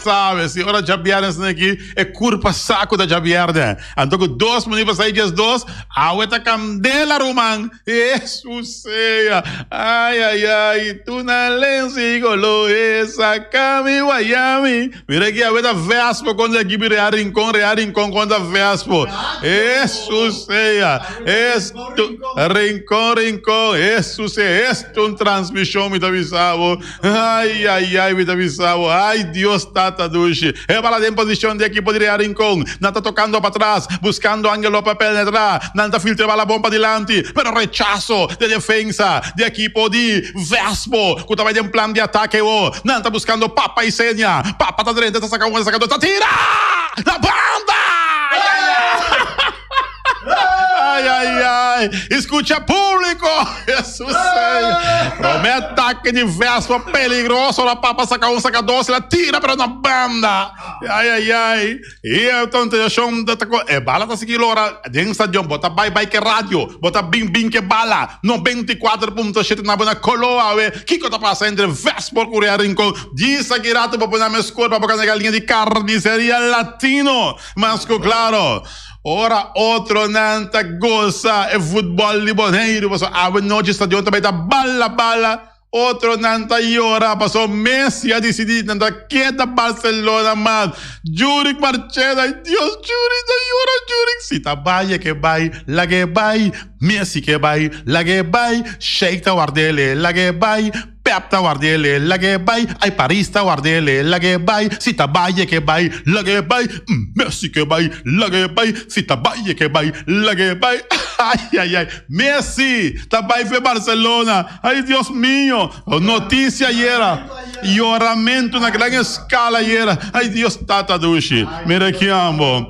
sabe, si ora djabièrnè esnan aki, e kurpa sa ku ta djabièrnè. Anto ku dos minüt pasá i diesdos, awe ta kandela ruman. Hesus sea! Ai ai ai, tuna lensi golo e saka mi wayami. Mira aki awe ta Vespo kontra ekipo di Real Rincon, Real Rincon kontra Vespo. Hesus sea! Esto Rincon Rincon, Hesus sea! Esto un transmishon mi ta bisa bo. Ai ai ai mi ta bisa bo ai Dios tata dushi e bala den posicion di ekipo di Real Rincon nan ta tocando patras buscando Angelo pa penetra nan ta filtra e bala bon padilanti pero rechazo di defensa di ekipo di Vespo cu ta bay den plan di atake awo nan ta buscando Papa Isenia Papa ta drenta ta saca un ta saca dos ta tira na banda ai ai ai. Ai, ai, ai. Escucha público. Jesús. Prome ataque de Vespa peligroso. La papa saca un, saca dos. La tira, pero na banda. Ai, ai, ai. E autorización de e bala ta sigui lora den stadion. Bota bai, bai ke radio. Bota bin, bin ke bala. 94.7 na buena kolo awe. Kiko ta pasa entre Vespa ku Real Rincon? Djis aki rato bo pone mes kor pa bo kanda liña di Carniceria Latino. Mas ku klaro. Ora otronan ta gosa e futbòl di Boneiru pasobra awe nochi stadion ta bai ta bala bala, otronan ta yora pasobra Messi a disidí nan ta keda Barcelona mas. Jurick Marchena, ay Dios Jurick ta yora Jurick si ta bai e ke bai lag'e bai, Messi ke bai lag'e bai, Sheik ta ward'el lag'e bai. Pep ta ward'e lag'e bai, ay Paris ta ward'e lag'e bai, si ta bai e ke bai, lag'e bai, Messi ke bai, lag'e bai, si ta bai e ke bai, lag'e bai, ay ay ay, Messi ta bai fe Barcelona, ay Dios mio, noticia ayera, yoramento na gran escala ayera, ay Dios tata dushi, mira ki ambo,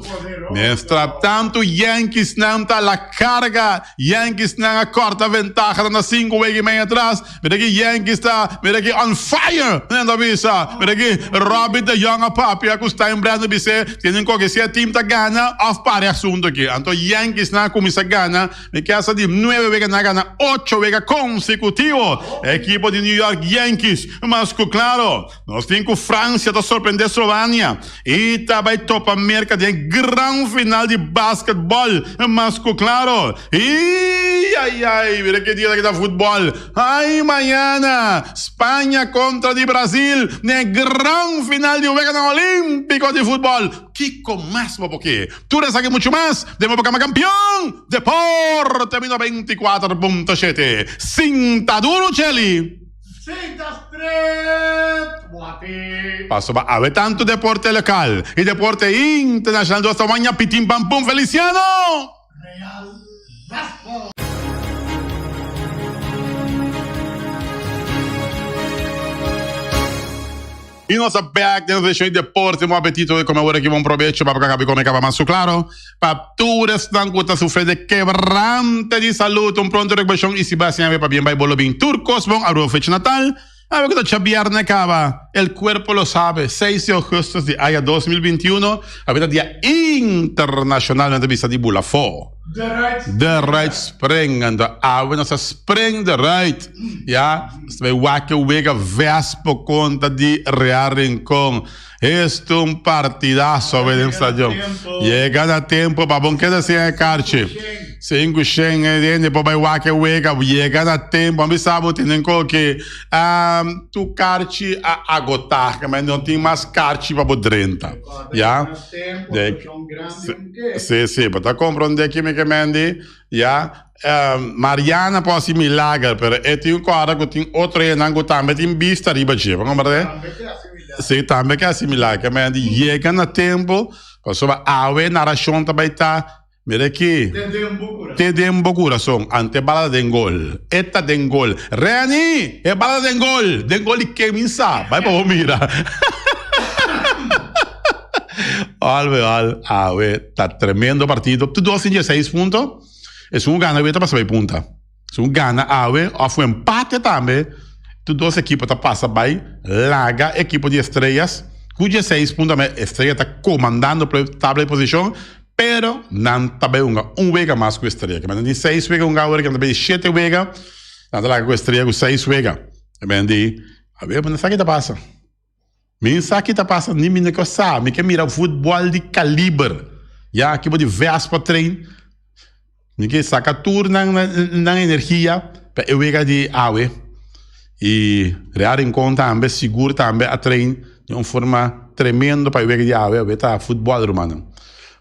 miestra tanto Yankeesnan ta la carga, Yankeesnan a corta ventaha nan ta cinco wega y medio atras. Mira ki Yankees ta, mira ki on fire nan ta bisa. Mira ki Robbie de Jong a papia ku Steinbrenner bis'é tienen koke si e team ta gana òf para e asuntu aki. Anto Yankees nan a kuminsá gana, mi ke sa di nuebe wega nan a gana ocho wega konsekutivo. E ekipo di New York Yankees. Mas ku klaro nos tin ku Francia ta sorprendé Slovania i ta bai topa Merka den e gran final di basketbòl. Mas ku klaro. I ai ai, mira ke dia ta kita futbòl. Ai mañana, Spaña kontra di Brasil den e gran final di Weganan Olímpiko di futbòl. Kiko mas bo por ke? Tur esaki muchu mas den bo programa Kampion Deporte mi 94.7. Sinta duru Cheli! Sinta stret, wati! Pasobra awe tantu deporte lokal i deporte internashonal dos ta waña pitin pam pum Feliciano! Real Baseball. Y nos ta back den sesión di deporte. Bon apetito de come awor aki. Bon probecho pa bo kabi come kaba mas su claro. Pa tur esnan ku ta sufre de kebrante di salud, un pronto recuperacion y si ba siña pa bien bai bolo bin tur cos bon. Aruba fecha natal. Awe ku ta djabièrnè kaba, el cuerpo lo sabe, seis di augustus di aña 2021, awe ta dia internacional nan ta bisa di bula afó. De right spring, anto awe nos ta spring de right, ya, nos ta bai wak e wega Vespo kontra di Real Rincon. Esto un partidazo awe den stadion. Yega na tempo pa bon keda sin e karchi. Sinku shen hende por bai wak e wega. Yega na tempo. A bisa bo tenen ko ke um, tu karchi a agotá. Ke men no tin mas karchi pa bo drenta. Ya? Si, si. Bo ta komprondé ki mi ke men di. Ya? Mariana por hasi milager, pero e tin ku ora ku tin otro hendenan ku tambe tin bista riba dje. Bo komprende? Si, tambe ke hasi milager. Men di yega na tempo, pasobra awe narashon ta bai ta, mira aki, te den bo kurason, ante e bala ta den gol. E ta den gol. Renny, e bala ta den gol! Den gol di ken mi sa? Bai pa bo mira. Al bij al, awe ta tremendo partido. Tur dos tin dieseis punto. Esun ku gana awe ta pasa bai punta. Esun ku gana awe òf un empate tambe, tur dos ekipo ta pasa bai laga ekipo di Estrellas ku dieseis punto. Tambe Estrella ta komandando tabla di posishon, pero nan ta bai hunga un wega mas ku Estrella. Nan tin seis wega hunga awor, nan ta bai di shete wega. Nan ta laga ku Estrella ku seis wega. Di, awe bo no sa ke ta pasa. Mi sa ki ta pasa ni mi no ke sa. Mi ke mira futbol di kaliber. Ya, ekipo di Vespa train. Mi ke saka tur nan nan energia pa e wega di awe. I Real Rincon tambe sigur tambe a train di un forma tremendo pa e wega di awe. Awe ta futbol rumannan.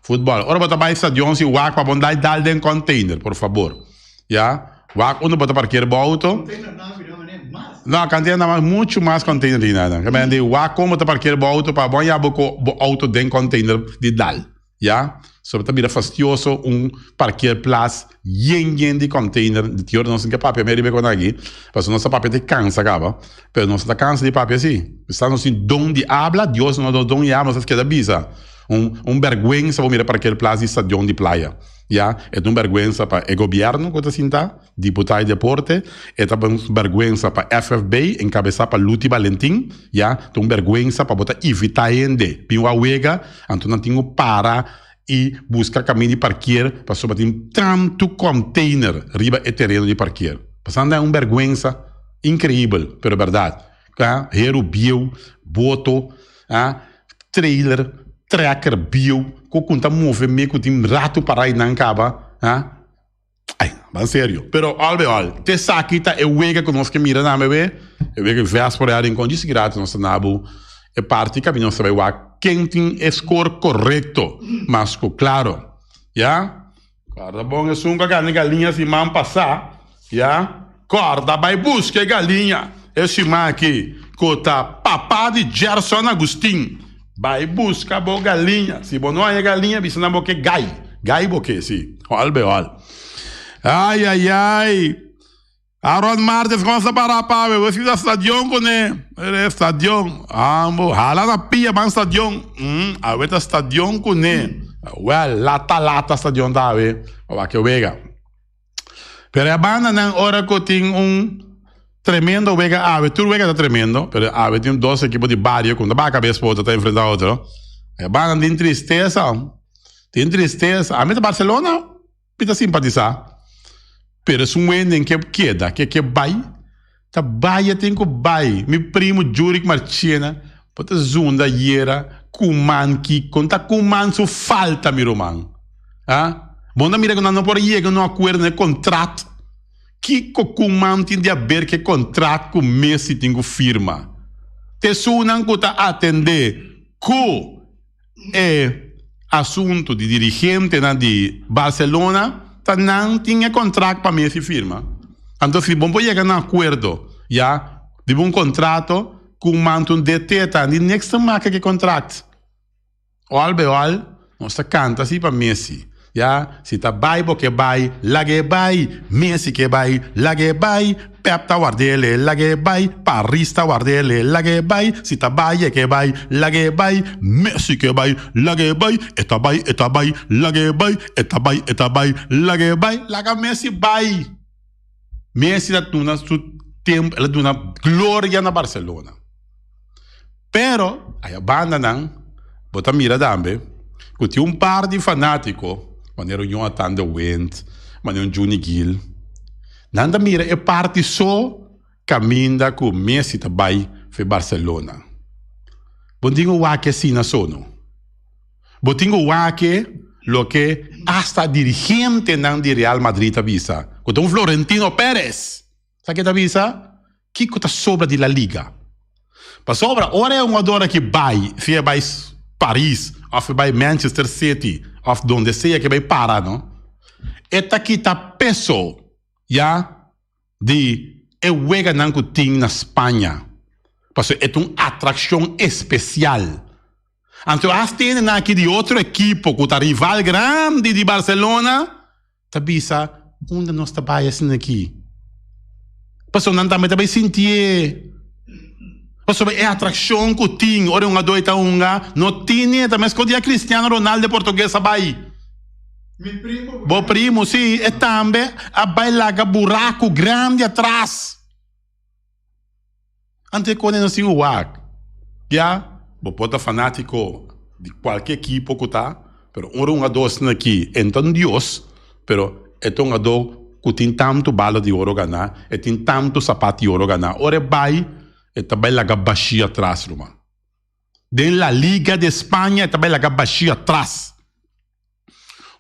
Futbol. Ora bo ta bai stadion si wak pa bo no dal dal den container por fabor. Ya. Wak unda bo ta parkeer bo auto. Container nan a bira manera mas. No, container nan mucho mas container di nan. Kende wak kon bo ta parkeer bo auto pa bo ya bo ko bo auto den container di dal. Ya, so ta bira fastioso un parkeerplaats yen yen di container, di ti ora nos tin ke papia mei riba e kos aki, pasobra nos ta papia te cansa caba, pero nos no ta cansa di papia si, sa nos tin don di habla, Dios nos a duna don di habla, nos ta keda bisa, un un berguensa bo mira parkeerplaats di stadion di playa, ya, e ta un berguensa pa e gobierno ku ta sinta. Diputá di Deporte, E ta un bèrgwensa pa FFB, enkabesá pa Luti Balentin, ya, ta un bèrgwensa pa bo ta invitá hende bin wak wega, anto nan tin ku para i buska kaminda di parkeer pasobra tin tantu kònteiner riba e tereno di parkeer. Pasando e un bèrgwensa inkreibel, pero bèrdat. A Heru bieu, boto, a trailer, trekker bieu ku ku ta move me ku tin ratu para einan kaba, a. Ay, ban serio. Pero al bij al, t'esaki ta e wega ku nos ke mira na bebé. E wega Vespo Real Rincon djis gratis nos ta na bo e parti kaminda nos ta bai wak ken tin e score korekto. Mas ku klaro. Ya. Kòrda bon esun ku a gana e galiña siman pasá. Ya. Kòrda bai buska e galiña e siman aki ku ta papa di Gerson Agustin. Bai buska bo galiña. Si bo no haña galiña bisa nan bo ke gai. Gai bo ke, si. Hòl be hòl. Ai ai ai. Aaron Martes kon sa para pa awe. Bo si ta stadion kuné. E stadion. Ambo hala na pia ban stadion. Awe ta stadion kuné. Wèl lata lata stadion ta awe. Pa wak e wega. Pero e bandanan ora cu tin un tremendo wega awe, tur wega ta tremendo, pero awe tin dos ekipo di bario cu no ta baha cabes pa otro ta enfrenta otro. E bandanan tin tristesa, tin tristesa. Ami ta Barcelona, mi ta simpatisa, pero esun wenden ke keda, ke ke bay, ta bay e tin cu bay. Mi primo Jurick Marchena bo ta zunda yera cu man kico, no ta cu man su falta mi ruman. Ah, bo no mira ku nan no por yega un akuerdo na e kontrat? Kiko Koeman tin di aber ku e kontrat ku Messi tin ku firma? Ta esunnan ku ta atendé ku e asuntu di dirigentenan di Barcelona ta nan tin e kontrat pa Messi firma. Anto si bo por yega na akuerdo ya riba un kontrato, Koeman ta un DT ta di niks ta maka ku e kontrat. Ol be ol, nos ta kanta si pa Messi. Ya, si ta bai bo ke bai, lag'e bai, Messi ke bai, lag'e bai, Pep ta ward'ele, lag'e bai, Paris ta ward'ele, lag'e bai, si ta bai e ke bai, lag'e bai, Messi ke bai, lag'e bai, e ta bai, e ta bai, lag'e bai, e ta bai, e ta bai, lag'e bai, laga Messi bai. Messi ta duna su tempu, el a duna gloria na Barcelona. Pero aya bandanan bo ta mira tambe ku tin un par di fanátiko manera un Jonathan de Wind, manera un Juni Gil, nan ta mira e parti so kaminda ku Messi ta bai for Barcelona. Bo tin ku wak asina so no. Bo tin ku wak loke asta dirigentenan di Real Madrid ta bisa, ku ta un Florentino Perez. Sa ke ta bisa? Kiko ta sobra di La Liga? Pasobra ora e hungador aki bai, si e bai Paris of e bai Manchester City of donde sea ke bai para no, e ta kita peso ya di e weganan ku tin na Spaña. Pasobra e ta un atrakshon espesial. Anto hasta hendenan aki di otro ekipo ku ta rival grandi di Barcelona ta bisa, Unda nos ta bai asina aki? Pasobra nan tambe ta bai sintié. Pasobra e atrakshon ku tin ora e hungadó ei ta hunga no tine. Ta meskos dia Cristiano Ronaldo e portugues a bai. Bo primo, sí, e tambe a bai laga buraku grandi atras. Anto e kone nos tin ku wak. Ya, bo por ta fanátiko di kualke ekipo ku ta, pero ora un hungadó asina aki e no ta un dios, pero e ta un hungadó ku tin tantu bala di oro ganá, e tin tantu sapat di oro ganá. Ora e bai, e ta bai laga bashí atras, ruman. Den La Liga di Spaña e ta bai laga bashí atras.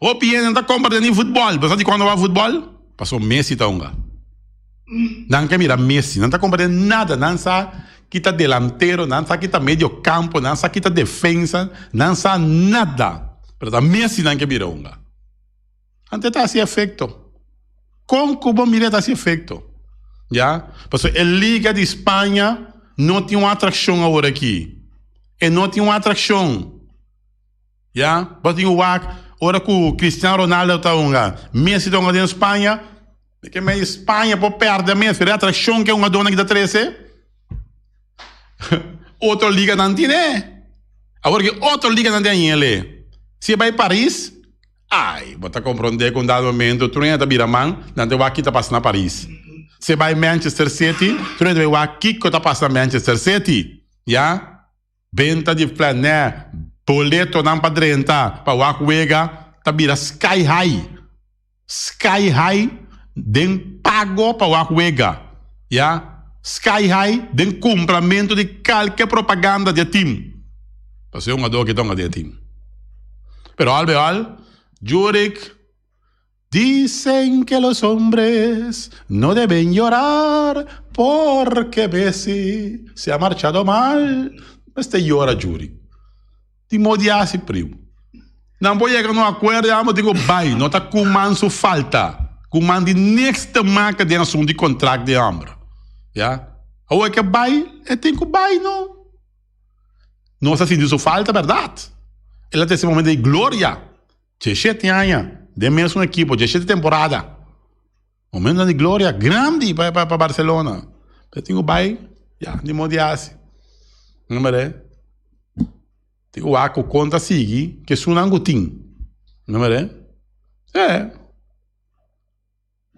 Hopi hende no ta komprende ni futbòl. Bo sa di kuando wak futbòl? Pasobra Messi ta hunga. Nan ke mira Messi. Nan ta komprende nada. Nan sa ki ta delantero, nan sa ki ta medio kampo, nan sa ki ta defensa, nan sa nada. Pero ta Messi nan ke mira hunga. Anto e ta hasi efekto. Kon ku bo mira e ta hasi efekto. Ya. Pasobra e liga di Spaña no tin un atrakshon aworakí. E no tin un atrakshon. Ya, bo tin ku wak ora ku Cristiano Ronaldo ta hunga, Messi ta hunga den Spaña, de ke mei Spaña por perde mes, pero e atraccion ke hungadornan ki ta trece, otro liganan tine. Awor ke otro liganan tin añele. Si e bai Paris, ai, bo ta kompronde ku un dado momento tur hende ta bira man, nan ta wak ki ta pasa na Paris. Si e bai Manchester City, tur hende ta bai wak kiko ta pasa na Manchester City. Ya. Benta di planè, boletonan pa drenta pa wak wega ta bira sky high. Sky high den pago pa wak wega. Ya, sky high den kumpramentu di kalke propaganda di e team. Pasobra e hungadó aki ta hunga den e team. Pero al be al, Jurick. Dicen que los hombres no deben llorar porque Messi se ha marchado mal. Mester yora Juri. Tin modo di hasi primo. Nan por yega na un acuerdo y ambos tin cu bay. No ta Koeman su falta. Koeman di niks te maka den asunto di contract di e homber. Ya. Awor e ke bay, e tin cu bay no. Nos a sinti su falta berdad. El a trece momento di gloria. Djeshete aña den mesun ekipo, djeshete temporada. Momentonan di gloria grandi pa pa Barcelona. Pero tin ku bai, ya, ni modo di hasi. No mira? Tin ku wak ku kon ta sigui ku esunnan ku tin. No mira? E.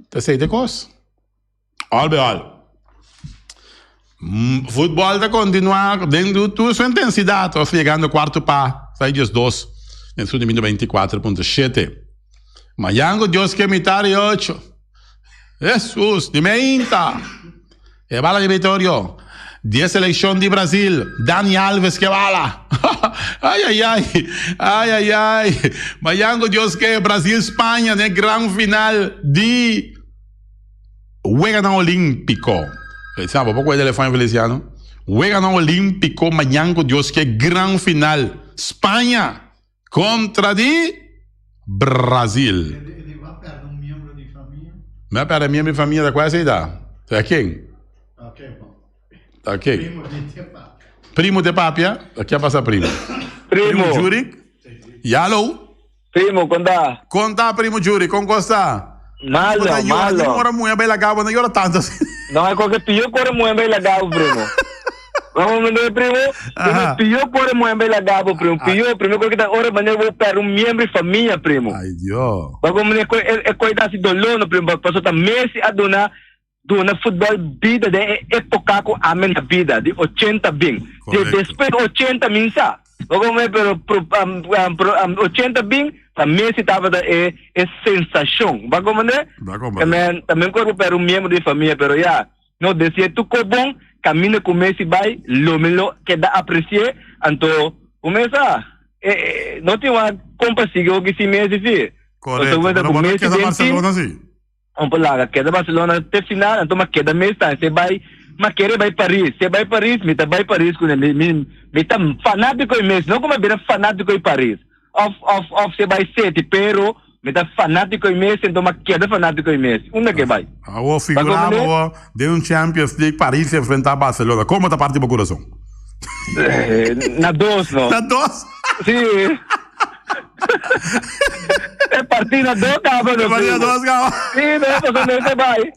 Ta esei ta e kos. Al bij al. Futbol ta kontinuá den tur su intensidat. Nos yegando kuarto pa sai 12 den su minuto 24.7. Mañan ku Dios ke mitar di ocho. Hesus, di meinta. E bala di Vitorio. Di e seleccion di Brasil, Dani Alves ke bala. Ay ay ay, ay ay ay. Mañan ku Dios ke, Brasil Spaña den e gran final di Weganan Olímpiko. Feliciano, bo por kohe telefòn Feliciano? Weganan Olímpiko mañan ku Dios ke gran final. Spaña kontra di Brasil. Mi a perde miembro di famia, ta kua esei ta? Ta ken? Ta ken? Primo te papia? Ta ke a pasa primo? Primo. Primo Jurik? Yalo? Primo, kon ta? Kon ta primo Jurik? Kon kos ta? Malo, malo. Ni ora muhe bai laga bo, no yora tanto asina. No, e koke pio kore muhe bai laga bo, primo. Vamos mende, primo? Primo, pio kore muhe bai laga bo, primo. Pio, primo, koke ta ora mane bo perde un miembro di famia, primo. Ay, Dios. Vamos mende, e koi ta hasi dolor, no, primo. Paso ta Messi a duna Duna futbol bida den e epoca cu ami na bida, di ochenta bin. Di despues di ochenta min sa. Bo come pero ochenta bin pa Messi tabata e e sensacion. Bo comprende? Tamen tamen cu pero un miembro di famia pero ya no decia tu co bon caminda cu Messi bay lo mi lo keda aprecie anto bo mes sa e no tin wak con pa sigui hoki sin Messi si. Correcto. Pero bo ta keda Barcelona si. Un por laga keda Barcelona te final, anto ma keda mes tan se bai, ma kere bai Paris, se bai Paris, mi ta bai Paris cune, mi, mi, mi ta fanatico di Messi, no cu mi bira fanatico di Paris, of, of, of se bai City, pero mi ta fanatico di Messi, anto ma keda fanatico di Messi, unda ke bai. Awo figura bo awo den un Champions League Paris enfrenta Barcelona, como ta parti bo curason? Na dos no. Na dos? Si. E partida dos caba no. E partida dos caba. Si, no, pasobra mester bai.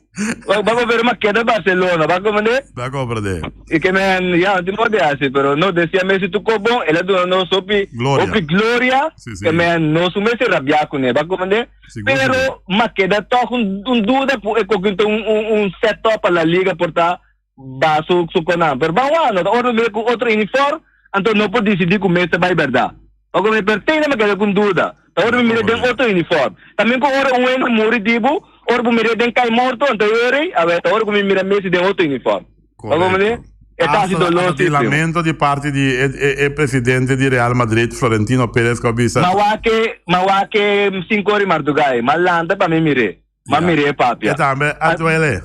Ba ver ma keda Barcelona, ba comprende? Ba comprende. Y que men, ya, no tin por de haci, pero no, decía Messi tu cobon, el a duna nos hopi, Gloria. hopi gloria, Sí, sí. que men, nos un mester rabia cune, ba comprende? Sigur, Pero, sigur. ma keda toch un, un duda, pu e coquito un, un, un set up pa La Liga por ta Ba su su konan. Pero ban wak no ta ora mi ku otro uniform, anto no por disidí ku mester bai bèrdat. Pasobra mi pertene mi keda ku duda. Ta ora mi mira den otro uniform. Tambe ku ora un hende muri di bo, ora bo mir'é den kai morto, anto e ora ei, awor ta ora ku mi mira Messi den otro uniform. Pasobra mi Korekto. E ta hasi doló sí, primo. Lamento di parti di e presidente di Real Madrid, Florentino Perez, ku a bisa. Ma wak e, ma wak e sinku ora di mardugai, ma lanta pa mi mir'é, ma mir'é e papia. E tambe a duele.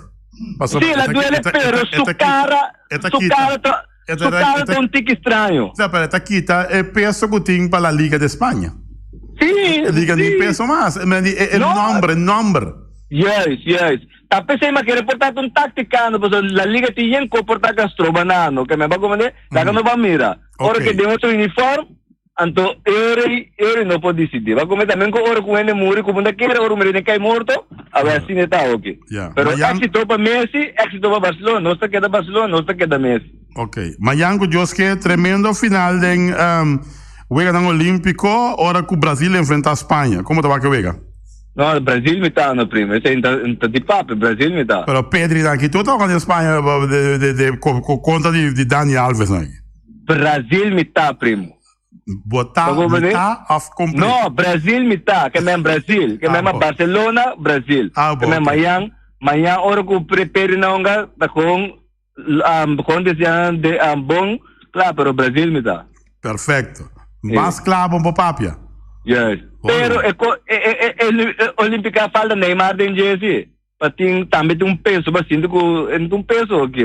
Sí, el a duele, pero su kara, su kara ta, su kara ta un tiki straño. Sí, pero e ta kita e peso ku tin pa La Liga de Spaña. Sí, E liga ni peso mas. E nomber, e nomber. Juist, juist. Ta p'esei mi a kere por ta un taktikano, pasobra La Liga tin yen ko por ta ka stroba nano, ke mi a komprende, laga no ban mira. Ora ke den otro uniform, anto e ora ei, e ora ei no por disidí. Bo a komprende tambe ku ora ku un hende muri, ku bo no ta kere ora un hende kai morto, awe asina e ta oke. Pero éksito pa Messi, éksito pa Barcelona, nos ta keda Barcelona, nos ta keda Messi. Ok. Mayan ku Dios ke, tremendo final den Weganan Olímpiko ora ku Brasil enfrentá Spaña. Komo ta wak e wega? No, Brasil mi ta no primo. Esei nta di papia, Brasil mi ta. Pero Pedri nan ki tur toka den Spaña de de kontra di di Dani Alves nan ki. Brasil mi ta primo. Bo ta mi ta of completo? No, Brasil mi ta. Ke men Brasil. Ke men ma Barcelona, Brasil. Ke men mayan, mayan ora ku Pedri na hunga ta kon Kon decía de bon kla pero Brasil mi ta. Perfecto. Mas kla bon por papia. Yes. Pero e e e e Olympica falta Neymar den jersey. Pa tin tambe tin un peso pa sinti ku e no tin un peso oki.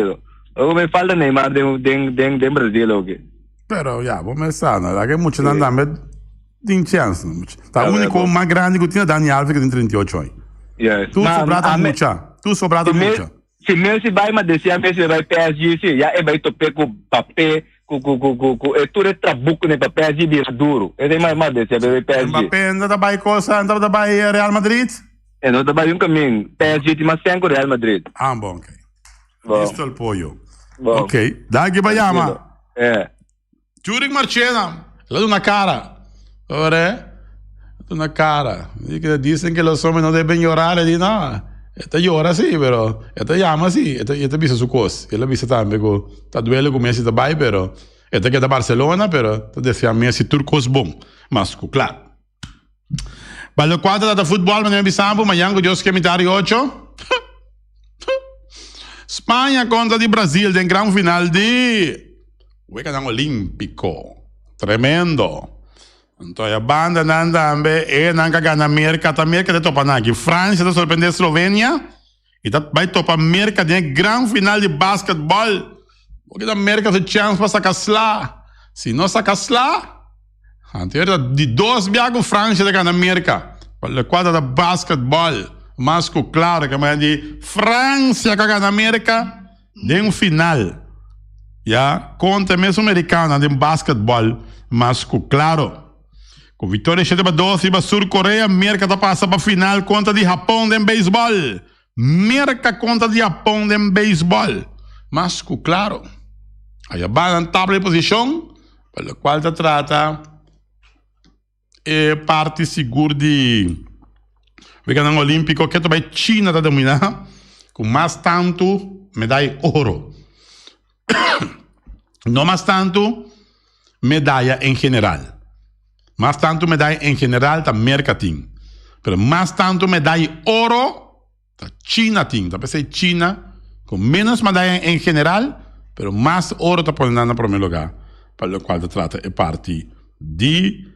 Oko me falta Neymar den den den den Brasil oki. Pero ya bo mes sa no ke muchanan tambe tin chance. Ta unico mas grandi ku tin ta Dani Alves ku tin 38 aña. Yes. Tur sobra ta mucha. Tur sobra ta mucha. Si Messi bai ma desia Messi e bai PSG si ya e bai tope ku Mbappé ku ku ku ku ku e tur e trabukunan pa PSG bira duru esei ma ma desia e bai PSG. Mbappé no ta bai cosa no ta bai Real Madrid? E no ta bai un kamin PSG tin mas sen ku Real Madrid. Ah bon ok. Listo el pollo. Bon. Ok danki pa yama. Eh. Jurik Marchena, el a duna cara. Ora, duna cara. Dicen que los hombres no deben llorar. E di, no, e ta llora sí, pero e ta llama sí, e ta, e ta bisa su cos. El a bisa tambe cu ta duele cu Messi ta bay, pero e ta keda Barcelona, pero ta desea Messi tur cos bon. Mas cu claro. Pa locual ta trata futbol, manera mi bisa bo, mañan cu Dios ke mitar di ocho, Spaña contra di Brasil den gran final di Weganan Olimpico. Tremendo. Anto e bandanan tambe, e nan ka gana Merca, ta Merca ta topa nan aki. Francia ta sorprende Slovenia y ta bay topa Merca den e gran final di basketball. Bo kita Merca su chance pa saca sla. Si no saca sla, Anterior ta di dos bia ku Francia ta gana Merka. Pa lokual ta ta basketball. Mas ku klaro ke manera di Francia ku a gana Merka den final. Ya kontra e mesun merikanonan den basketball mas ku klaro. Ku viktoria 7-2 riba Sur Korea, Merka ta pasa pa final kontra di Hapon den beisbòl. Merka kontra di Hapon den beisbòl. Mas ku klaro. Aya ba nan tabla di posishon pa lokual ta trata e parti sigur di Weganan Olímpiko ke ta bai China ta dominá ku mas tantu medaya oro. No mas tantu medaya en general. Mas tantu medaya en general ta Merka tin. Pero mas tantu medaya oro ta China tin. Ta p'esei China ku menos medaya en general, pero mas oro ta pone nan na prome lugar pa lokual ta trata e parti di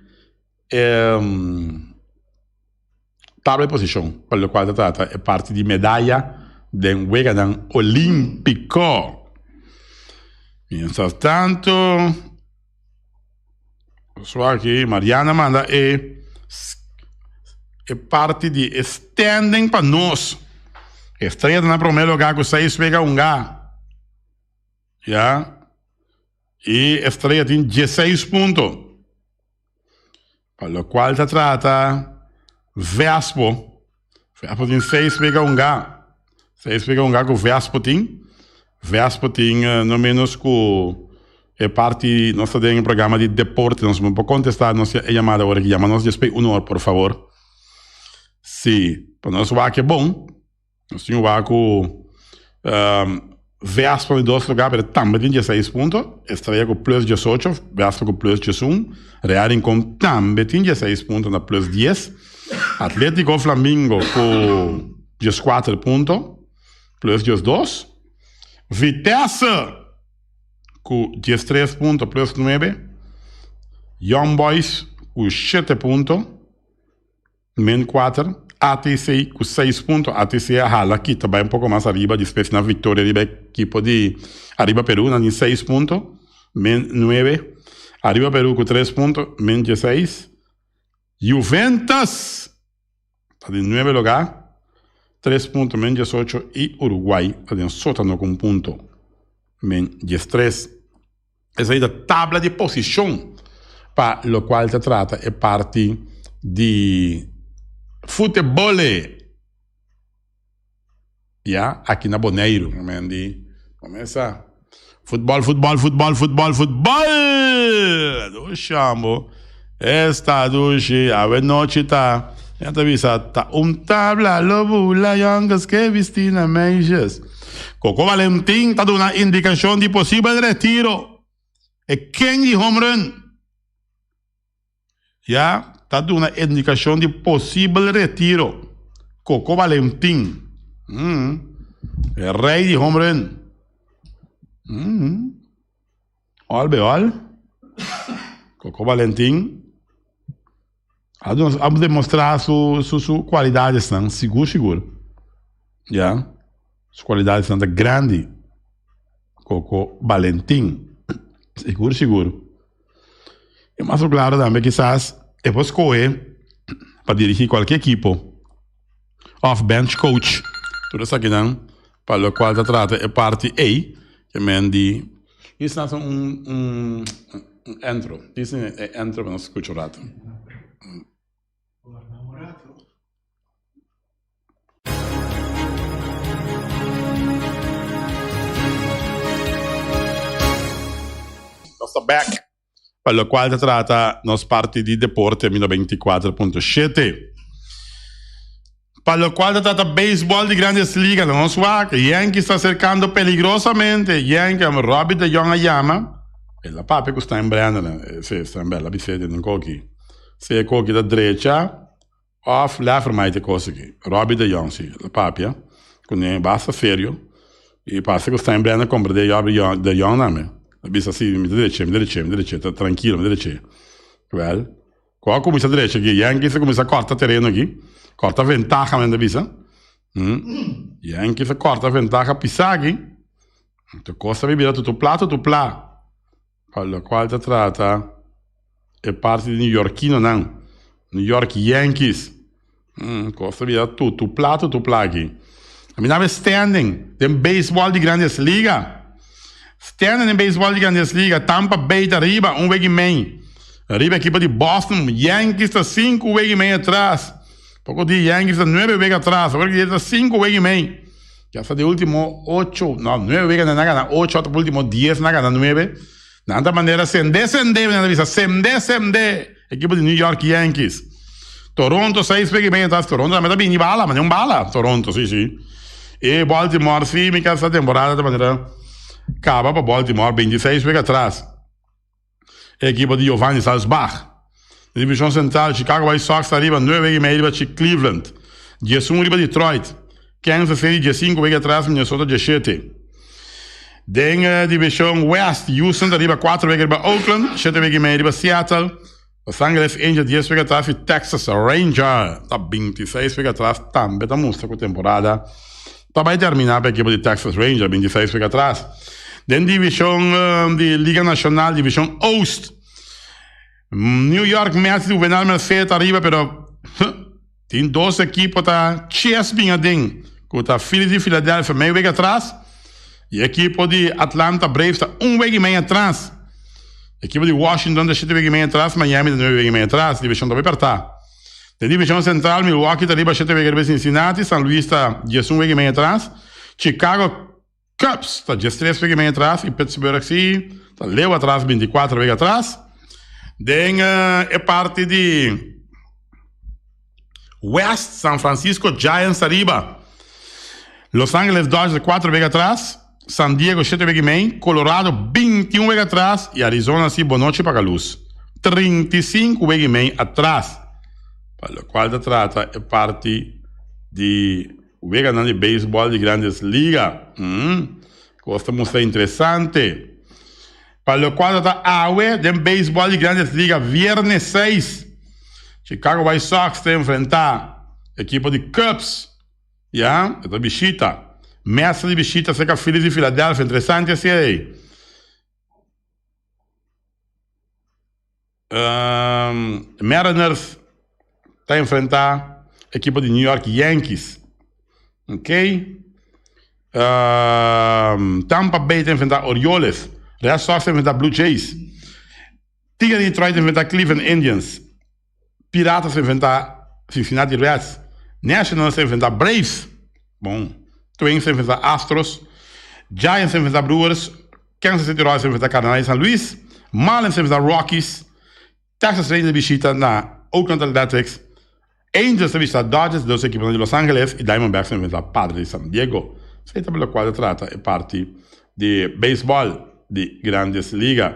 tabla di posishon pa lokual ta trata e parti di medaya den Weganan Olímpiko. Mientras tanto, aki Mariana manda e e parti di e standing pa nos. Estrella ta na prome lugar ku seis wega hunga. Ya. I Estrella tin dieseis punto. Pa locual ta trata Vespo. Vespo tin seis wega hunga. Seis wega hunga cu Vespo tin. Vespo tin no menos cu e parti nos ta den e programa di deporte. Nos no por contesta nos e yamada ora ki yama nos despues un or por favor. Si, pa nos wak e bon. Nos tin wak ku Vespa di dos lugar pero tambe tin dieseis punto. Estrella ku plus diesocho, Vespa ku plus diesun. Real Rincon tambe tin dieseis punto na plus dies. Atletico Flamingo ku dieskuater punto, plus diesdos. Vitesse! ku 13 punto plus 9. Young Boys ku 7 punto min 4. ATC ku 6 punto. ATC a hala kita bai un poko mas ariba despues na viktoria riba ekipo di Arriba Peru nan tin 6 punto min 9. Arriba Peru ku 3 punto min 16. Juventus ta den nuebe lugá, tres punto men diesocho i Uruguay ta den sótano ku un punto men diestres. Esei ta tabla di posishon pa lokual ta trata e parti di futebole. Ya, aki na Boneiru. Men di, Comesa. Futbol, futbol, futbol, futbol, futbol! Dushi ambo. Esta dushi, awe nochi ta. Ya ta bisa, ta un tabla lo bula jongens ke bisti na meisjes. Coco Valentin ta duna indikashon di posibel retiro. E ken di home run? Ya ta duna indikashon di posibel retiro. Coco Valentin, e rei di home run. Ol be ol. Coco Valentin a a demostra su su su kualidadesnan sigur sigur. Ya, su kualidadesnan ta grandi. Coco Valentin, sigur sigur. E mas ku klaro tambe kisas e por skohe pa dirigí kualke ekipo òf bench coach. Tur esakinan pa lokual ta trata e parti ei ke men di. Dis nan un un entro. Dis e entro pa nos skucha un rato. Nos ta back pa locual ta trata nos parti di deporte mi 94.7. Pa locual ta trata baseball di Grandes Ligas, nos wak Yankees ta acercando peligrosamente. Yankees, Robbie de Jong a yama. El a papia cu Steinbrenner, si, Steinbrenner, a bis'é den un koki. Si e koki ta drecha Of lèfer mai te kos aki. Robbie de Jong si la papia kuné basta serio i parse ku Steinbrenner komprendé Robbie de Jong tambe. A bisa si mi ta dreche, mi ta dreche, mi ta dreche, ta trankilo mi ta dreche. Wèl, ku a kuminsá drecha aki, Yankees a kuminsá kòrta tereno aki, kòrta ventaha men ta bisa. Yankees a kòrta ventaha pisá aki. Te kos ta bira tutu pla tutu pla. Pa lokual ta trata e parti di New-Yorkinonan, New York Yankees. Kos ta bira tutu pla tutu pla aki. A mi naba e standing den beisbòl di Grandes Liga. Standing den beisbòl di Grandes Liga, Tampa Bay ta riba un wega i mei. Riba ekipo di Boston, Yankees ta sinku wega i mei atras. Poko di Yankees ta nuebe wega atras, awor ki ta sinku wega i mei. Ya sa di ultimo ocho, no, nuebe wega nan a gana ocho, ata ultimo dies nan a gana nuebe. Nan ta manera sende sende, nan ta bisa sende sende, ekipo di New York Yankees. Toronto seis wega i medio atras, Toronto tambe ta bini bala, mane un bala, Toronto, si si. E Baltimore si, mi kasa temporada ta manera kaba pa Baltimore, 26 wega atras. E ekipo di Giovanni Salsbach. Den divishon sentral, Chicago White Sox ta riba nuebe wega i mei riba Cleveland, diesun riba Detroit, Kansas City diesinku wega atras, Minnesota dieshete. Den divishon west, Houston ta riba kuater wega riba Oakland, shete wega i mei riba Seattle, Los Angeles Angels dies wega atras i Texas Ranger ta bintiseis wega atras tambe ta mustra ku temporada ta bai termina pa ekipo di Texas Ranger bintiseis wega atras. Den divishon di Liga Nashonal divishon Oost New York Mets di Juvenal Merced ta riba pero tin dos ekipo ta ches bin aden ku ta Phillies di Philadelphia mei wega atras i ekipo di Atlanta Braves ta un wega i mei atras. Ekipo di Washington ta shete wega i mei atras, Miami ta nuebe wega i mei atras. Divishon ta bai pertá. Den divishon sentral Milwaukee ta riba shete wega riba Cincinnati, San Luis ta diesun wega i mei atras, Chicago Cubs ta diestres wega i mei atras i Pittsburgh si ta leu atras bintikuater wega atras. Den e parti di West, San Francisco Giants ta riba Los Angeles Dodgers kuater wega atras, San Diego shete wega i mei, Colorado bintiun wega atras i Arizona si bonochi paga lus 35 wega i mei atras. Pa lokual ta trata e parti di Weganan di beisbòl di Grandes Liga. Kos ta mustra interesante. Pa locual ta awe den beisbol di Grandes Liga viernes 6, Chicago White Sox ta enfrenta ekipo di Cubs. Ya, e ta bishita. Mets ta di bishita cerca Phillies di Philadelphia. Interesante esey ey. Mariners ta enfrenta ekipo di New York Yankees. Ok. Tampa Bay ta enfrenta Orioles. Red Sox ta enfrenta Blue Jays. Tigres di Detroit ta enfrenta Cleveland Indians. Piratas ta enfrenta Cincinnati Reds. Nationals ta enfrenta Braves. Bon. Twins ta enfrenta Astros. Giants ta enfrenta Brewers. Kansas City Royals ta enfrenta Cardenales di San Luis. Marlins ta enfrenta Rockies. Texas Rangers ta bishita na Oakland Athletics. Angels ta bishita Dodgers, dos ekiponan di Los Angeles, i Diamondbacks ta enfrenta Padres di San Diego. Esei ta pa lokual ta trata e parti di beisbòl di Grandes Liga.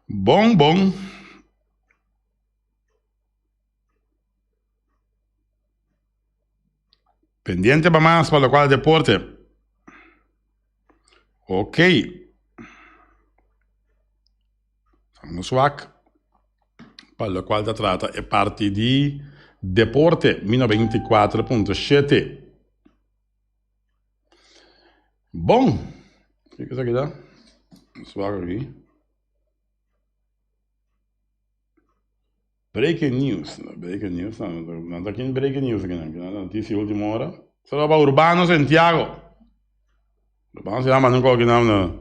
Bon bon. Pendiente pa mas pa lokual deporte. Ok. Nos wak pa lokual ta trata e parti di deporte mi 94.7. Bon. Kiko esaki ta? Nos wak aki. Breaking news, breaking news, nan ta kin breaking news aki nan, nan noticia ultima hora. Solo pa Urbano Santiago. Urbano Santiago manda un koki nan na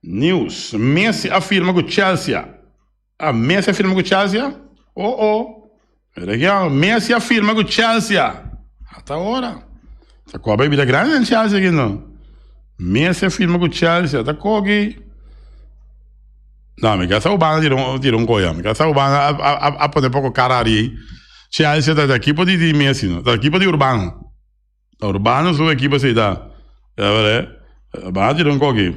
news. Messi a firma ku Chelsea. Ah, Messi a firma ku Chelsea? Oh oh. Mira ki amo, Messi a firma ku Chelsea. Hasta ora. Ta koba e bida grandi den Chelsea aki no. Messi a firma ku Chelsea. Ta koki. No, mi ka sa Obana tira un, tira un koya. Mi ka sa Obana a, a, a, a pone poko kara ari. Chelsea ta ekipo di, di Messi, no. Ta ekipo di Urbano. Ta Urbano su ekipo si ta. Ya wele. Obana tira un koki.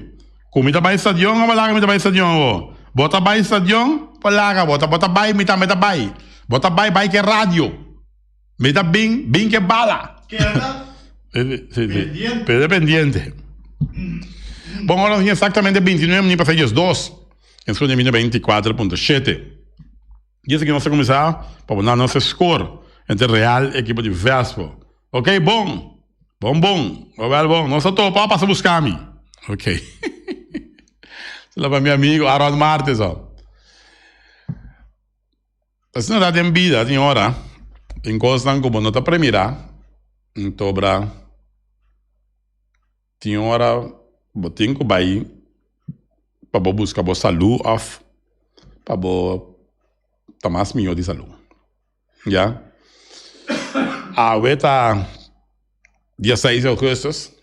Ku mi ta bai stadion o balaga mi ta bai stadion awo? Bo ta bai stadion o laga bo ta bo ta bai mi tambe ta bai. Bo ta bai bai ke radio. Mi ta bin, bin ke bala. Keda pendiente. Keda pendiente. Bon, ora nos tin exactamente 29 minuut pasa dies dos. En su di 24.7. Dies aki nos ta cuminsa pa bo na nos score entre Real ekipo di Vespo. Ok, bon. Bon, bon. Wel, bon. Nos ta topa, pasa busca mi. Ok. Sela pa mi amigo Aaron Martes. Oh. Asina ta den bida tin ora tin kosnan ku bo no ta premirá ntobra tin ora bo tin ku bai pa bo buska bo salú òf pa bo ta mas mihó di salú ya. Awe ta dia seis di ougùstus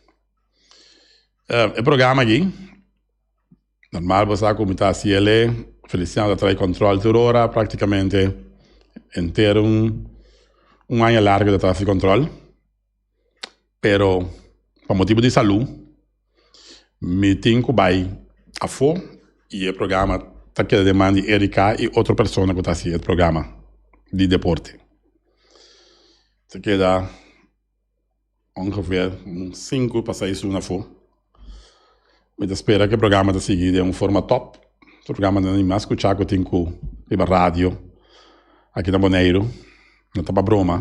e programa aki. Normal bo sa ku mi ta hasi el e, Feliciano ta trae control tur ora practicamente henter un un aña largo ta trae control pero pa motibo di salud mi tin ku bai afo y e programa ta keda den man di Erika y otro persona ku ta hasi e programa di deporte ta keda. Ongeveer un sinku pa seis luna afó. Mi ta spera ku e programa ta sigui den un forma tòp. E programa nan di mas skuchá ku tin ku riba radio aki na Boneiru. No ta pa broma.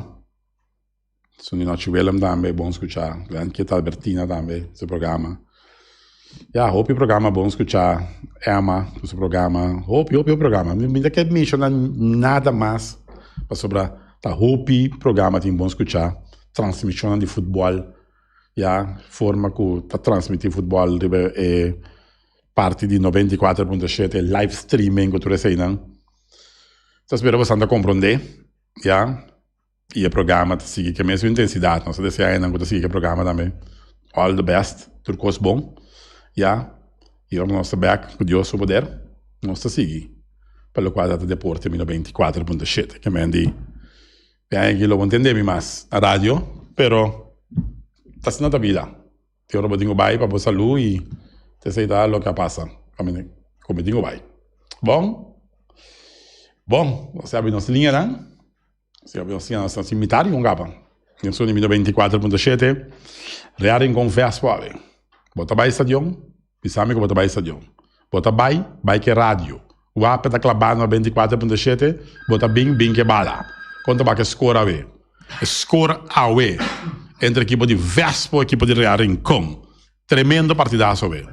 Su di Nochi Willem tambe bon skuchá. Gran Kit Albertina tambe su programa. Ya, hopi programa bon skuchá. Emma ku su programa. Hopi, hopi, hopi programa. Mi ta ke menshoná nada mas pasobra ta hopi programa tin bon skuchá. Transmisionnan di futbòl, ya, forma ku ta transmití futbòl riba e parti di 94.7, live streaming ku tur eseinan. Ta spera boso ta komprondé, ya, i e programa ta sigui ku e mesun intensidat. Nos ta desea esnan ku ta sigui ku e programa tambe all the best, tur kos bon, ya. I ora nos ta bèk ku Dios su poder, nos ta sigui pa lokual ta Deporte mi 94.7, ke men di. Biaha aki lo bo ntende mi mas na radio, pero ta asina ta bida. Tin ora bo tin ku bai pa bo salu i ta esei ta loke a pasa ku mi tin ku bai. Bon, bon, nos a habri nos liñanan, nos a habri nos liñanan, nos ta sin mitad di un kaba. Den sonido 24.7, Real Rincon Vespo awe. Bo ta bai stadion? Bisa mi ku bo ta bai stadion. Bo ta bai, bai ke radio. Wape ta klabá na 24.7, bo ta bin, bin ke bala. Kon ta bak e skor awe? E skor awe entre ekipo di Vespo ekipo di Real Rincon. Tremendo partidazo awe.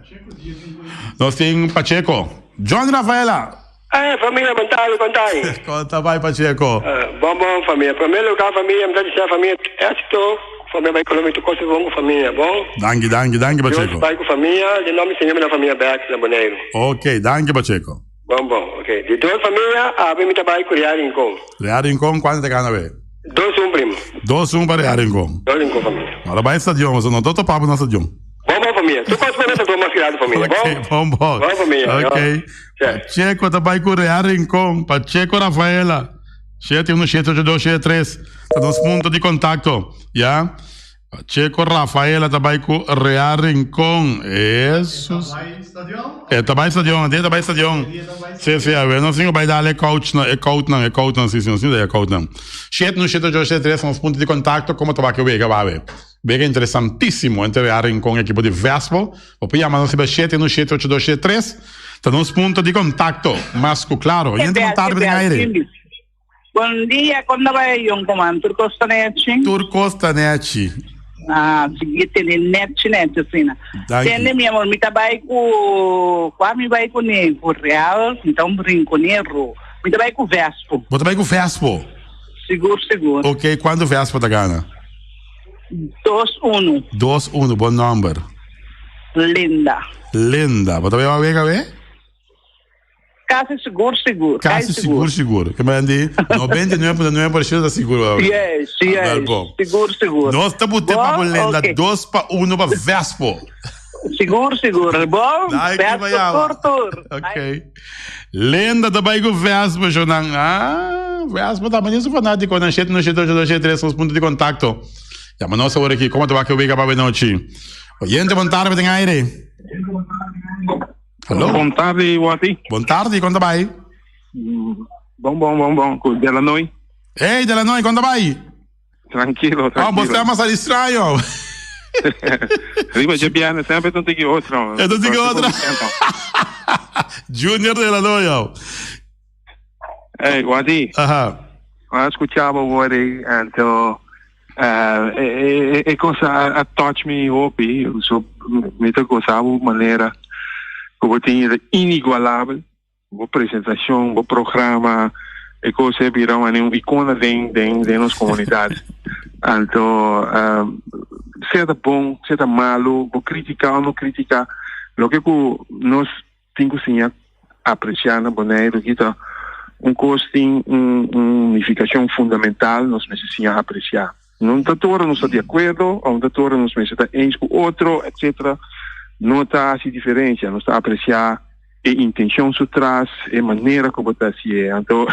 Nos tin Pacheco. Johnny Rafaela! Eh, familia, bon tardi, bon tardi. Kon ta bai, Pacheco? Bon, bon, familia. Prome lugar, familia, mi ta desea familia éxito. Familia bai Colombia, tur cosa bon cu familia, bon? Danki, danki, danki, Pacheco. Dios bai cu familia, den nomber di Señor mi na familia bek na Boneiru. Ok, danki, Pacheco. Bon, bon, ok. Di dos familia, awe mi ta bai cu Real Rincon. Real Rincon, cuanto ta gana awe? Dos un, primo. Dos un pa Real Rincon. Dos Rincon, familia. Ora bai stadion, pasobra no ta topa bo na stadion. Bon, bon, familia. Tur cos bon, ta mas grandi, familia. Bon? Ok, bon, bon. Bon, familia. Ok. Pacheco ta bai cu Real Rincon. Pacheco Rafaela. Shete uno shete ocho dos shete tres ta nos punto di contacto, ya. Pacheco Rafaela ta bai cu Real Rincon. Esos. E ta bai stadion, e ta bai stadion. Si, si, a ver, nos tin cu bai dale e couch nan, e cout nan, e cout nan, si, si, nos tin e cout nan. Shete uno shete ocho dos shete tres nos punto di contacto, como ta wak e wega bawe. Wega interesantisimo entre Real Rincon ekipo di Vespo. Bo por yama nos riba shete uno shete ocho dos shete tres. Ta nos punto di contacto mas cu claro. E Yente bel, bon tarde e den bel, aire. Cindy. Bon dia, kon ta bai yon koman? Tur kos ta nechi? Tur kos ta nechi. Ah, sigui tene nechi nechi asina. Danki. Tende mi amor, mi ta bai ku kua mi bai kuné? Ku Real, mi ta un rinconero. Mi ta bai ku Vespo. Bo ta bai ku Vespo? Sigur, sigur. Ok, kuantu Vespo ta gana? Dos unu. Dos unu, bo nomber? Linda. Linda. Bo ta bai wak awe? Kasi sigur, sigur. Kasi sigur, sigur. Ke men di 99.9% ta sigur awe. Yes, yes. Wel bon. Sigur, sigur. Nos ta bute pa bo Linda, Ok. dos pa uno pa Vespo. Sigur, sigur. Bon, Dai, Vespo Kibayama. tur, tur. Ok. Lenda ta bai ku Vespa, shownan. Ah, Vespa ta manera su fanátiko nan shete no shete ocho dos shete tres nos punto di kontakto. Yama nos awor aki. Komo ta wak e wega pa nochi? Oyente, bon tarde den aire. Hallo. Bon tarde, Wati. Bon tarde, kon ta bai? Bon, bon, bon, bon. Ku Delanoy. Hey, Delanoy, kon ta bai? Tranquilo, Ah, tranquilo. bo stem a sali straño. Riba dje biernes semper ta un tiki otro. E ta un tiki otro. Junior de la Noia. Hey, Wadi. Aha. A escuchaba hoor anto eh, e, e, e cosa a, a touch me hopi. So, mi ta goza bo manera ku bo tin inigualabel. Bo presentacion, bo programa, e cos e bira mane un icona den den den nos comunidad. Anto sea ta bon, sea ta malo, bo critica o no critica, loke cu nos tin cu siña aprecia na Boneiru aki ta un cos tin un un nificacion fundamental nos mester siña aprecia. No ta tur ora nos ta di acuerdo o no ta tur ora nos mester ta eens cu otro, etcetera. No ta haci diferencia, nos ta aprecia e intencion su tras, e manera cu bo ta haci'e. Anto,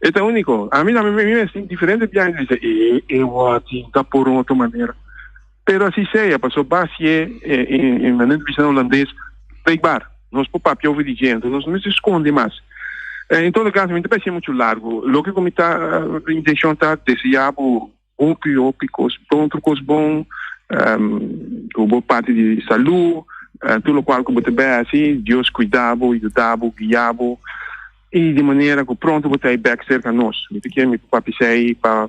e ta unico. Ami tambe mi mes tin diferente biaha mi ta bisa, e, e wou ta por un otro manera. Pero asi sea, pasobra bo haci'e, e manera di bisa na holandes, spreekbaar. Nos por papia over di dje, anto nos no mester sconde mas. En todo caso, mi no ta bay haci'e mucho largo. Loke cu mi ta, intencion ta desea bo hopi, hopi cos bon, tur cos bon, cu bo parti di salud, tur locual cu bo ta bay haci, Dios cuida bo, yuda bo, guia bo, y di manera cu pronto bo ta bay bek cerca nos. Mi ta kier mi por papia esey pa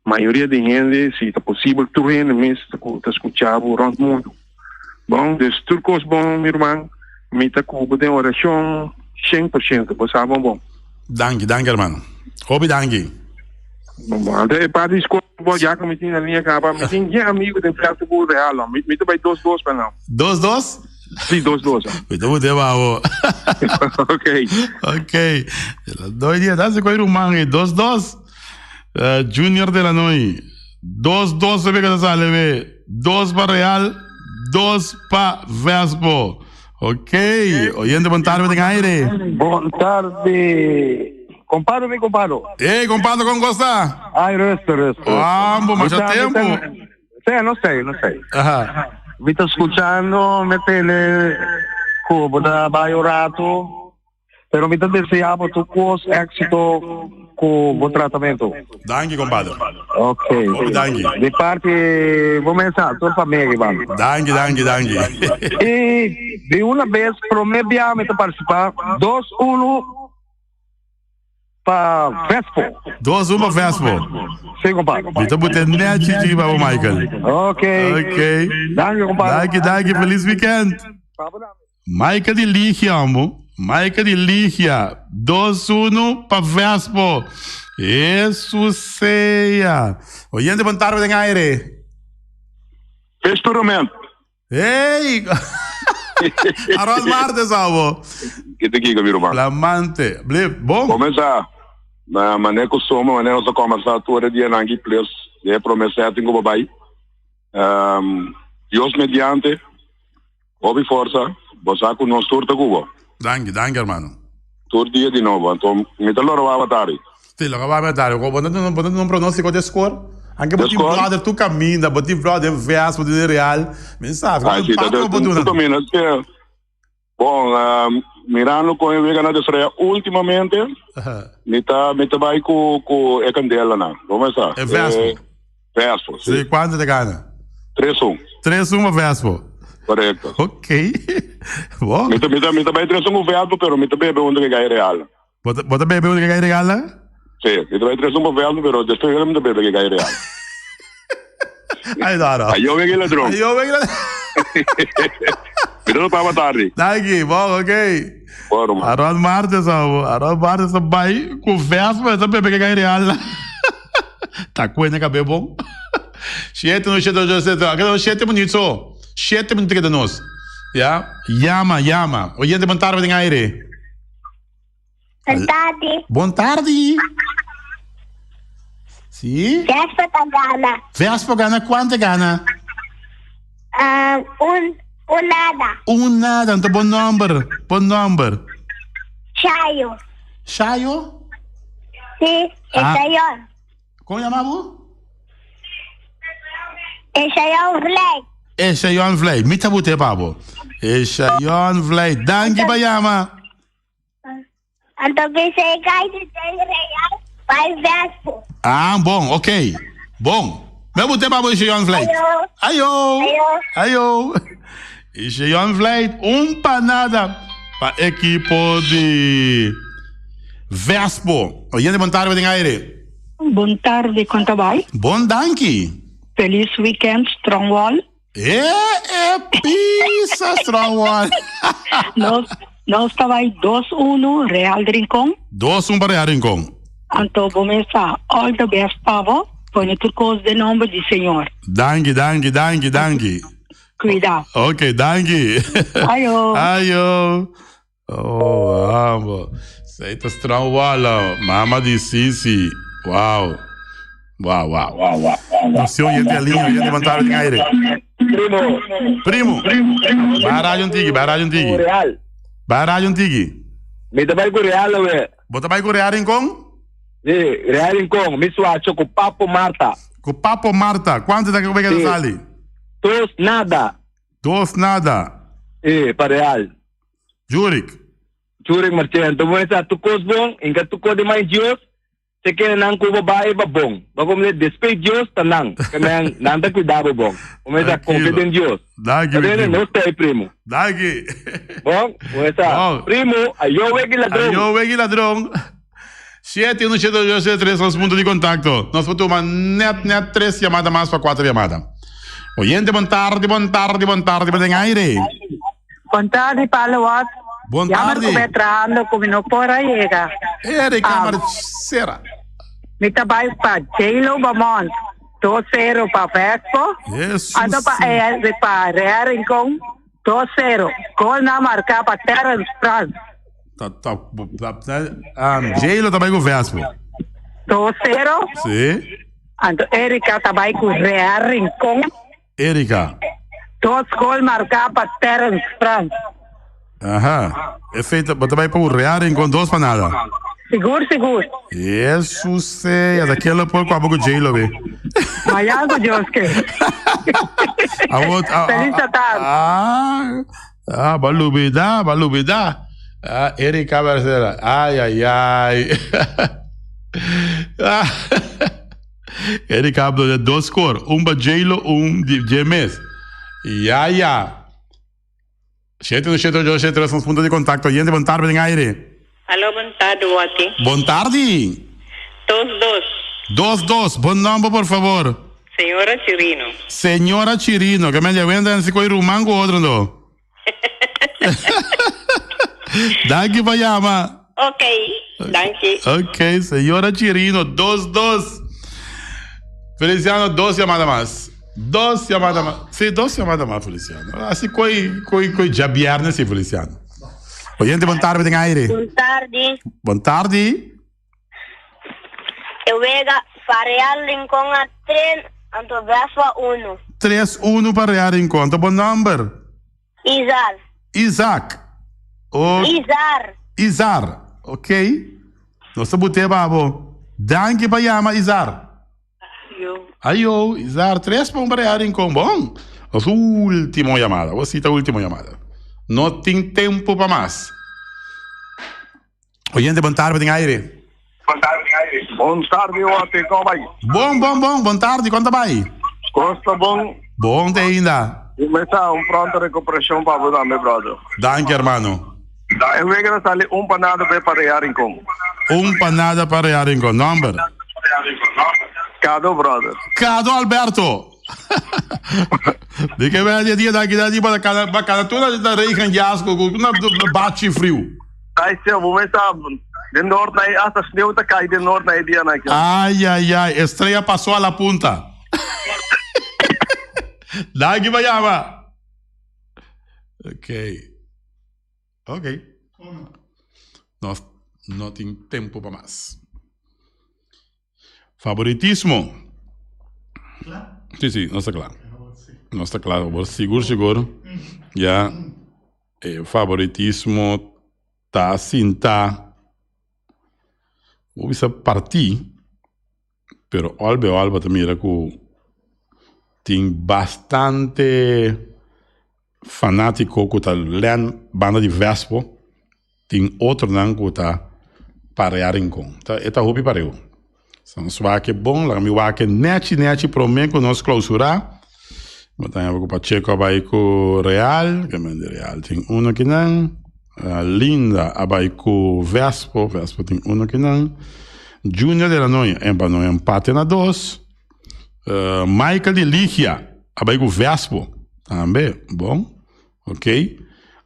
mayoria di hende, si ta posibel tur hende mes cu ta scucha bo rond mundo. Bon, dus tur cos bon mi ruman, mi ta cu bo den oracion cien por ciento, bo sa bon bon. Danki, danki hermano. Hopi danki. Bon bon, anto e parti di scol bo ya cu mi tin na liña caba, mi tin bien amigo den Festival Real, mi ta bay dos dos pa nan. Dos dos? Si, dos dos. Mi ta mute babo. Ok. Ok. Doy dia, ta si cu e ruman ei, dos dos. Junior de la Noy, dos dos e wega ta sali be, dos pa Real, dos pa Vespo. Ok, oyente bon tarde den aire. Bon tarde. Compado mi compado. Hey, compado con gosta? Ay, rustig, rustig. Ambo, masha tempo. Sí, no sé, no sé. Aha. Mi ta escuchando, me tele, cu bo ta bay un rato. Pero mi ta desea bo tur cos exito cu bo tratamento. Danki compadre. Ok. Hopi danki. Di parti bo mesa tur famia aki ban. Danki, danki, danki. Y di una bes prome bia mi ta participa dos uno pa Vespo. Dos uno pa Vespo. Si compadre. Mi ta bute net chichi pa bo Michael. Ok. Ok. Danki compadre. Danki, danki. Feliz weekend. Michael di Ligia amo. Michael di Ligia. Dos uno pa Vespo. Jesus sea. Oyente bon tarde den aire. Vespo Roman. Hey! Arroz Martes amo. Kita kiko mi ruman. Flamante. Ble, bon. Comenzá. Na mané ku soma, mané nos a conversá tur e dianan aki plus e promé setting ku bo bai. Um, Dios mediante, hopi forsa, bo sa ku nos tur ta ku bo. Danki, danki hermano. Tur dia di nobo, anto mi ta lora waba tari. Si, lora waba tari. Bo ta duna, bo ta duna un pronóstiko di score? Anke bo tin brother tur kaminda, bo tin brother den VS, bo tin den Real. Mi sa, Ah, si, ta bo duna. Tur kaminda. Bon, mirando con e wega na desaroya ultimamente, mi ta mi ta bai cu cu e candelanan. Bo mesa? E Vespo. Vespo, si. Si, cuanto ta gana? 3-1. 3-1 pa Vespo. Correcto. Ok. Bon. Mi ta mi ta mi ta bai 3-1 cu Vespo, pero mi ta bebe unda ke gai Real. Bo ta bo ta bebe unda ke gai Real? Si, mi ta bai 3-1 pa Vespo, pero despues mi ta bebe ke gai Real. Ay, no, no. Ayo ven el ladrón. Ayo ven el ladrón. Mira lo paba tarde. Danki, bon, ok. Bueno, man. Arroz martes, abo. Arroz martes ta bai ku Vespa, esta bebe ke gai real. Ta kuene kabe bon. Siete, no, siete, ocho, siete. Akeda nos siete minuut so. Siete minuut keda nos. Ya. Yama, yama. Oyente, bon tarde den aire. Bon tardi. Bon tardi. Sí? Vespa ta gana. Vespa gana kuantu gana? Um, un, un nada. Un nada, anto bon nomber, bon nomber. Shayo. Shayo? Sí, Ah. Shayon. Kon yama bo? Shayon Vlei. Eshayon Vlei, mi ta bute pa bo. Eshayon Vlei, danki pa yama. Anto bisa e gai di den real bai Vespo. Ah, bon, ok. Bon. Me bute pa bo Ishayon Vleit. Ayo. Ayo. Ayo. Ishayon Vleit, un panada pa ekipo di Vespo. Oyente, bon tarde den aire. Bon tarde, kon ta bai? Bon, danki. Feliz weekend, Strong Wall. E e pisa strong one. Nos nos ta bai 2-1 Real Rincon. 2-1 pa Real Rincon. Anto bo mesa all the best pa bo. Pone tur kos den nomber di Señor. Danki, danki, danki, danki. Cuida. Ok, danki. Ayo. Ayo. Oh, amo. Sei ta strong wala. Mama di Sisi. Wow. Wow, wow. Wow, wow. No se oyente a linha, oyente levantar en aire. Primo. Primo. Ba radio antigi, ba radio antigi. Real. Ba radio antigi. Mi ta bai ku Real we. Bo ta bai ku Real Rincon? Si, Real Rincon. Mi suacho ku Papo Marta. Ku Papo Marta. Kuantu ta ku Si. sali? Dos nada. Dos nada. Si, pa Real. Jurik. Jurik Marchena. Anto bo sa tu kos bon, inka tu kos de mai Dios, se kene nan ku bo bai ba bon. Ba como le despe Dios ta nan. Que nan nan ta cuida bo bon. Como esa confia en Dios. Danki, mi primo. No stay primo. Danki. Bon, como esa primo, ayo wegi ladron. Ayo wegi ladron. 7 1 7 8 7 3 nos punto di contacto. Nos por tuma net net tres llamada mas pa cuatro llamada. Oyente, bon tarde, bon tarde, bon tarde, bon aire. Bon tarde, Palo Wat. Bon Ya me tarde. estuve trabajando como no por llega. Erika Ah. Marcera. Mi tabay pa J-Lo Bamont. 2-0 pa Vespo. Jesus. Ando pa, eh, pa Real Rincón. 2-0. Gol na marca pa Terence Franz. Ta, ta, ta, ta, um, J-Lo tabay ku Vespo. 2-0. Sí. Anto Erika tabay ku Real Rincón. Erika. Dos gol marca pa Terence Franz. Aha. Efeito, bo tabay pa Real Rincón dos pa nada. Sigur, sigur. Jesus sea, daquela por kwabo ku J-Lo be. Mañana ku Dios ke. Awor, Feliz tarde. Ah, ah, balubida, balubida. Ah, Erika Barcela. Ai, ai, ai. Ah, Erika habla de dos cor. Un pa J-Lo, un di J mes. Ja, ja. 7 7 8 7 3 nos punto di contacto. Oyente, bon tarde den aire. Aló, bon tarde, Watty. Bon tarde. Dos dos. Dos dos. Bon nomber, por favor. Señora Chirino. Señora Chirino. Que me lleven en si coi ruman cu otro no. Danki pa yama. Ok, danki. Ok, señora Chirino, dos dos. Feliciano, dos llamada mas. Dos llamada mas. Sí, dos llamada mas, Feliciano. Así coi, coi, coi ya viernes, sí, Feliciano. Oyente, bon tarde, den aire. Bon tarde. Bon tarde. E wega pa Real Rincon a 3, anto Vespa 1. 3-1 pa Real Rincon. Ta bon nomber? Izar. Isaac. O Izar. Izar. Ok. Nos ta bute pa bo. Danki pa yama, Izar. Ayo. Izar. 3 pa 1 pa Real Rincon. Bon. Nos ultimo yamada. Bo si ta ultimo yamada. No tin tempo pa mas. Oyente, bon tarde den aire. Bon tarde, Wate, kon bai? Bon, bon, bon, bon tarde, kon ta bai? Kos ta bon. Bon te ainda. Mesa, un pronto recuperacion pa bo tambe, brother. Danki, hermano. E wega ta sali un pa nada pa Real Rincon. Un pa nada pa Real Rincon. Nomber? Cado, brother. Cado Alberto. Di ke bel dia daki daki pa cada pa cada tur na regen jas ku ku na bachi friu. Ai seo, bo mes sa den noord na hasta sneeuw ta kai den noord na e dia na ki. Ai ai ai, estrella pasó a la punta. Danki pa yama. Okay. Okay. Nos no tin tempo pa mas. Favoritismo. Sí, sí, nos ta kla. Nos ta kla, bo sigur sigur. Ya, e favoritismo ta sinta, bo bisa partí, pero olbe olbe ta mira ku tin bastante fanátiko ku ta lèn banda di Vespo, tin otronan ku ta parea Rincon. Ta e ta hopi pareu. So nos wak e bon, laga mi wak e nèchi nèchi promé ku nos klousurá. Bo ta haña ku Pacheco a bai ku Real, ke men di Real tin uno kinan. Linda a bai ku Vespo, Vespo tin uno kinan. Junior de la Noña, empa no empate na dos. Michael di Ligia a bai ku Vespo tambe, bon, ok.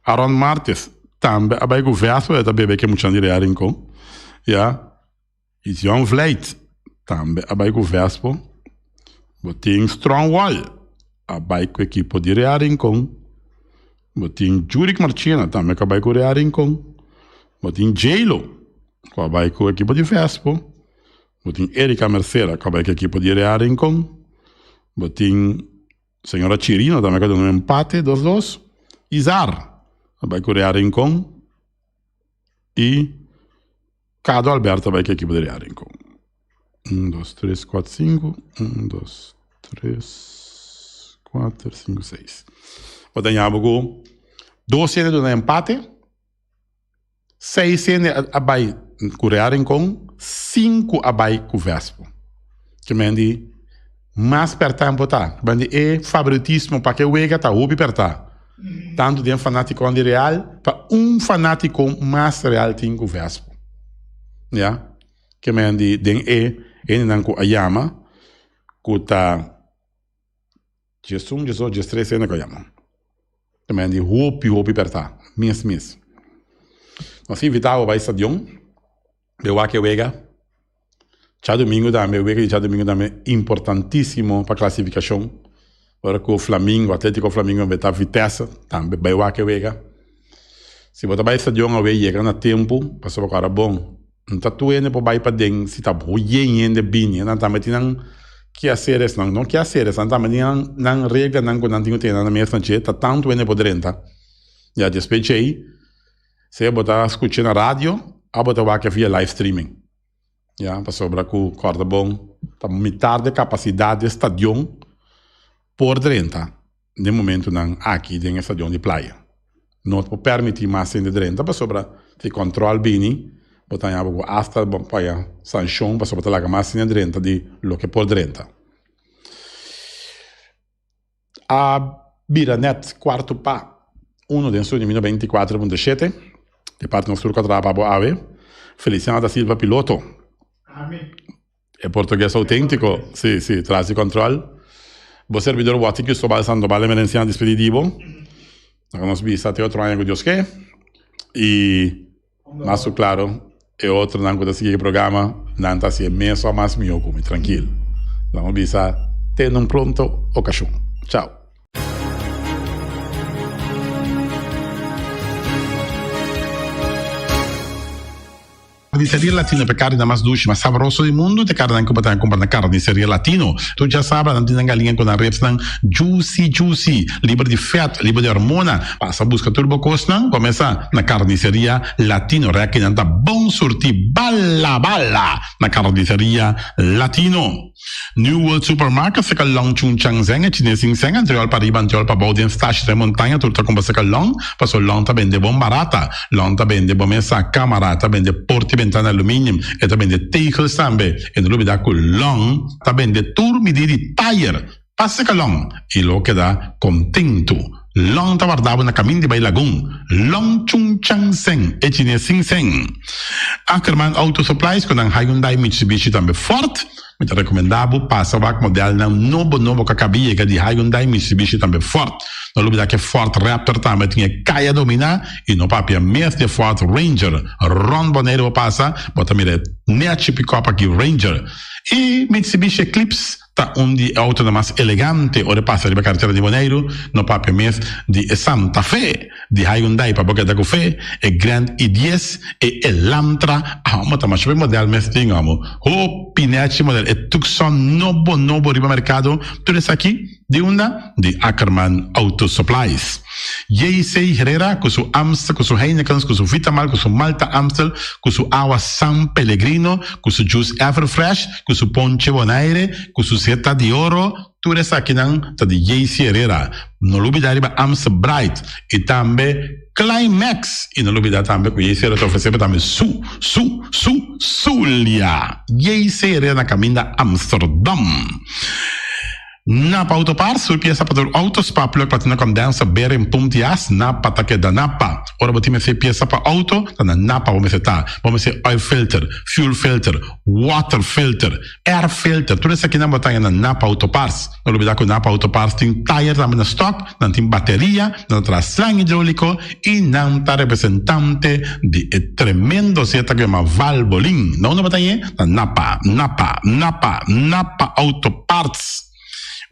Aaron Martes tambe a bai ku Vespo, e ta bebe ke muchanan di Real Rincon, ya. I John Vlijt tambe a bai ku Vespo. Bo tin Strong Wall a bai ku ekipo di Real Rincon. Bo tin Jurik Marchena tambe ku a bai ku Real Rincon. Bo tin Jaylo ku a bai ku ekipo di Vespo. Bo tin Erika Mercera ku a bai ku ekipo di Real Rincon. Bo tin señora Chirino tambe ku a duna un empate dos dos. Izar a bai ku Real Rincon i Cado Alberto a bai ku ekipo di Real Rincon. Un, dos, tres, kuater, sinku. Un, dos, tres, kuater, sinku, seis. Bo ta ña bo ku dos hende duna empate. Seis hende a bai ku Real Rincon, sinku a bai ku Vespo. Ke men di mas pertá bo ta. Ke men di e favoritismo pa ke wega ta hopi pertá. Tantu den fanatikonan di Real, pa un fanatiko mas Real tin ku Vespo. Ya. Ke men di den e hendenan ku a yama ku ta. 11, 12, 13 hende ku a yama. Ta mende hopi hopi pèrtá, mes mes. Nos invitá bo bai stadion, bai wak e wega. Djadumingu tambe, wega di djadumingu tambe importantísimo pa klasifikashon. Ora ku Flamingo, Atlético Flamingo mete Vitesse, tambe bai wak e wega. Si bo ta bai stadion awe yega na tempu, pasobra ku ora bon. No ta tur hende por bai paden si ta yen hende bini. Nan tambe tin nan kiaseres, nan no kiaseres, nan tambe tin nan nan reglanan ku nan tin ku tene nan mes na dje, ta tantu hende por drenta. Ya despues djei, sea bo ta skucha na radio òf bo ta wak via live streaming. Ya, pasobra ku kòrda bon ta mitar di e kapasidat di e stadion por drenta. Den momentunan aki den e stadion di Playa. No por permiti mas hende drenta pasobra Si kòntròl bini, bo ta haña bo ku asta bo paga sanshon pasobra bo ta laga mas hende drenta di loke por drenta. A bira nèt kuartu pa uno den studio mino 24.7 di parti nos tur ku a traha pa bo awe. Feliciano da Silva piloto. E portugues autentico, si, si, tras di control. Bo servidor Watty Cristobal Sandoval Emerenciano a despedi di bo. Laga nos bisa te otro aña cu Dios ke. Y mas cu claro, e otronan cu ta sigui e programa, nan ta haci e mes of mas miho cu mi. Trankil. Laga nos bisa te na un pronto ocasion. Chao. Carniceria Latino pa e carninan mas dushi, mas sabroso di mundu ta e carninan cu bo ta cumpra na Carniceria Latino. Tur djasabra nan tin nan galiña cu nan ribsnan juicy juicy, liber di vet, liber di hormona. Pasa busca tur bo cosnan, comesa na Carniceria Latino. Reki nan ta bon surti bala bala na Carniceria Latino. New World Supermarket seka long Chung Chang Zeng e chines sin seng antriol pa riba antriol pa bou den stashi den montaña tur ta kumpra seka long paso long ta bende bon barata long ta bende bo mesa kamara ta bende porti bentana aluminium e ta bende tegels tambe e no lubida ku long ta bende tur midi di tayer pa seka long i lo keda kontentu long ta warda bo na kamin di bai lagun long Chung Chang Zeng e chines sin seng Ackerman Auto Supplies ku nan Hyundai Mitsubishi tambe Ford. Mi ta rekomendá bo pasa wak modelnan nobo nobo ku a kabi yega di Hyundai, Mitsubishi tambe Ford. No lubidá ku e Ford Raptor tambe tin e kaya dominá i no papia mes di e Ford Ranger. Rònt Boneiru bo pasa, bo ta mira e nèchi pikòp aki Ranger. E Mitsubishi Eclipse ta un di e outonan mas elegante ora e pasa riba karetera di Boneiru. No papia mes di e Santa Fe. Di Hyundai pa bo keda ku fe, e Grand i dies, e Elantra, amo ta masha hopi model mes tin amo. Hopi nechi model, e Tucson nobo nobo riba merkado, tur esaki di unda? Di Ackerman Auto Supplies. JC Herrera ku su Amstel, ku su Heinekens, ku su Vitamal, ku su Malta Amstel, ku su awa San Pellegrino, ku su juice Everfresh, ku su ponche Bonaire, ku su Zeta di Oro, Tur esakinan ta di JC Herrera. No lubida riba Amstel Bright y tambe Climax. Y no lubida tambe cu JC Herrera ta ofrece bo tambe su, su, su, Zulia. JC Herrera na caminda Amsterdam. Napa Auto Parts, tur pieza pa tur auto, spark plug, platina condenser, bearing, pump di as, Napa ta keda Napa. Ora bo tin mester pieza pa auto, ta na Napa bo mester ta. Bo mester oil filter, fuel filter, water filter, Air filter, tur esakinan bo ta haña na Napa Auto Parts. No lubida ku Napa Auto Parts tin tayer tambe na stock, nan tin bateria, nan ta traha slang hidroliko i nan ta representante di e tremendo zeta ku yama Valvoline. Na unda bo ta hañ'é? Na Napa, Napa, Napa, Napa Auto Parts.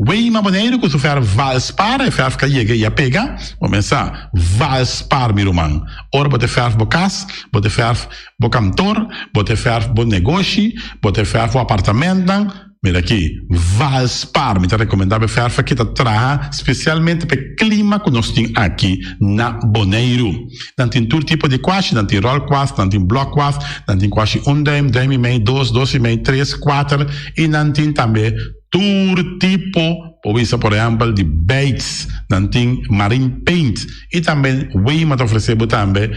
Weima Boneiru ku su fèrf Valspar, e fèrf ka yega i a pega. Bo mesa Valspar mi ruman. Ora bo ta fèrf bo kas, bo ta fèrf bo kantor, bo ta fèrf bo negoshi, bo ta fèrf bo apartamentnan, mira aki, Valspar. Mi ta rekomendá bo e fèrf aki ta traha spesialmente pa e klima ku nos tin aki na Boneiru. Nan tin tur tipo di kuashi, nan tin ròl kuas, nan tin blòk kuas, nan tin kuashi un dùim, dùim i mei, dos, dos i mei, tres, kuater i nan tin tambe Tur tipo, por bisa por ehempel di baits, nan tin marine paint y tambe Wema ta ofrece bo tambe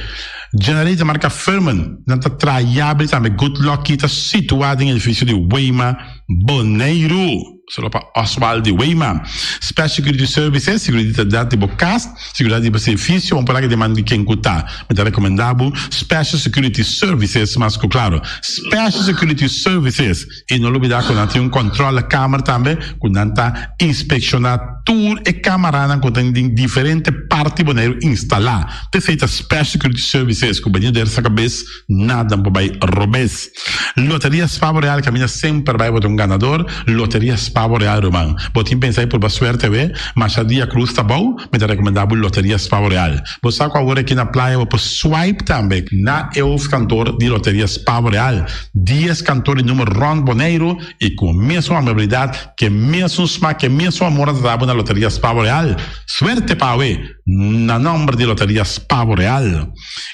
generator marca Firman, nan ta traha yabri tambe Good Lucky ta situa den edificio di Wema Boneiru. Solo pa Oswald di Wema. Special Security Services, seguridad di bo cas, seguridad di bo edificio, un por aki deman di ken cu ta. Mi ta recomenda bo Special Security Services mas cu claro. Special Security Services. I no lubidá ku nan tin un kòntròlekamer tambe ku nan ta inspekshoná tur e kamaranan ku tin den diferente parti Boneiru instalá. P'esei ta Special Security Services ku bini der sa kabes nada por bai robes. Loteria Spavo Real kaminda semper bai bo ta un ganador. Loteria Spavo Real ruman. Bo tin pensa di purba suerte awe? Masha dia krus ta bou, mi ta rekomendá bo Loteria Spavo Real. Bo sa ku awor aki na playa bo por swipe tambe na e hoofdkantoor di Loteria Spavo Real. Dies kantor di number rònt Boneiru i ku mesun amabilidat, ku e mesun smak, ku e mesun amor a trata bo na Loteria Spavo Real. Suerte pa awe! Na nòmber di Loteria Spavo Real.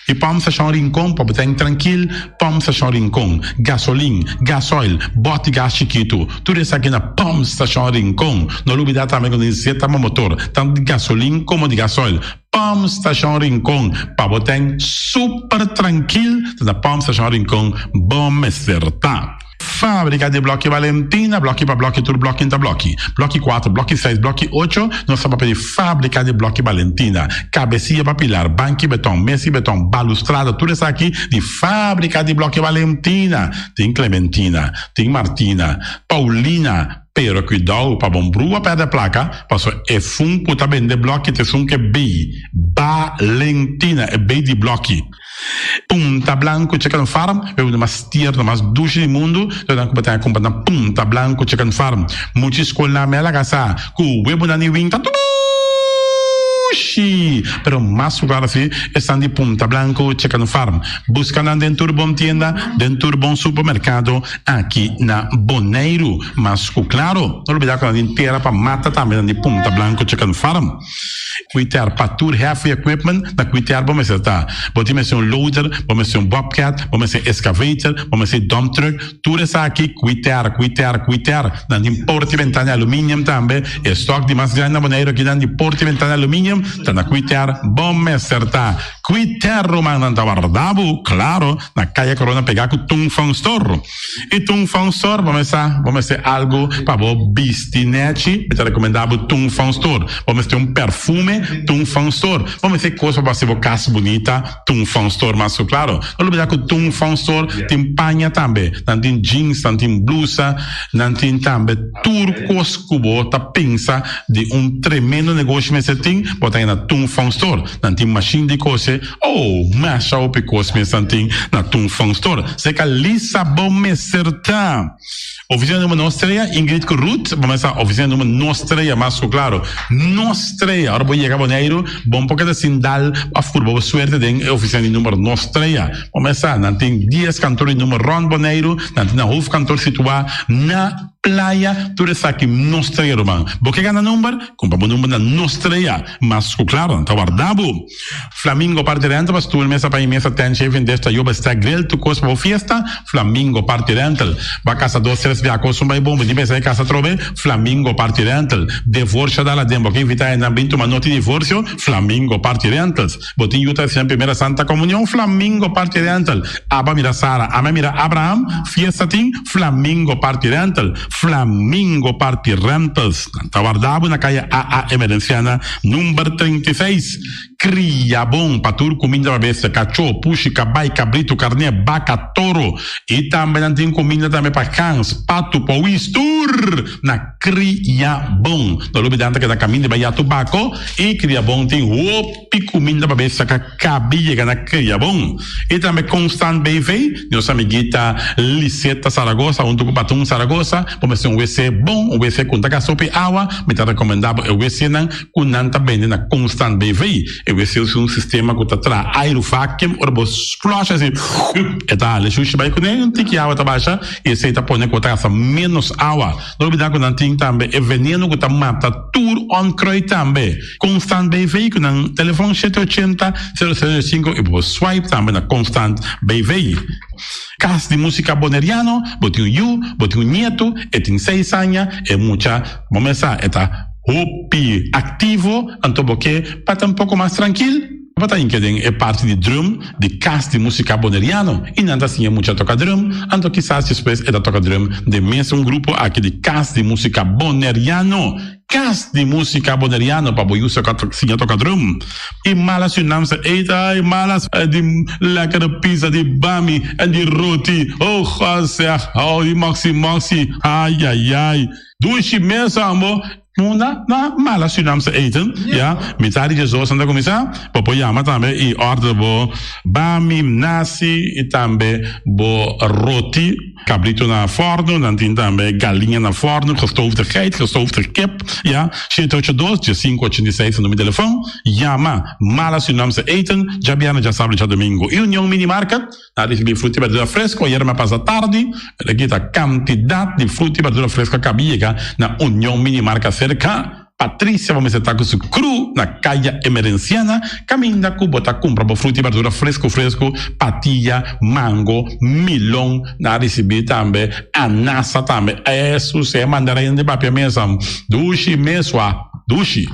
I Pòmp Stashon Rincon pa bo ta en trankil, Pòmp Stashon Rincon, gasolin, gasoil, bòt di gas chikitu, tur esaki na Pòmp Stashon Rincon. No lubidá tambe ku nos ta motor, tantu di gasolin komo di gasoil. Pump Station Rincon pa bo ten super trankil ta na Pump Station Rincon bo mester ta. Fábrika di Blòki Valentina, blòki pa blòki tur blòki ta blòki. Blòki kuater, blòki seis, blòki ocho, nos ta papia di Fábrika di Blòki Valentina. Kabesia pa pilar, banki beton, mesi beton, balustrada, tur esaki di Fábrika di Blòki Valentina. Tin Clementina, tin Martina, Paulina, pero kuidou pa bon brua pèrdè plaka, paso esun ku ta bende blòki ta esun ku e bei Valentina, e bei di blòki. Punta Blanco Chicken Farm, e uno mas tierno, mas dushi di mundu, lo nan ku bo ta kumpra na Punta Blanco Chicken Farm. Mucha skolnan mi a laga sa ku webunan di win ta dushi, pero mas ku klaro si esnan di Punta Blanco Chicken Farm. Buska nan den tur bon tienda, den tur bon supermerkado aki na Boneiru. Mas ku klaro, no lubida ku nan tin tera pa mata tambe nan di Punta Blanco Chicken Farm. Kuiter pa tur heavy equipment na kuiter bo mester ta. Bo tin mester un loader, bo mester un bobcat, bo mester excavator, bo mester dump truck, tur esaki kuiter, kuiter, kuiter. Nan tin porta y ventana aluminium tambe. E stock di mas grandi na Boneiru aki nan di porta y ventana aluminium ta na kuiter bo mester ta. Kuiter ruman nan ta warda bo, claro, na Kaya Corona pega ku Tung Fong Store. I Tung Fong Store bo mester bo mester algu pa bo bisti nechi, mi ta rekomendá bo Tung Fong Store. Bo mester un perfume, Tung Fong Store. Bo mester kos pa bo hasi bo kas bunita, Tung Fong Store mas ku klaro. No lubidá ku Tung Fong Store tin paña tambe. Nan tin jeans, nan tin blusa, nan tin tambe tur kos ku bo ta pensa di un tremendo negoshi mester tin, bo ta haña na Tung Fong Store. Nan tin mashin di kose. Oh, masha hopi kos mes nan tin na Tung Fong Store. Seka Lisa bo mester ta. Oficina numero nos trea, Ingrid ku Ruth, bo mester sa oficina numero nos trea mas ku klaro. Nos trea, ora bo yega Boneiru, bo por keda sin dal of purba bo suerte den e oficina di numero nos trea. Bo mester sa, nan tin dies kantor di numero rond Boneiru, nan tin nan hoofdkantoor situa na Playa, tur esaki nos trea ruman. Bo ke gana number? Kumpra bo number na nos trea. Mas ku klaro, nan ta warda bo. Flamingo Party Rental pa stoel, mesa pa i mesa, tent, chafing dish, tayoba, stack, grill, tur kos pa bo fiesta, Flamingo Party Rental. Bo a kasa dos, tres bia kos un bai bon, bo tin pensa di kasa atrobe, Flamingo Party Rental. Devorsio dal aden, bo ke invita hendenan bin tuma noti divorsio, Flamingo Party Rentals. Bo tin yu ta hasi nan primera Santa Comunion, Flamingo Party Rental. Aba mira Sara, ame mira Abraham, fiesta tin, Flamingo Party Rental. Flamingo Party Rentals. Nan ta warda bo na kaya AA Emerenciana number 36. Kria bon pa tur kuminda pa bestia, kachó, pushi, kabai, kabritu, karné, baka, toro. I tambe nan tin kuminda tambe pa gans, patu, powis, tur na Kria Bon. No lubida nan ta keda kaminda bai ya tubako i Kria Bon tin hopi kuminda pa bestia ka kabi yega na Kria Bon. I tambe Constant BV, nos amiguita Liseta Saragoza huntu ku Patun Saragoza, bo mester un wc bon, un wc ku no ta gasta hopi awa, mi ta rekomendá bo e wcnan ku nan ta bende na Constant BV. E wc usa un sistema ku ta traha airu vacuum, ora bo flush asi, e ta hala e shushi bai kuné, un tiki awa ta basha i esei ta pone ku bo ta gasta ménos awa. No olbida ku nan tin tambe e veneno ku ta mata tur onkruid tambe. Constant BV ku nan telefon shete ochenta, sero sero sinku i bo por swipe tambe na Constant BV. Kas di Musika Boneriano, bo tin un yu, bo tin un nietu, e tin seis aña, e mucha bo mes sa e ta hopi aktivo, anto bo ke pa ta un poko mas trankil? Bo ta hinka den e parti di drum di Kas di Musika Boneriano i nan ta siña mucha toka drum, anto kisas despues e ta toka drum den mesun grupo aki di Kas di Musika Boneriano. Kas di Musika Boneriano pa bo yu siña toka drum. I malas yu nam sa eet, ai malas di lekkere pizza di bami en di roti, oh God zeg, oh di moxi moxi, ai ai ai, dushi mes ambo. Munda na mala Surinaamse eten, ya, mitad di djesdos nan ta kuminsá, bo por yama tambe i order bo bami, nasi i tambe bo roti, kabritu na fòrnu, nan tin tambe galiña na fòrnu, gestoofde geit, gestoofde kip, ya, shete ocho dos, diesinku ochenta i seis ta numero di telefòn, yama Mala Surinaamse Eten, djabièrnè, djasabra i djadumingu. I Union Mini Market. Na ricibi fruta y berdura fresco ayer me pasa tardi, el a kita cantidad di fruta y berdura fresco a cabi yega na Union Mini Marca cerca Patricia bo mester ta cu su crew na Caya Emerenciana caminda cu bo ta cumpra bo fruta y berdura fresco fresco patilla, mango, milon na ricibi tambe anasa tambe Jesus e mandarin di papia mesa dushi mesua dushi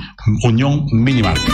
Union Mini Marca.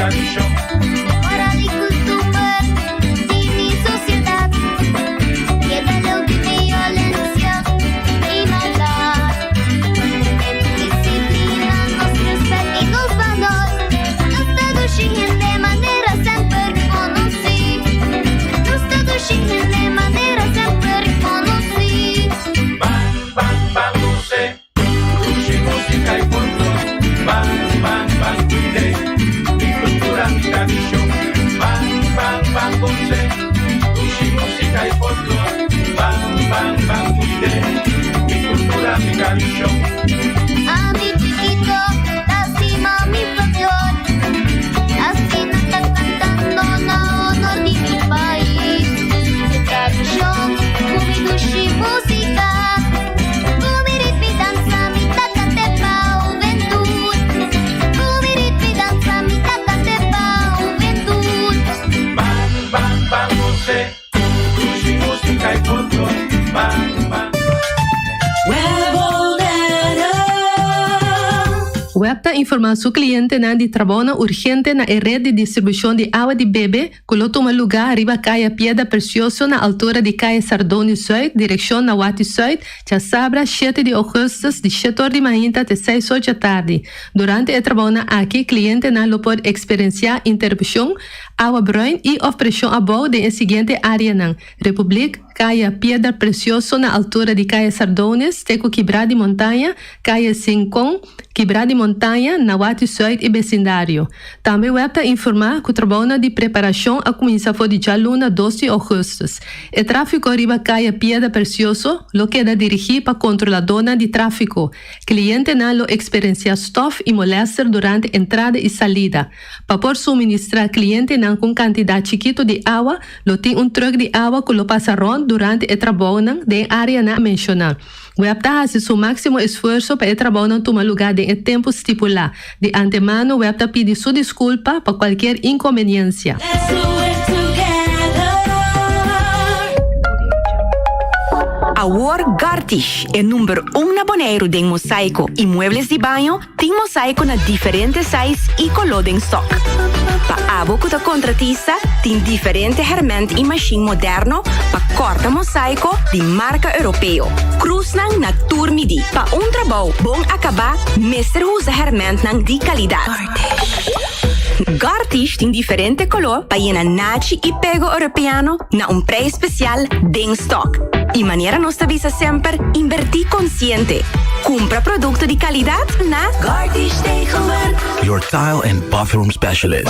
tradishon. Moral i kustumber di mi sosiedat. Keda leu di violensia i maldat. Mantené disiplina, nos rèspèt i nos balor. Nos ta dushi hende manera semper konosí. Nos ta dushi hende manera semper konosí. Ban, ban, ban gos'é. Dushi músika i folklor. Ban, ban, ban kuid'é. Mi kultura, mi tradishon. Ban, ban, ban gos'é. Dushi músika i folklor. Ban, ban, ban kuid'é. Mi kultura, mi tradishon. Ami chikito ta stima mi folklor. Asina ta kantando na honor di mi pais. E tradishon ku mi dushi músika. Ku mi ritmo i dansa mi ta kant'é pa hubentut. Ku mi ritmo i dansa mi ta kant'é pa hubentut. Ban, ban, ban gos'é. Dushi músika i folklor. Ban, ban. Web ta informá su klientenan di trabounan urgente na e ret di distribushon di awa di bebe ku lo tuma lugá riba Kaya Piedra Precioso na altura di Kaya Sardoni Zuid direkshon na Wati Zuid djasabra shete di ougùstùs di shete or di mainta te seis or djatardi. Durante e trabounan aki klientenan lo por eksperensiá interupshon, awa bruin i òf preshon abou den e siguiente áreanan, Republiek, Kaya Piedra Precioso na altura di Kaya Sardones te ku Kibrá di Montaña, Kaya Sinkon, Kibrá di Montaña, Nawati Zuid i besindario. Tambe web ta informá ku trabounan di preparashon a kuminsá for di djaluna dos di ougùstùs. E tráfiko riba Kaya Piedra Precioso lo keda dirigí pa kontroladónan di tráfiko. Klientenan lo eksperensiá stòf i molèster durante entrada i salida. Pa por suministrá klientenan ku un kantidat chikitu di awa, lo tin un trùk di awa ku lo pasa rònt durante e trabounan den e áreanan menshoná. Web ta hasi su máksimo esfuerso pa e trabounan tuma lugá den e tempu stipulá. Di antemano web ta pidi su diskulpa pa kualkier inkonbeniensia. Awor Gartish, e number un na Boneiru den mosaiko i muebles di baño, Tin mosaico na diferente size y coló den stock. Pa abo cu ta contratista, tin diferente herment y machine moderno pa corta mosaico di marca Europeo. Cruznan na tur midi. Pa un trabou bon acaba, mester usa hermentnan di calidad. Gartish tin diferente color pa yena nachi y pego Europeano na un prijs special den stock. Y manera nos ta bisa semper, inverti consciente. Cumpra producto di calidad na Gartish Tegelwerk. Your tile and bathroom specialist.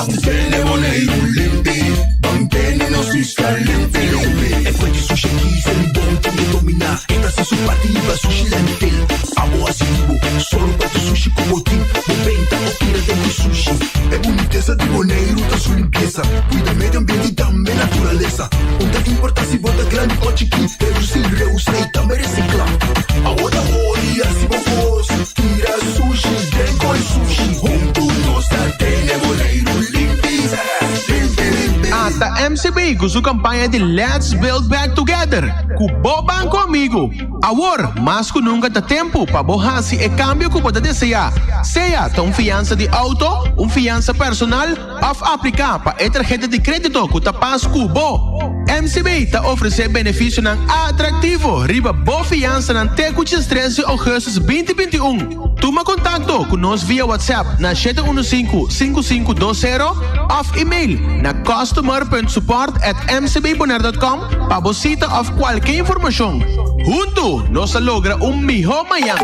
Ata MCB ku su kampaña di Let's Build Back Together ku bo banko amigu. Awor, mas ku nunka ta tempu pa bo hasi e kambio ku bo ta deseá, sea ta un fiansa di outo, un fiansa personal òf apliká pa e tarheta di krédito ku ta pas ku bo. MCB ta ofresé benefisionan atraktivo riba bo fiansanan te ku diestres di ougùstus 2021. Tuma kontakto ku nos via WhatsApp na shete unu sinku, sinku sinku dos sero òf email na customer punt support at mcbbonaire dot com pa bo sita òf kualke informashon. Huntu nos ta logra un mihó mañan!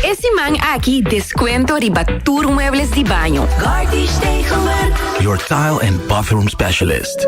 E siman aki descuento riba tur muebles di baño. Gartish Tegelwerk. Your tile and bathroom specialist.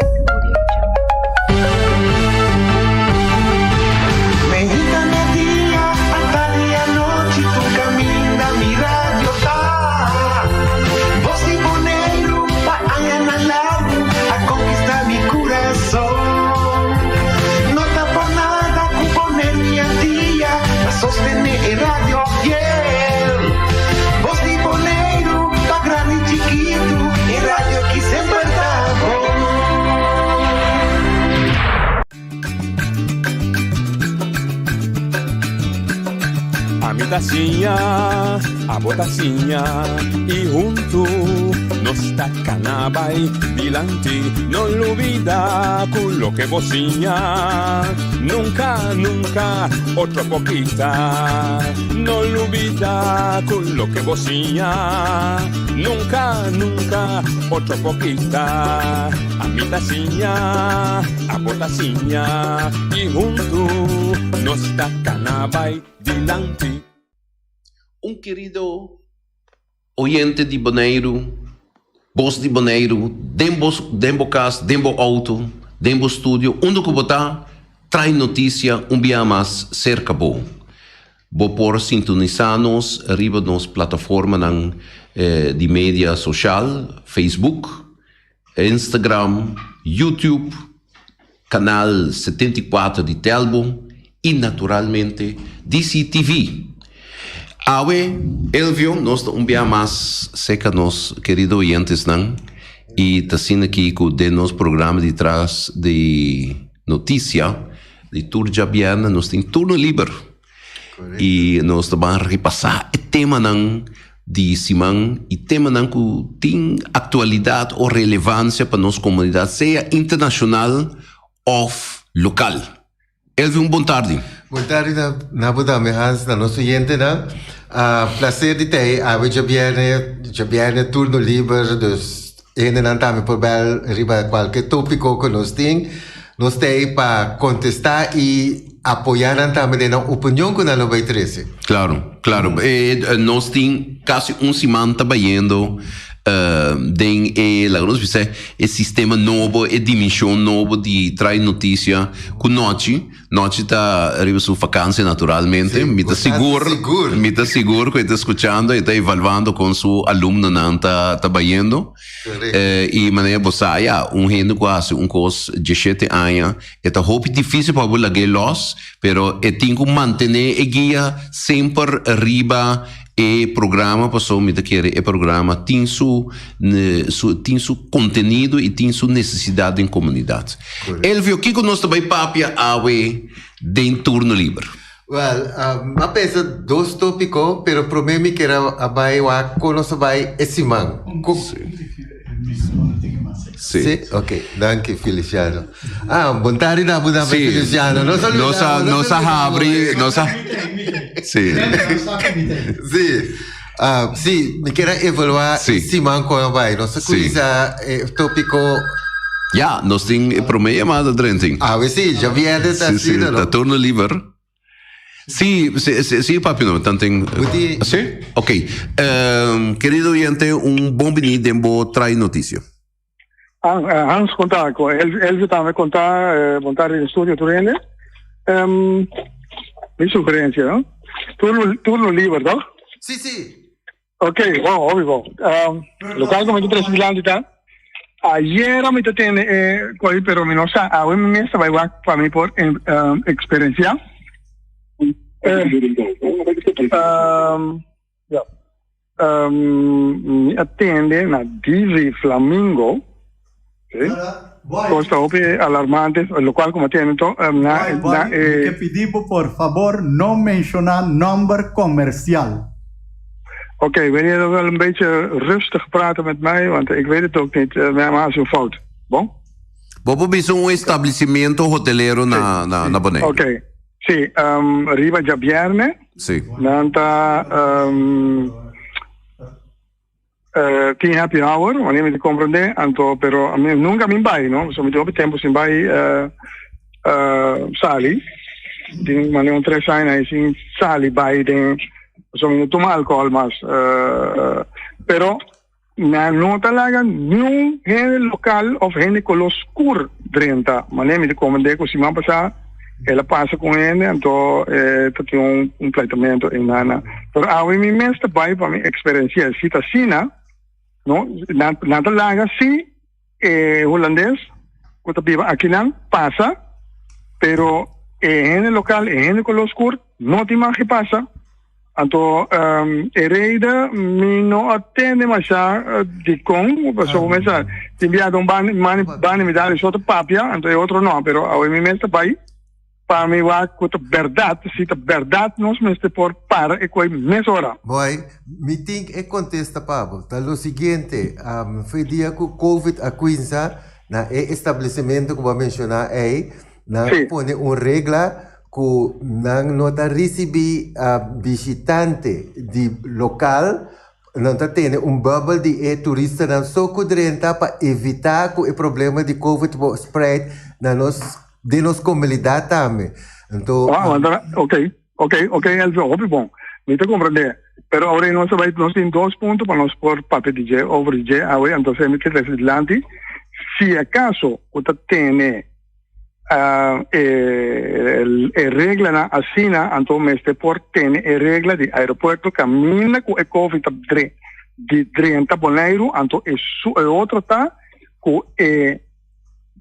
Ami ta siña, abo ta siña, i huntu nos. Nos ta kana bai dilanti, no lubida ku loke bo siña nunka, nunka otro por kita. No lubida ku loke bo siña nunka, nunka otro por kita. Ami ta siña, abo ta siña i huntu nos ta kana bai dilanti. Un kerido Oyente di Boneiru, Bos di Boneiru, den bo den bo kas, den bo outo, den bo studio, unda ku bo ta, trae notisia un bia mas serka bo. Bo por sintonisá nos riba nos plataformanan di media soshal, Facebook, Instagram, YouTube, Kanal 74 di Telbo i naturalmente DCTV. Awe, Elvio, nos ta un bia mas serka nos kerido oyentesnan i ta asina aki ku den nos programa di Tras di Notisia di tur djabièrnè nos tin turno liber. I nos ta ban repasá e temanan di siman i temanan ku tin aktualidat o relevansia pa nos komunidat, sea internashonal òf lokal. Elvin, un bon tardi. Bon tardi na na bo tambe Hans, na nos oyentenan. Placer di ta ei awe djabièrnè, djabièrnè turno liber, dus hendenan tambe por bèl riba kualke tópiko ku nos tin. Nos ta ei pa kontestá i apoyá nan tambe den nan opinion ku nan lo bai trese. Klaro, klaro. Nos tin kasi un siman ta bayendo den e, laga nos bisa, e sistema nobo, e dimenshon nobo di trae notisia ku nochi. Nochi ta riba su vakantie naturalmente. Mi ta sigur, mi ta sigur ku e ta skuchando, e ta evaluando kon su alumnonan ta ta bayendo. I manera bo sa ya, un hende ku a hasi un kos dieshete aña, e ta hopi difísil pa bo lag'é lòs, pero e tin ku mantené e guia semper riba E programa paso mi ta kere e programa tin su su tin su kontenido i tin su nesesidat den komunidat. Elvio, kiko nos ta bai papia awe den Turno Liber? Wel, mi a pensa dos topiko, pero prome mi kier a bai wak kon nos a bai e siman. Sí. Ok, danki Feliciano. Ah, bon tardi na bo tambe Feliciano. Nos a nos a nos a habri, nos a Sí. Sí. Ah, sí, mi kier a evalua e siman kon a bai. Nos a kuminsa e topiko. Ja, nos tin e prome yamada drentin. Awe sí, djabièrnè ta asina, no? Ta turno liber. Sí, sí, sí, sí, papi, no, tanten. Sí? Ok. Um, querido oyente, un bon bini den bo trae noticia. Hans conta, con El, Elvio tambe conta, eh, bon tarde in studio tur hende. Um, mi sugerencia, no? Turno, turno liber, toch? Sí, sí. Ok, bon, hopi bon. Um, local como tres milandi ta. Ayera mi ta tene e koi, pero mi no sa. Awe mi mes ta bai wak pa mi por um, experiencia. Eh, um, ja. Um, mi a tende na Dizzy Flamingo. Okay. Cosa hopi alarmante, lo cual como tiene to, um, na, Boy, boy, na, mi eh, ke pidi bo por fabor no menshoná nòmber komersial. Oké, wil je wel een beetje rustig praten met mij? Want ik weet het ook niet. Uh, maar is een fout. Bon? Bo por bisa un establishmento hotelero na, na, na Bonaire. Oké. Sí, um, riba djabièrnè. Sí. Nan ta um, uh, tin happy hour, wanneer mi te comprende, anto, pero mi, nunca mi bai, no? So mi tin hopi tempo sin bai uh, uh, sali. Tin mane un tres aña ahí sin sali bai den, so mi no tuma alcohol mas. Uh, pero Nan no ta laga niun hende lokal òf hende koló skur drenta. Manera mi ta komprendé ku siman pasá el a pasa ku un hende, anto e ta tin un un pleitamentu einan. Pero awe mi mes ta bai pa mi eksperensiá si ta asina, no, nan nan ta laga si e hulandes ku ta biba akinan pasa, pero e hende lokal, e hende koló skur no tin mag di pasa. Anto e reden mi no a tende masha dikon, pasobra mi sa tin biaha un banda mi dal e so ta papia, anto e otro no, pero awe mi mes ta bai. Pa mi wak ku ta bèrdat, si ta bèrdat nos mester por para e koi mesora. Boy, mi tin e kontesta pa bo. Ta lo siguiente, Foi dia ku Covid a kuinsa na e establesimentu ku bo a menshoná ei, nan a pone un regla ku nan no ta risibí bishitante di lokal, nan ta tene un bubble di e turistanan so ku drenta pa evitá ku e problema di Covid por spreid na nos Den nos komunidat tambe. Anto. Wow, anto, ok, ok, ok, Elvio, hopi bon. Mi ta komprendé. Pero awor nos ta bai, nos tin dos punto pa nos por papia di dje, over di dje awe, anto mi ke trese dilanti. Si acaso ku ta tene e e reglanan asina, anto mester por tene e regla di aeropuerto kaminda ku e covid ta dre di drenta Boneiru, anto e su e otro ta ku e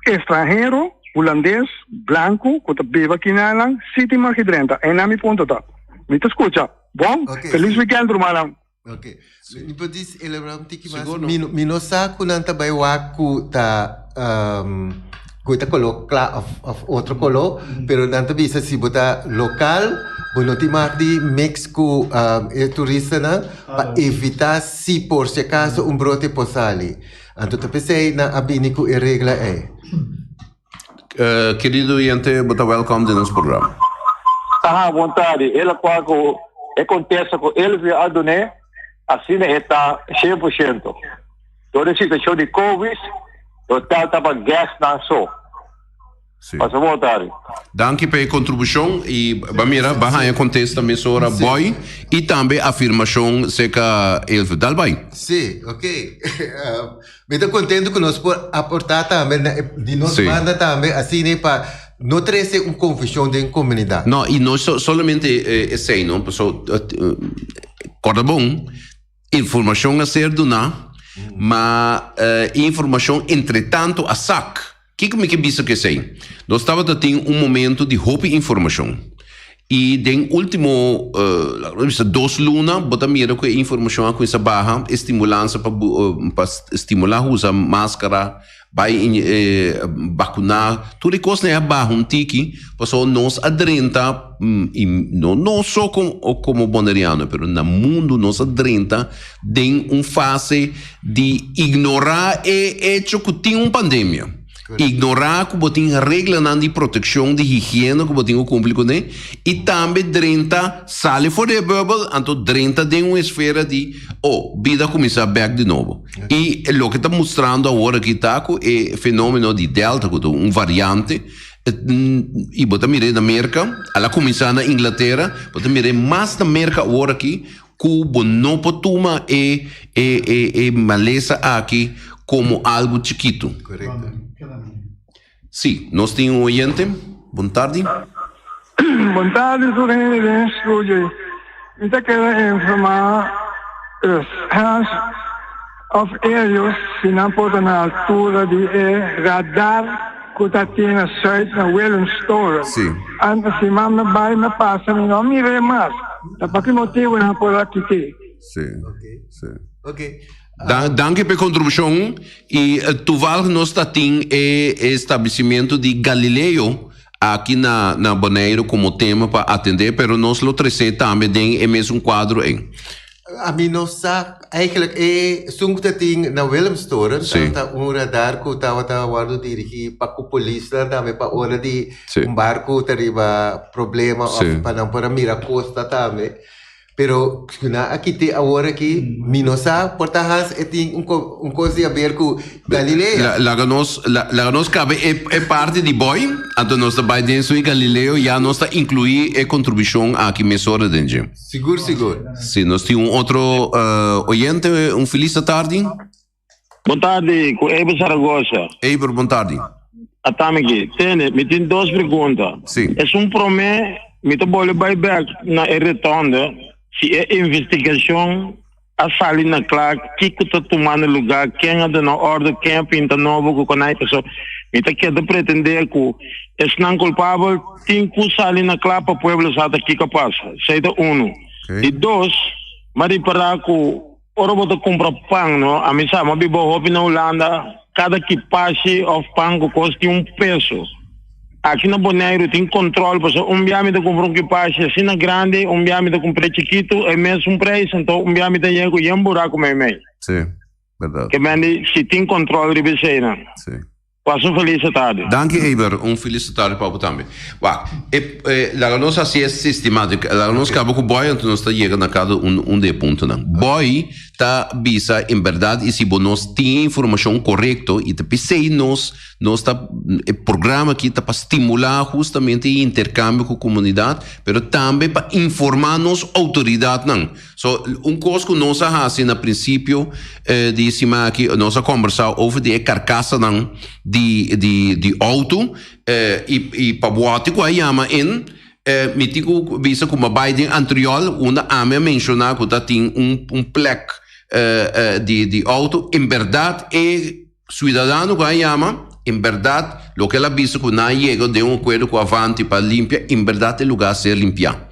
Estranhero, hulandes, blanku ku ta biba kinanan si tin mag di drenta. Einan mi punto ta. Mi ta skucha. Bon, felis wikènt rumannan. Ok. Mi por dis elabora un tiki mas? Mi no, mi no sa ku nan ta bai wak ku ta ku ta koló kla òf òf otro koló, pero nan ta bisa si bo ta lokal bo no tin mag di mix ku e turistanan pa evitá si por si akaso un brote por sali. Anto ta p'esei nan a bini ku e regla ei. Kerido oyente, bo ta wèlkòm den nos programa. Aha, bon tardi. El a kua ku e kontesta ku Elvio a dun'é, asina e ta 100%. Dor di situashon di Covid, e hotel ta pa guestnan so. Sí. Pasa bon tardi. Danki pa e kontribushon i ba mira ba haña kontesta mesora boy i tambe afirmashon serka Elvio. Dal bai. Sí, ok. Mi ta kontento ku nos por aportá tambe na e di nos Sí. banda tambe asina pa no trese un konfushon den komunidat. No, i no so solamente esei no, paso kòrda bon, informashon a ser duná, ma e informashon entretanto a sak. Kiko mi ke bisa ku esei? Nos tabata tin un momento di hopi informashon. I den ultimo, laga nos bisa dos luna, bo ta mira ku e informashon a kuminsá baha, e stimulansa pa pa stimulá usa maskara, bai bakuná, tur e kosnan a baha un tiki, pasobra nos a drenta, i no nos so komo boneriano, pero na mundu nos a drenta den un fase di ignorá e echo ku tin un pandemia, ignorá ku bo tin reglanan di protekshon di higiena ku bo tin ku kumpli kuné i tambe drenta sali for di e bubble anto drenta den un esfera di oh bida a kuminsá bèk di nobo. I loke ta mustrando awor aki ta ku e fenomeno di delta ku ta un variante i bo ta mir'é na Merka, al a kuminsá na Inglatera, bo ta mir'é mas na Merka awor aki Ku bo no por tuma e e e e malesa aki komo algu chikitu. Korekto. Sí, nos tin un oyente. Bon tardi. Bon tardi tur hende den studio. Mi ta kere informa Hans of ellos si nan por ta na altura di e radar ku ta tin na Zuid na Willemstoren. Sí. Antes si mam na bai na pasa mi no mir'é mas. Ta pa ki motibu nan por a kit'é? Sí. Sí. Ok. Dan, danki pa e kontribushon. I toevallig nos ta tin e establesimentu di Galileo aki na na Boneiru komo tema pa atendé, pero nos lo tres'é tambe den e mesun kuadro ei. Ami no sa, eigenlijk e esun ku ta tin na Willemstoren Sí. tabata un radar ku tabata wòrdu dirigí pa ku polisnan tambe pa ora di Sí. un barku ta riba problema Sí. òf pa nan por a mira kosta tambe. Pero ku nan a kit'é awor aki mi no sa por ta Hans e tin un ko un kos di haber ku Galilea. La, laga nos, la, laga nos kabe e, e parti di boy, anto nos ta bai den su i Galileo ya nos ta inkluí e kontribushon aki mesora den dje. Sigur, sigur. Si, nos tin un otro oyente, un felis atardi. Bon tardi, ku Eber Zaragoza. Eber, bon tardi. Atami aki. Tene, mi tin dos pregunta. Si. Esun promé, mi ta bolbe bai bèk na e retonde, si e investigashon a sali na kla kiko ta tumando lugá, ken a duna òrdu, ken a pinta nobo ku konai, pasobra mi ta keda pretendé ku esnan kulpabel tin ku sali na kla pa pueblo sa ta kiko a pasa. Esei ta unu. Di dos, m'a ripará ku ora bo ta kumpra pan, no, ami sa, m'a biba hopi na Hulanda, kada kipashi òf pan ku kos tin un peso. Aki na Boneiru tin control pasobra un bia mi ta cumpra un kipashi asina grandi, un bia mi ta cumpr'e chikitu, e mesun prijs, anto un bia mi ta yega cu yen buraco meimei. Sí, berdad. Ke men di si tin control riba eseinan. Sí. Pasa un feliz tardi. Danki Eber, un feliz tardi pa bo tambe. Wak, e, e, laga nos hasi e sistemático. Laga nos caba cu Boy, anto nos ta yega na cada un, un di e puntonan. Boy ta bisa en berdad y si bo nos tin e informacion corecto y ta pesey nos Nos ta, e programa aki ta pa stimulá hustamente e interkambio ku komunidat, pero tambe pa informá nos outoridatnan. So, un kos ku nos a hasi na prinsipio di e siman aki, nos a kòmbersá over di e karkasanan di di di outo, i i pa wòti ku a yama in, mi tin ku bisa ku mi a bai den Antriol unda ami a menshoná ku ta tin un un plek di di outo. En bèrdat e Suidadano ku a yama, en bèrdat, loke el a bisa ku nan a yega den un akuerdo ku Avanti pa limpia, en bèrdat e lugá a ser limpiá.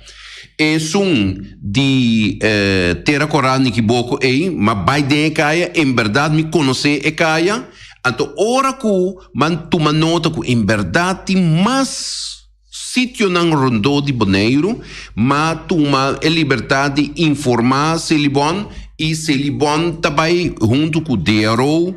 Esun di Tera Kòrá Nikiboko ei, m'a bai den e kaya, en bèrdat mi konosé e kaya, anto ora ku m'an tuma nota ku en bèrdat tin mas sitionan rondó di Boneiru, m'a tuma e libertat di informá Selibon i Selibon ta bai huntu ku DRO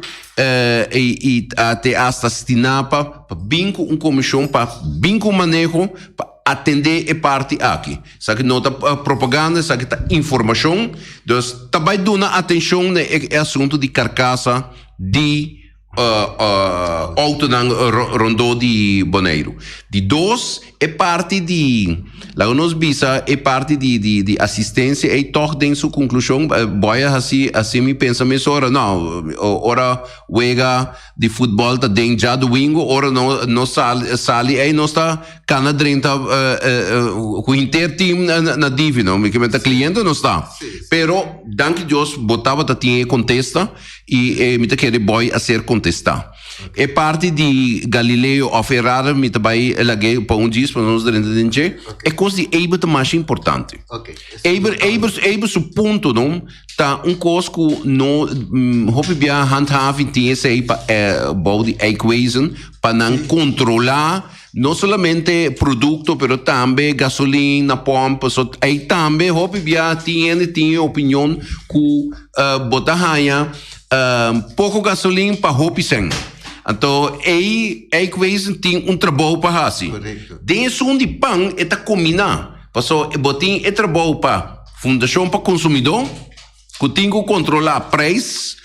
i te asta Stinapa pa bin ku un komishon pa bin ku un maneho pa atendé e parti aki. Esaki no ta propaganda, esaki ta informashon. Dus ta bai duna atenshon na e asuntu di karkasa di Autonan rondó di Boneiru. Di dos, e parti di, laga nos bisa, e parti di di di asistensia ei tòg den su konklushon Boy a hasi hasi mi pensa mesora, no, ora wega di futbòl ta den djadumingu, ora no nos sali sali ei nos ta kana drenta ku henter tim na Divi, no, mi ke mester kliente nos ta. Pero danki Dios bo tabata tin e kontesta. I e mi ta kere boy a ser kontestá. E parti di Galileo òf e radar mi ta bai lag'é pa un djis pa nos drenta den dje. E kos di Eber ta masha importante. Eber, Eber, Eber su punto no ta un kos ku no hopi bia handhaving tin esei pa bou di eikwezen pa nan kontrolá No solamente producto pero tambe gasolin na pomp paso ey tambe hopi bia tin hende tin e opinion cu bo ta haya poco gasolin pa hopi cen. Anto ey eikwezen tin un trabou pa haci. Den esun di pan e ta combina paso bo tin e trabou pa Fundacion pa Consumidor Ku tin ku kontrolá preis,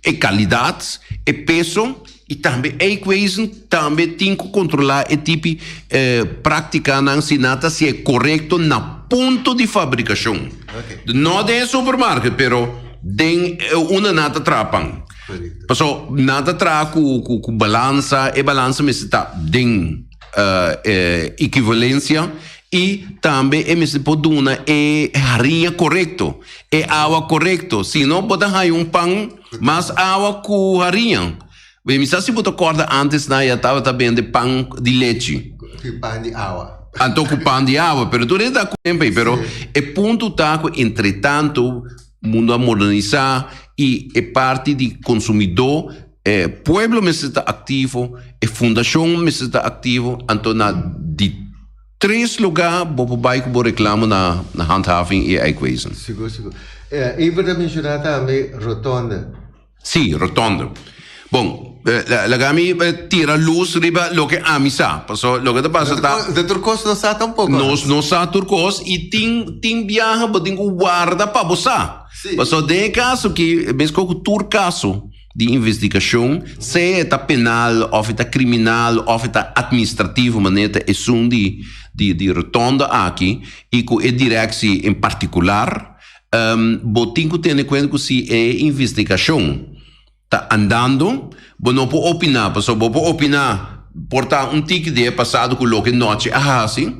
e kalidat, e peso i tambe eikwezen tambe tin ku kontrolá e tipi práktikanan si nan ta hasié korekto na punto di fabrikashon. No den e supermarket pero den unda nan ta traha pan. Paso nan ta traha ku balansa, e balansa mester ta den ekivalensia i tambe e mester por duna e hariña korekto. E awa korekto, si no bo ta haña un pan mas awa ku hariña. Mi sa si bo ta kòrda ántes nan ya tabata bende pan di lechi. Ku pan di awa. Anto ku pan di awa, pero tur hende ta kume ei. Pero e punto ta ku entretantu mundu a modernisá i e parti di konsumidó, e pueblo mester ta aktivo, e fundashon mester ta aktivo, anto na di. Tres lugá bo por bai ku bo reklamo na handhaving i eikwezen. Sigur, sigur. Eber ta menshoná tambe rotonde. Sí, rotonde. Bon, laga mi tira lus riba loke ami sa. Paso loke ta pasa ta. De tur kos no sa tampoko. Nos no sa tur kos i tin tin biaha bo tin ku warda pa bo sa. Paso den e kaso aki, meskos ku tur kaso. Di investigashon, sea e ta penal òf e ta kriminal òf e ta atministrativo manera ta esun di di di rotonda aki i ku e direksi en partikular, bo tin ku tene kuenta ku si e investigashon ta andando bo no por opiná pasobra bo por opiná por ta un tiki di e pasado ku loke nochi a hasi,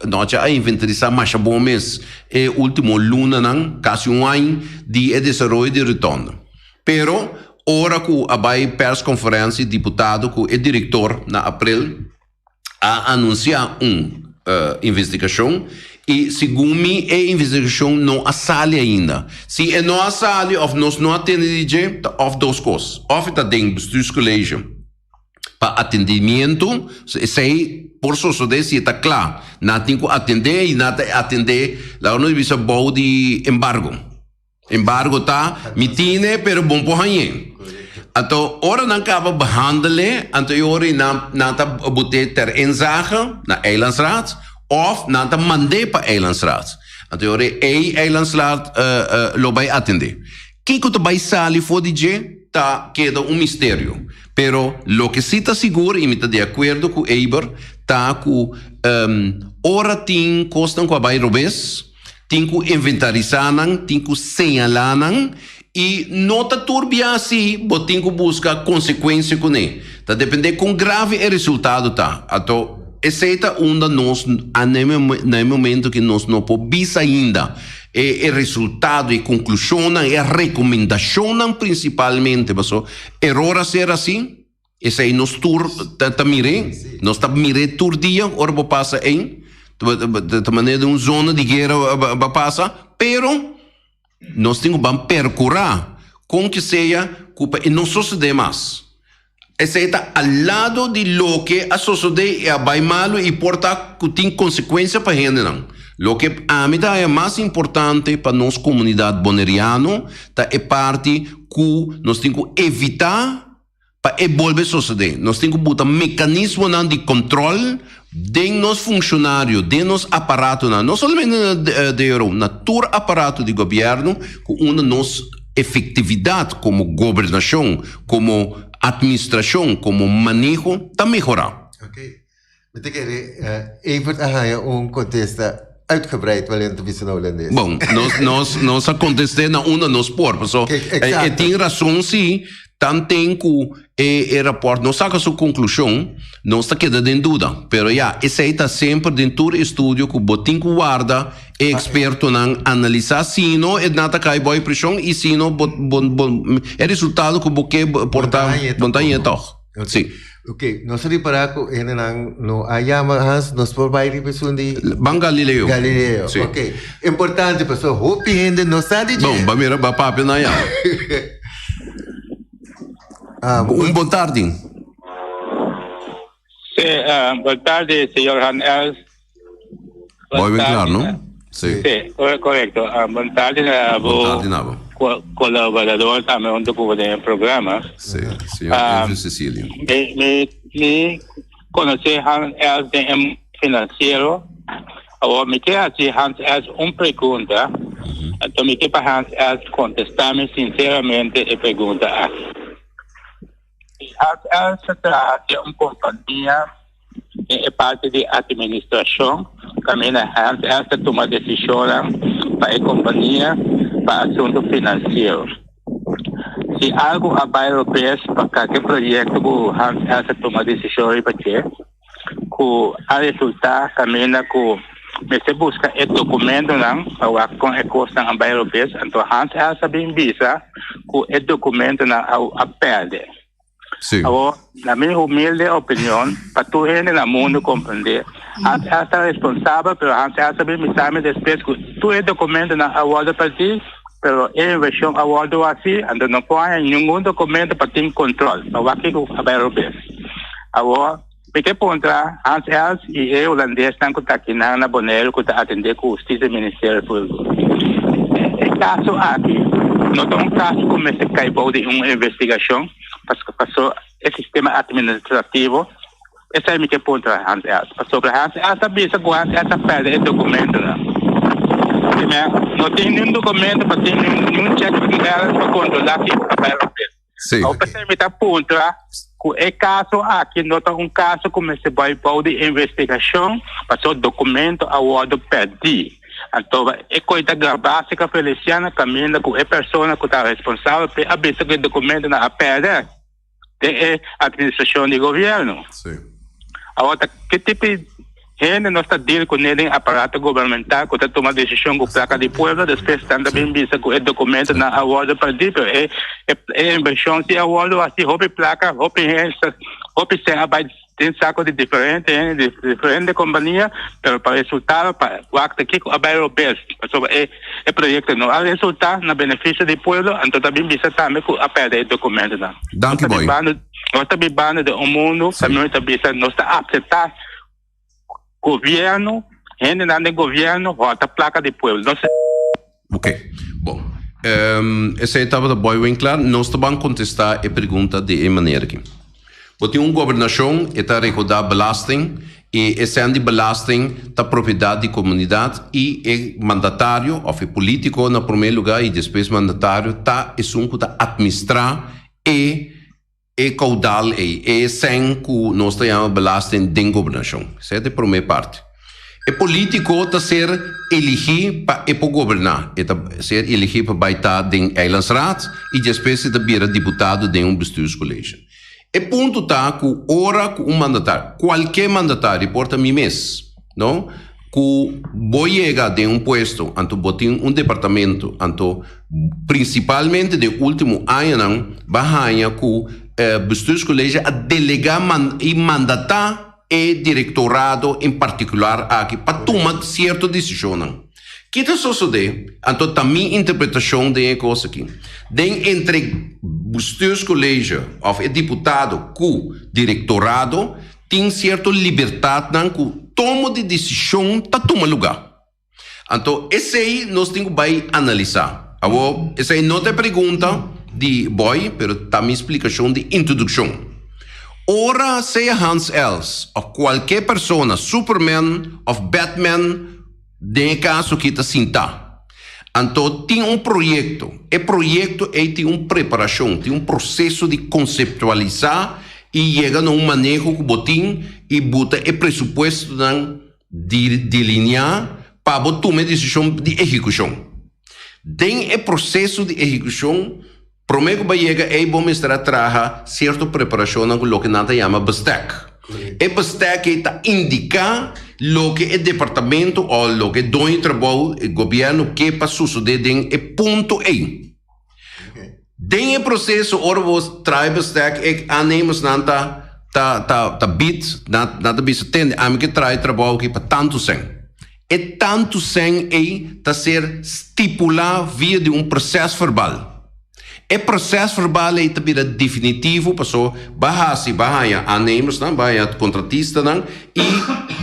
nochi a inventarisá masha bon mes e último lunanan kasi un aña di e desaroyo di rotonda. Pero ora ku a bai perskonferensia diputado ku e direktor na aprel a anunsiá un investigashon i segun mi e investigashon no a sali ainda. Si e no a sali òf nos no a tende di dje ta òf dos kos, òf e ta den bestuurscollege. Pa atendimiento, esei por sosodé si e ta kla. Nan tin ku atendé i nan ta atendé, laga nos bisa bou di embargo. Embargo ta, mi tine pero bon por hañ'é. Anto ora nan kaba behandel'é, anto e ora ei nan nan ta bot'é ter inzage na Eilandsraad òf nan ta mand'é pa Eilandsraad. Anto e ora ei Eilandsraad lo bai atendé. Kiko ta bai sali for di dje ta keda un misterio. Pero loke si ta sigur, i mi ta di akuerdo ku Eber, ta ku ora tin kosnan ku a bai robes, tin ku inventarisá nan, tin ku señalá nan, i no ta tur bia si bo tin ku buska konsekuensia kuné. Ta dependé kon grave e resultado ta. Anto esei ta unda nos a na e momento ku nos no por bisa ainda e e resultado, e konklushonnan, e rekomendashonnan prinsipalmente, paso eror a ser asi, esei nos tur ta ta mir'é, nos ta mir'é tur dia ora bo pasa ei, ta manera di un zona di guera ba pasa, pero nos tin ku ban perkurá kon ke sea ku pa e no sosodé mas. Esei ta al lado di loke a sosodé i a bai malu i por ta ku tin konsekuensia pa hendenan. Loke ami ta haña mas importante pa nos komunidat boneriano ta e parti ku nos tin ku evitá pa e bolbe sosodé. Nos tin ku buta mekanismonan di kòntròl den nos funshonario, den nos aparatonan, no solamente na DRO, na tur aparato di gobièrnu ku unda nos efektividat komo gobernashon, komo atministrashon, komo maneho ta mehorá. Ok. Mi ta kere Evert a haña un kontesta uitgebreid wanneer ta bisa na hulandes. Bon, nos, nos, nos a kontest'é na unda nos por, paso e tin rason sí, Tanten ku e e rapòrt no saka su konklushon, nos ta keda den duda. Pero ya, esei ta semper den tur estudio ku bo tin ku warda e ekspertonan analisá, sino e na ta kai bou e preshon i sino bo bo bo e resultado ku bo ke por ta bo ta haña tòg. Sí. Ok, nos a ripará ku hendenan no a yama Hans, nos por bai riba esun di. Ban Galileo. Galileo, Sí. ok. Importante pasobra hopi hende no sa di dje. Bon, ba mira, ba papia na ya. Un bon tardi. Sí, bon tardi, señor Han Els. Mooi ben klaar, no? Sí. Sí, correcto. Bon tardi na Bon tardi na bo. Colaborador tambe hunto cu bo den e programa. Sí, señor Andrew Cecilio. Mi, mi, mi conoce Hans Els den e financiero. Awor mi ke haci Hans Els un pregunta. Anto mi ke pa Hans Els contestami sinceramente e pregunta aki. Hans Els ta traha den un compania Den e parti di atministrashon kaminda Hans Els ta tuma desishonnan pa e kompania pa asuntu finansiero. Si algu a bai robes pa kalke proyekto ku Hans Els a tuma desishon riba dje, ku a resultá kaminda ku mester buska e dokumentonan pa wak kon e kosnan a bai robes, anto Hans Els a bin bisa ku e dokumentonan a pèrdè. Sí. Awor, na mi humilde opinion, pa tur hende na mundo comprende, Hans Els ta responsabel, pero Hans Els a bin bisa mi despues cu tur e documentonan a wordo perdi, pero e inversion a wordo haci, anto no por haña ningun documento pa tin control, pa wak kico a bay robes. Awor, mi ke puntra Hans Els y e Hulandesnan cu ta akinan na Boneiru cu ta atende cu Husticia Ministerio Publico, e caso aki no ta un caso cu mester cay bou di un investigacion paso e sistema administrativo? Esey mi ke puntra Hans Els, pasobra Hans Els a bisa cu Hans Els a perde e documentonan. No tin ningun documento pa tin ningun check and balance pa controla kico ta bay robes. Sí. Awor p'esei mi ta puntra ku e kaso aki no ta un kaso ku mester bai bou di investigashon pasobra dokumento a wòrdu pèrdí. Anto e koi ta grabá serka Feliciano kaminda ku e persona ku ta responsabel p'e a bisa ku e dokumentonan a pèrdè den e administrashon di gobièrnu. Sí. Awor ta ki tipo di hende nos ta deal kuné den aparato gubernamental ku ta tuma desishon ku plaka di pueblo, despues nan ta bin bisa ku e dokumentonan a wòrdu pèrdí, pero e e invershon si a wòrdu hasi, hopi plaka, hopi hende, hopi sèn a bai den sako di diferente hende, di diferente kompania, pero pa resultado pa wak ta kiko a bai robes, pasobra e e proyekto no a resultá na benefisio di pueblo, anto ta bin bisa tambe ku a pèrdè e dokumentonan. Danki boy. Nos ta bibando den un mundu kaminda ta bisa nos ta akseptá gobièrnu, hendenan den gobièrnu hòrta plaka di pueblo. Nos. Ok, bon. Esei tabata Boy Winklaar. Nos ta ban kontestá e pregunta di e manera aki. Bo tin un gobernashon, e ta rekoudá belasting i e sèn di belasting ta propiedat di komunidat i e mandatario òf e polítiko na promé lugá i despues mandatario ta esun ku ta atministrá e e koudal ei, e sèn ku nos ta yama belasting den gobernashon. Esei ta e promé parti. E polítiko ta ser eligí pa e por goberná. E ta ser eligí pa bai ta den Eilandsraad i despues e ta bira diputado den un bestuurscollege. E punto ta ku ora ku un mandatario, kualke mandatario, por ta mi mes, no, ku bo yega den un puesto anto bo tin un departamento anto prinsipalmente den ultimo añanan bo a haña ku bestuurscollege a delegá i mandatá e direktorado en partikular aki pa tuma sierto desishonnan. Ki ta sosodé? Anto ta mi interpretashon den e kos aki. Den entre Bestuurscollege òf e diputado ku direktorado tin sierto libertatnan ku tomo di desishon ta tuma lugá. Anto esei nos tin ku bai analisá. Awor, esei no ta e pregunta di Boy, pero ta mi splikashon di introdukshon. Ora sea Hans Els òf kualke persona, Superman òf Batman den e kaso aki ta sintá, anto tin un proyekto. E proyekto ei tin un preparashon, tin un proseso di konseptualisá i yega na un maneho ku bo tin i buta e presupuestonan Di delineá pa bo tuma e desishon di ehekushon. Den e proseso di ehekushon, promé ku bo a yega ei bo mester a traha sierto preparashonnan ku loke nan ta yama bestek. E bestek ei ta indiká loke e departamento o loke e doño di trabou, e gobièrnu, ke pa sosodé den e punto ei. Den e proceso ora bo traha e bestek e aannemersnan ta ta ta ta bid, nan nan ta bisa tende ami ke traha e trabou aki pa tantu sèn. E tantu sèn ei ta ser stipulá via di un prosèsverbal. E prosèsverbal ei ta bira definitivo paso ba hasi ba haña aannemersnan, ba haña kontratistanan i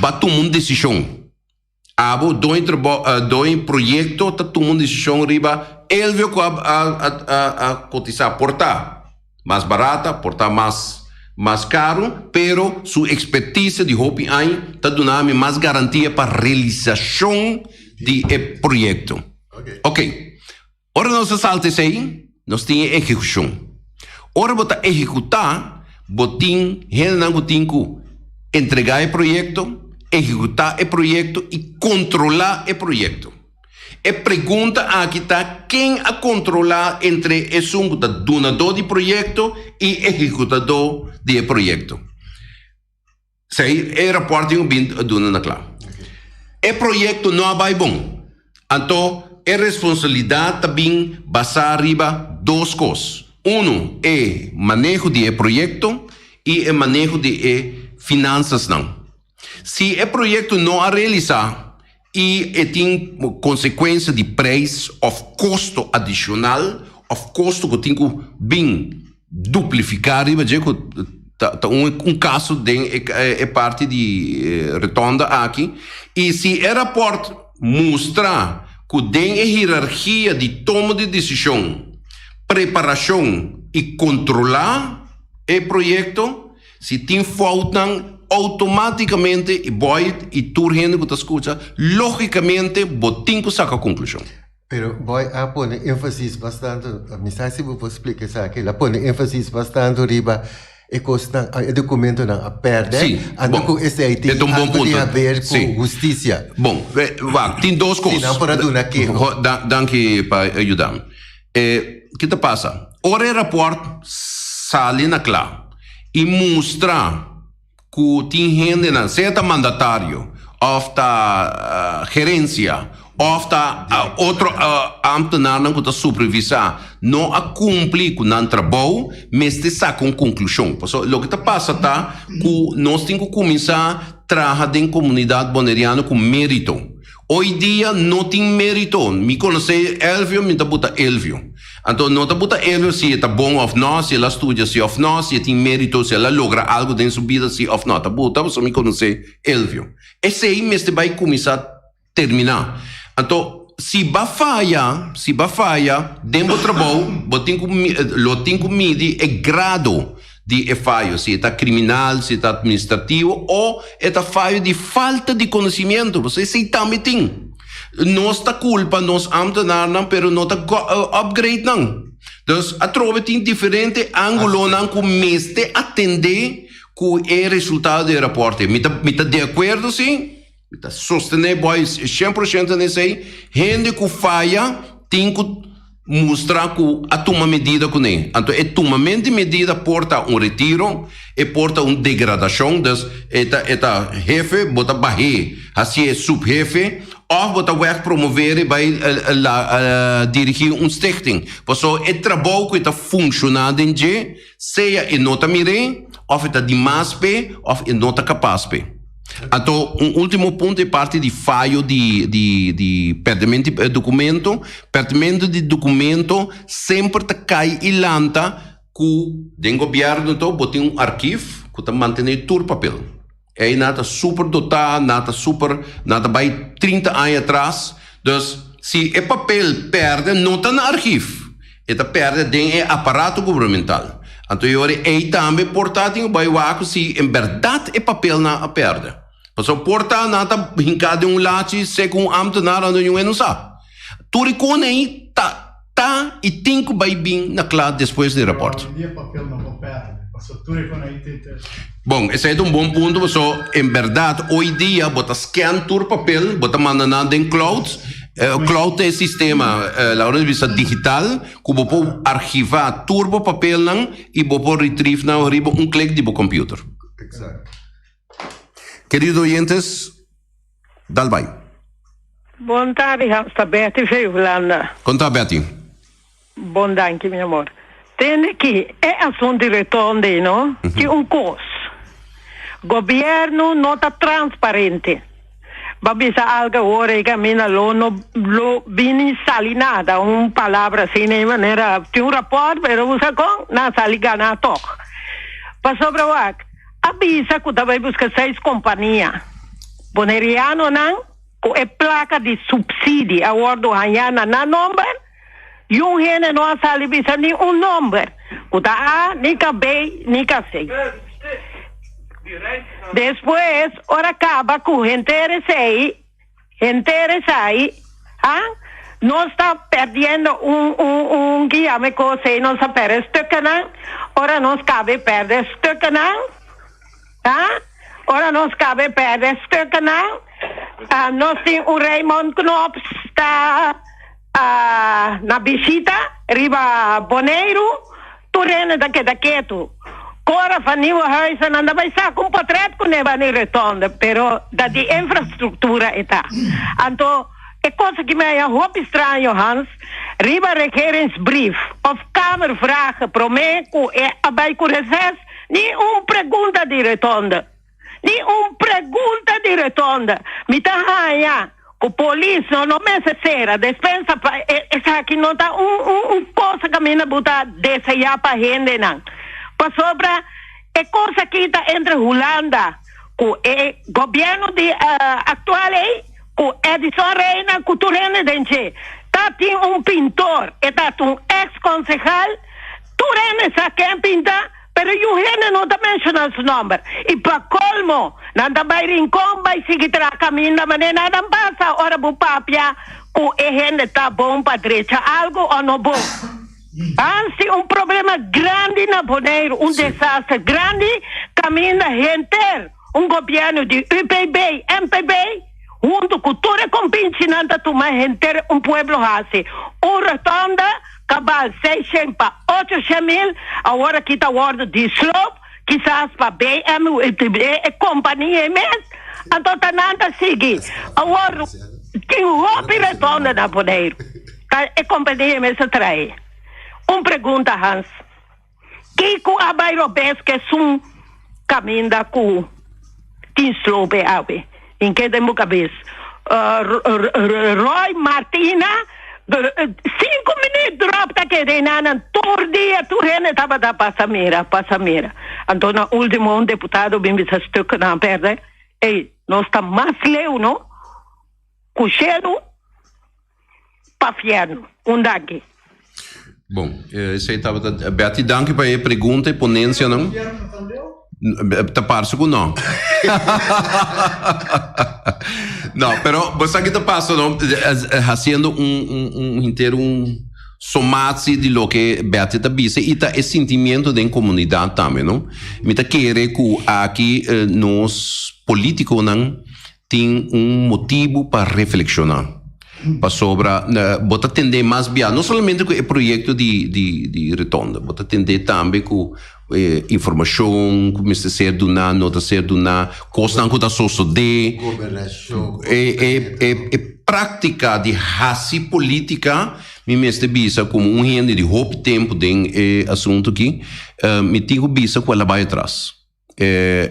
ba tuma un desishon. Abo doño trabou doño proyecto ta tuma un decision riba Elvio cu a a a a cotisa por ta mas barata por ta mas mas caro pero su expertise di hopi aña ta duna mi mas garantia pa realisacion di e proyecto. Ok. Ora nos a salta esei, nos tin e ehekushon. Ora bo ta ehekutá, bo tin hendenan ku tin ku entregá e proyekto, ehekutá e proyekto i kontrolá e proyekto. E pregunta aki ta ken a kontrolá entre esun ku ta dunadó di proyekto i ehekutadó di e proyekto. Esei e rapòrt tin ku bin duna na kla. E proyekto no a bai bon. Anto e responsabilidat ta bin basá riba dos kos. Unu, e maneho di e proyekto i e maneho di e finansasnan. Si e proyekto no a realisá i e tin konsekuensia di preis òf kosto adishonal òf kosto ku tin ku bin duplifiká riba dje ku ta un kaso den e parti di rotonda aki i si e rapòrt mustra ku den e hierarkia di tomo di desishon, preparashon i kontrolá e proyekto. Si tin foutnan, automaticamente i boy i tur hende ku ta skucha, logicamente bo tin ku saka konklushon. Pero boy a pone énfasis bastante, mi sa si bo por splika esaki, el a pone énfasis bastante riba e kosnan, e dokumentonan a pèrdè, Sí, anto bon, ku esei e tin ta un bon algu di punto. haber ku Sí. hustisia. Bon, wak, tin dos kos. Si nan por a duna keho. Ho, da, danki pa e yuda mi. E, ki ta pasa? Ora e rapòrt sali na kla i mustra ku tin hendenan, sea ta mandatario òf ta gerensia òf ta otro ámtenarnan ku ta supervisá, no a kumpli ku nan trabou, mester saka un konklushon. Pasobra loke ta pasa ta ku nos tin ku kuminsá traha den komunidat boneriano ku mérito. Hoy dia no tin merito. Mi conoce Elvio, mi ta buta Elvio. Anto no ta buta Elvio si e ta bon of no, si el a studia si of no, si e tin merito, si el a logra algo den su bida si of no. Ta buta pasobra mi conoce Elvio. Esey mester bay cuminsa termina. Anto si ba faya, si ba faya den bo trabou, bo tin cu lo tin cu midi e grado di e fayo, si e ta criminal, si e ta administrativo o e ta fayo di falta di conocimiento, pasobra esey tambe tin. Nos ta culpa nos ambtenaarnan pero no ta upgrade nan. Dus atrobe tin diferente angulonan cu mester atende cu e resultado di e rapport. Mi ta mi ta di acuerdo si, mi ta sostene boy 100% na esey, hende cu faya tin cu Mustra ku a tuma medida kuné. Anto e tumament di medida por ta un retiro, e por ta un degradashon, dus e ta e ta hefe, bo ta bah'é hasié suphefe, òf bo ta wèg promover'é bai la dirigí un stichting. Pasobra e trabou ku e ta funshoná den dje, sea e no ta mir'é, òf e ta dimas p'e, òf e no ta kapas p'e. Anto un ultimo punto e parti di fayo di di di perdimento di documento. Perdimento di documento semper ta cay y lanta cu den gobierno to bo tin un archief cu ta mantene tur papel. Ey nan ta super dota, nan ta super, nan ta bay 30 aña atras. Dus si e papel perde no ta na archief. E ta perde den e aparato gubernamental. Anto e ora ei tambe por ta tin ku bai wak ku si en bèrdat e papelnan a perde. Pasobra por ta nan ta hinká den un lachi sek un ámtenar anto niun e no sa. Tur e kos ei ta ta i tin ku bai bin na kla despues di e rapòrt. Bon, esei ta un bon punto pasobra en bèrdat oy dia bo ta scan tur papel, bo ta manda nan den cloud. Cloud ta e sistema, laga nos bisa digital, ku bo por archivá tur bo papelnan i bo por retrieve nan riba un klik di bo computer. Kerido oyentes, dal bai. Bon tardi Hans, ta Betty vei Hulanda. Kon ta Betty? Bon danki mi amor. Tende ki e asuntu di retorn ei no tin un kos. Gobierno no ta transparente. Ba bisa algo awor ei kaminda lo no lo bini sali nada un palabra asina ei manera tin un raport pero bo sa kon nan a sali gana tog. Pasobra wak a bisa ku ta bai buska seis kompania bonerianonan ku e plaka di supsidi a wordo haña na nan nomber. Yun hende no a sali bisa ni un nomber ku ta A ni ka B ni ka C. Despues ora kaba ku henter esei, henter esai, ha, nos ta perdiendo un un un ki yama e kos ei, nos a perde stukkenan, ora nos kaba e perde stukkenan, ha, ora nos kaba e perde stukkenan, nos tin un Raymond Knops ta. Na bishita riba Boneiru tur hende ta keda ketu. Cora van Nieuwenhuizen nan ta bai saka un potret ku ne bani rotonde pero ta di infrastruktura e ta. Anto e kos aki mi haña hopi straño Hans, riba regeringsbrief of kamervragen prome ku e a bai ku reses ni un pregunta di rotonde. Ni un pregunta di rotonde. Mi ta haña ku polis no no mester sera despensa pa esaki no ta un un un cosa kaminda bo ta deseá pa hendenan. Pasobra e kos aki ta entre Hulanda ku e gobièrnu di aktual ei ku Edison Reina ku tur hende den dje. Ta tin un pintor e ta un eks konsehal tur hende sa ken pinta. Pero yu hende no ta menshoná su nòmber. I pa kolmo, nan ta bai Rincon bai sigui traha kaminda manera nada a pasa ora bo papia ku e hende ta bon pa drecha algu o no bon. Hans tin un problema grandi na Boneiru, un desaster grandi kaminda henter un gobièrnu di UPB, MPB huntu ku tur e kompinchinan ta tuma henter un pueblo hasi un rotonda Cabal seishen pa ochoshen mil, awor aki ta wordo di sloop, kisas pa BMW, e compania mes, anto ta nan ta sigui. Awor tin hopi rotonda na Boneiru, ta e compania mes a trae. Un pregunta Hans, kico a bay robes cu esun caminda cu tin sloop e awe? Tin keda den bo cabes. Roy Martina. Cinco minuut drop ta keda enanan tur dia tur hende tabata pasa mira pasa mira anto na ultimo un deputado bin bisa stukkenan perde ey nos ta mas leu no ku shelu pa fierno un danki. Bon, esei tabata Betty danki pa e pregunta e ponencianan. Ta parse ku no. No, pero bo sa ki ta pasa no, hasiendo un un un henter un somatie di loke Betty ta bisa i ta e sentimiento den komunidat tambe no. Mi ta kere ku aki nos politikonan tin un motibu pa reflekshoná. Pasobra bo ta tendé mas bia, no solamente ku e proyekto di di di Rotonda, bo ta tendé tambe ku e informashon ku mester ser duná no ta ser duná, kosnan ku ta sosodé. Gobernashon. E e e e práktika di hasi polítika, mi mester bisa komo un hende di hopi tempu den e asuntu aki, mi tin ku bisa ku el a bai atras. E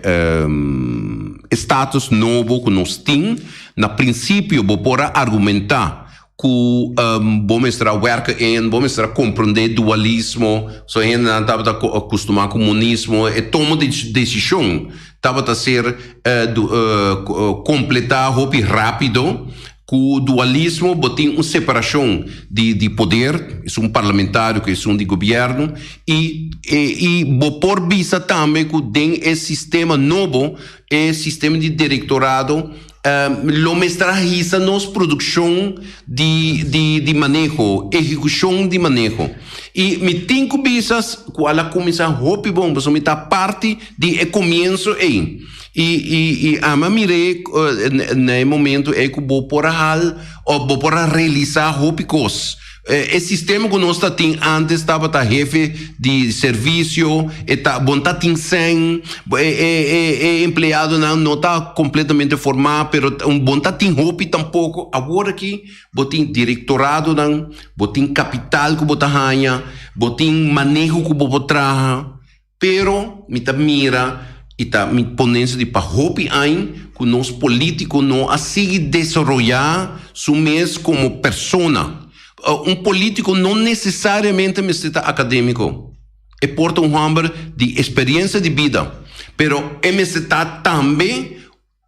status nobo ku nos tin, na prinsipio bo por a argumentá ku bo mester a wèrk in, bo mester a komprondé dualismo, so hendenan tabata akustumá ku monismo, e tomo di desishon tabata ser kompletá hopi rápido. Ku dualismo bo tin un separashon di di poder, esun parlamentario ku esun di gobièrnu, i i bo por bisa tambe ku den e sistema nobo, e sistema di direktorado lo mester a hisa nos produkshon di di di maneho, ehekushon di maneho. I mi tin ku bisa ku a la kuminsá hopi bon pasobra mi ta parti di e komienso ei. I i i ami a mir'é na e momento ei ku bo por a hal òf bo por a realisá hopi kos. E sistema ku nos ta tin ántes tabata hefe di servisio, e ta bo no ta tin sèn, e e e e empleadonan no ta kompletamente formá, pero bo no ta tin hopi tampoko. Awor aki bo tin direktoradonan, bo tin kapital ku bo ta haña, bo tin maneho ku bo por traha. Pero mi ta mira y ta mi ponencia di pa hopi añ cu nos politico no a sigui desaroya su mes como persona. Un politico no necesariamente mester ta academico. E por ta un homber di experiencia di bida, pero e mester ta tambe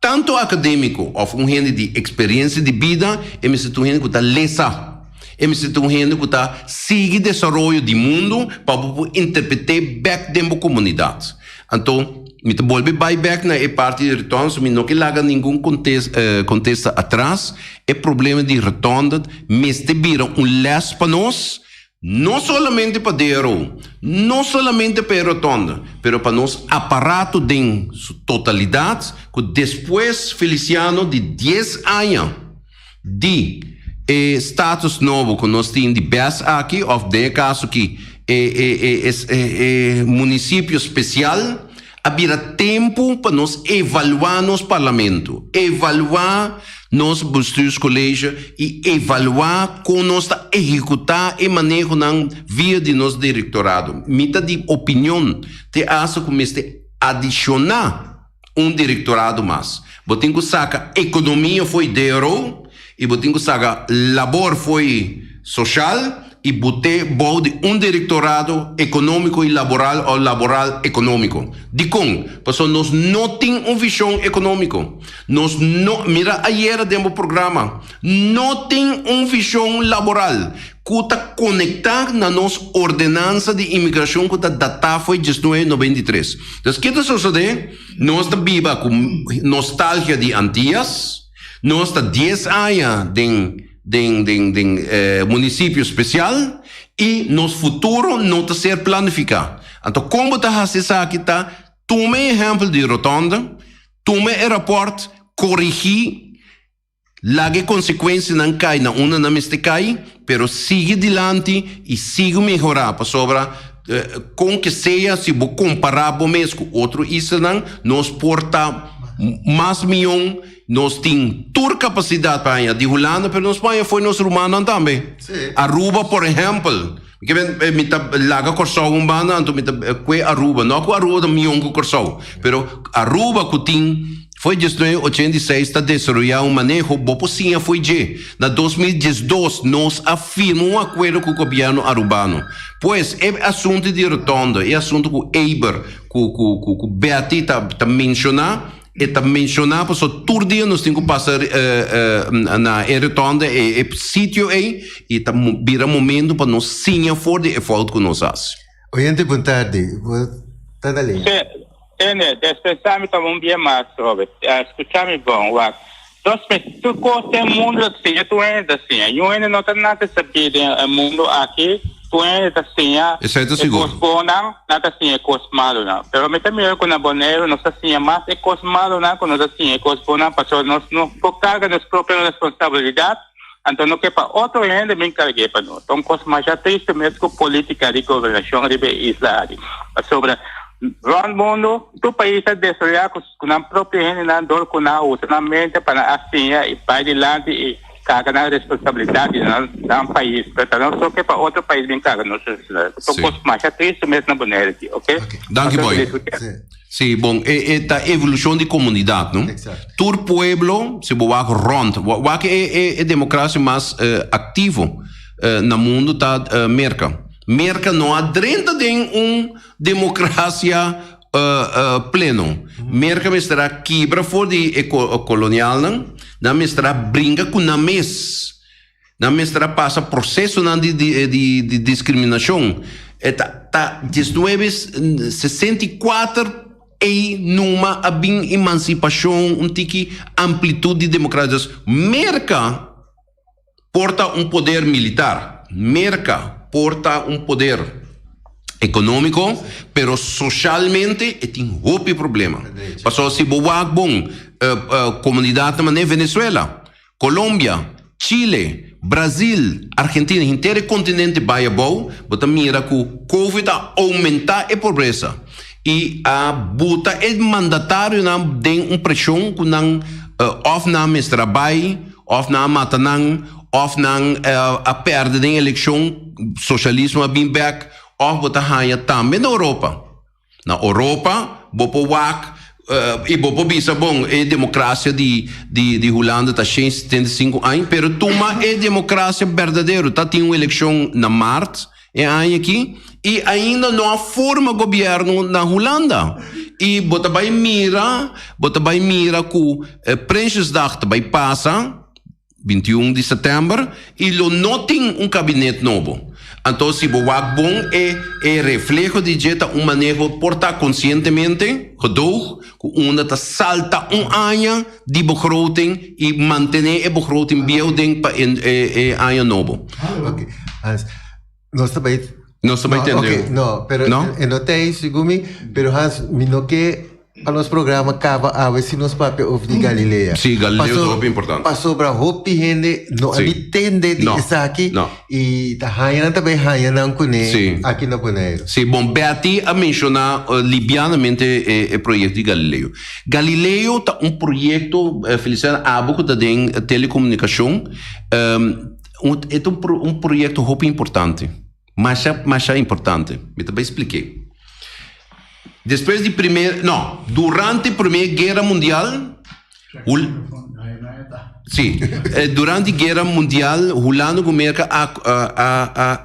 Tantu akadémiko òf un hende di eksperensia di bida, e mester ta un hende ku ta lesa. E mester ta un hende ku ta sigui desaroyo di mundu pa bo por interpret'é bèk den bo komunidat. Anto, mi ta bolbe bai bèk na e parti di Retonda, mi no ke laga ningun kontesta atras. E problema di Retonda mester bira un lès pa nos. No solamente pa DRO, no solamente pa e rotonda, pero pa nos aparato den su totalidad cu despues Feliciano di dies aña di e status nobo cu nos tin di bes aki of den e caso aki e e e e municipio special A bira tempu pa nos evaluá nos parlamento, evaluá nos bestuurscollege i evaluá kon nos ta ehekutá e manehonan via di nos direktorado. Mi ta di opinion te asta ku mester adishoná un direktorado mas. Bo tin ku saka ekonomia fo'i DRO i bo tin ku saka labor fo'i soshal i bot'é bou di un direktorado ekonómiko i laboral òf laboral ekonómiko. Dikon? Pasobra nos no tin un vishon ekonómiko. Nos no, mira ayera den bo programa, no tin un vishon laboral ku ta konektá na nos ordenansa di imigrashon ku ta datá fo'i diesnuebe 93. Entonces, ke ta sosodé? Nos ta biba ku nostalgia di Antias, nos ta dies aña den. Den den den municipio special y nos futuro no ta ser planifica. Anto con bo ta haci esaki ta tuma e ehempel di rotonda, tuma e rapport, corigi, laga e consecuencianan cay na unda nan mester cay, pero sigui dilanti y sigui mehora pasobra con ke sea si bo compara bo mes cu otro islanan nos por ta mas miyon. Nos tin tur kapasidat pa haña di Hulanda, pero nos por haña fo'i nos rumannan tambe. Aruba por ehèmpel. Mi ke men, mi ta laga Kòrsou un banda, anto mi ta kue Aruba. No ku Aruba ta mion ku Kòrsou, pero Aruba ku tin. Foi 1986 ta desaroyá un maneho bo por siña foi dje. Na 2012 nos a firma un akuerdo ku gobièrnu arubano. Pues e asuntu di rotonda, e asuntu ku Eber ku ku ku ku Betty ta ta menshoná, e ta menshoná pasobra tur dia nos tin ku pasa na e rotonda e e sitio ei i ta bira momento pa nos siña for di e fout ku nos hasi. Oyente bon tardi, bo ta na liña. Sí, tende, despensá mi tuma un bia mas, Robert. Skuchá mi bon, wak. Nos mes, tur kos den mundu ta siña, tur hende ta siña. Niun hende no ta nase sabí den e mundu aki, tur hende ta siña Esei ta e sigur. kos bonnan, nan ta siña e kos malunan. Pero mi ta mira ku na Boneiru nos ta siña mas e kos malunan ku nos ta siña e kos bonnan, pasobra nos no por karga nos propio responsabilidat. Anto no ke pa otro hende bin karg'é pa nos. Ta un kos masha tristu mes ku polítika di gobernashon riba e isla aki. Pasobra rònt mundu tur pais a desaroyá ku nan propio hendenan dor ku nan a usa nan mente pa nan a siña i bai dilanti i karga nan responsabilidat di nan nan pais. Pero ta nos so ke pa otro pais bin karga nos responsabilidat. Ta un kos masha tristu mes na Bonaire aki, oke? Danki boy. Sí, bon, e, e ta evolucion di comunidad, no? Tur pueblo, si bo wak rond, wak e, e, e democracia mas eh, activo eh, na mundo ta eh, Merca. Merca no a drenta den un democracia eh, eh, pleno. Merca mester a kibra for di e colonialnan, nan mester a bringa cu nan mes. Nan mester a pasa prosesonan di di diskriminashon. E ta ta diesnuebe 64 ei numa a bin emansipashon, un tiki amplitut di demokrasia. Dus Merka por ta un poder militar, Merka por ta un poder ekonómiko, pero soshalmente e tin hopi problema. Pasobra si bo wak bon komunidatnan manera Venezuela, Colombia, Chile, Brazil, Argentina, henter e continente bai abou, bo ta mira cu Covid a aumenta e pobresa y a buta e mandatarionan den un presion cu nan of nan mester a bai, of nan a mata nan, of nan a perde den eleccion, socialismo a bin bek, of bo ta haya tambe na Europa. Na Oropa bo por wak i bo por bisa bon e demokrasia di di Hulanda ta shen 75 aña pero tuma e demokrasia berdadero ta tin un elekshon na mart e aña aki i ainda no a forma gobierno na Hulanda i bo ta bai mira bo ta bai mira ku Prinsjesdag ta bai pasa. 21 di sètèmber i lo no tin un kabinet nobo. Anto si bo wak bon e e refleho di dje ta un maneho por ta konsientemente, gedoog, ku unda ta salta un aña di begroting i mantené e begroting bieu den pa e e aña nobo. Ok, Hans, nos ta bai. Nos ta bai No, tende. ok, no, pero No? e no ta ei segun mi, pero Hans, mi no ke Pa nos programa caba awe si nos papia over di Galilea. Sí, Galileo ta hopi importante. Pasobra hopi hende no a Sí. ni tende di No, esaki no. y ta haña nan ta bay haña nan cune Sí. aki na Boneiru. Sí, bon, Betty a menciona livianamente e, e proyecto di Galileo. Galileo ta un proyecto, Feliciano, abo cu ta den telecomunicacion, um, un, e ta un, un proyecto hopi importante. Masha, masha importante. Mi ta bay spliké. Despues di primer, no, durante Primer Guera Mundial, Hul, sí, eh, durante Guera Mundial, Hulanda ku Merka a, a, a, a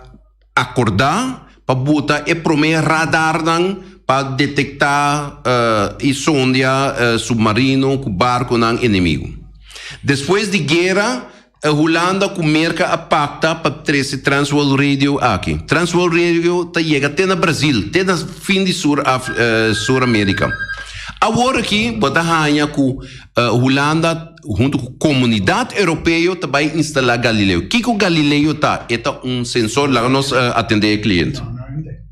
akordá pa buta e promé radarnan pa detektá eh, i sondia eh, submarino ku barkonan enemigu. Despues di guera, Hulanda ku Merka a pakta pa trese Transworld Radio aki. Transworld Radio ta yega te na Brazil, te na fin di Sur Sur Amerika. Awor aki bo ta haña ku Hulanda huntu ku Komunidat Europeo ta bai instalá Galileo. Kiko Galileo ta? E ta un sensor, laga nos atendé e kliente.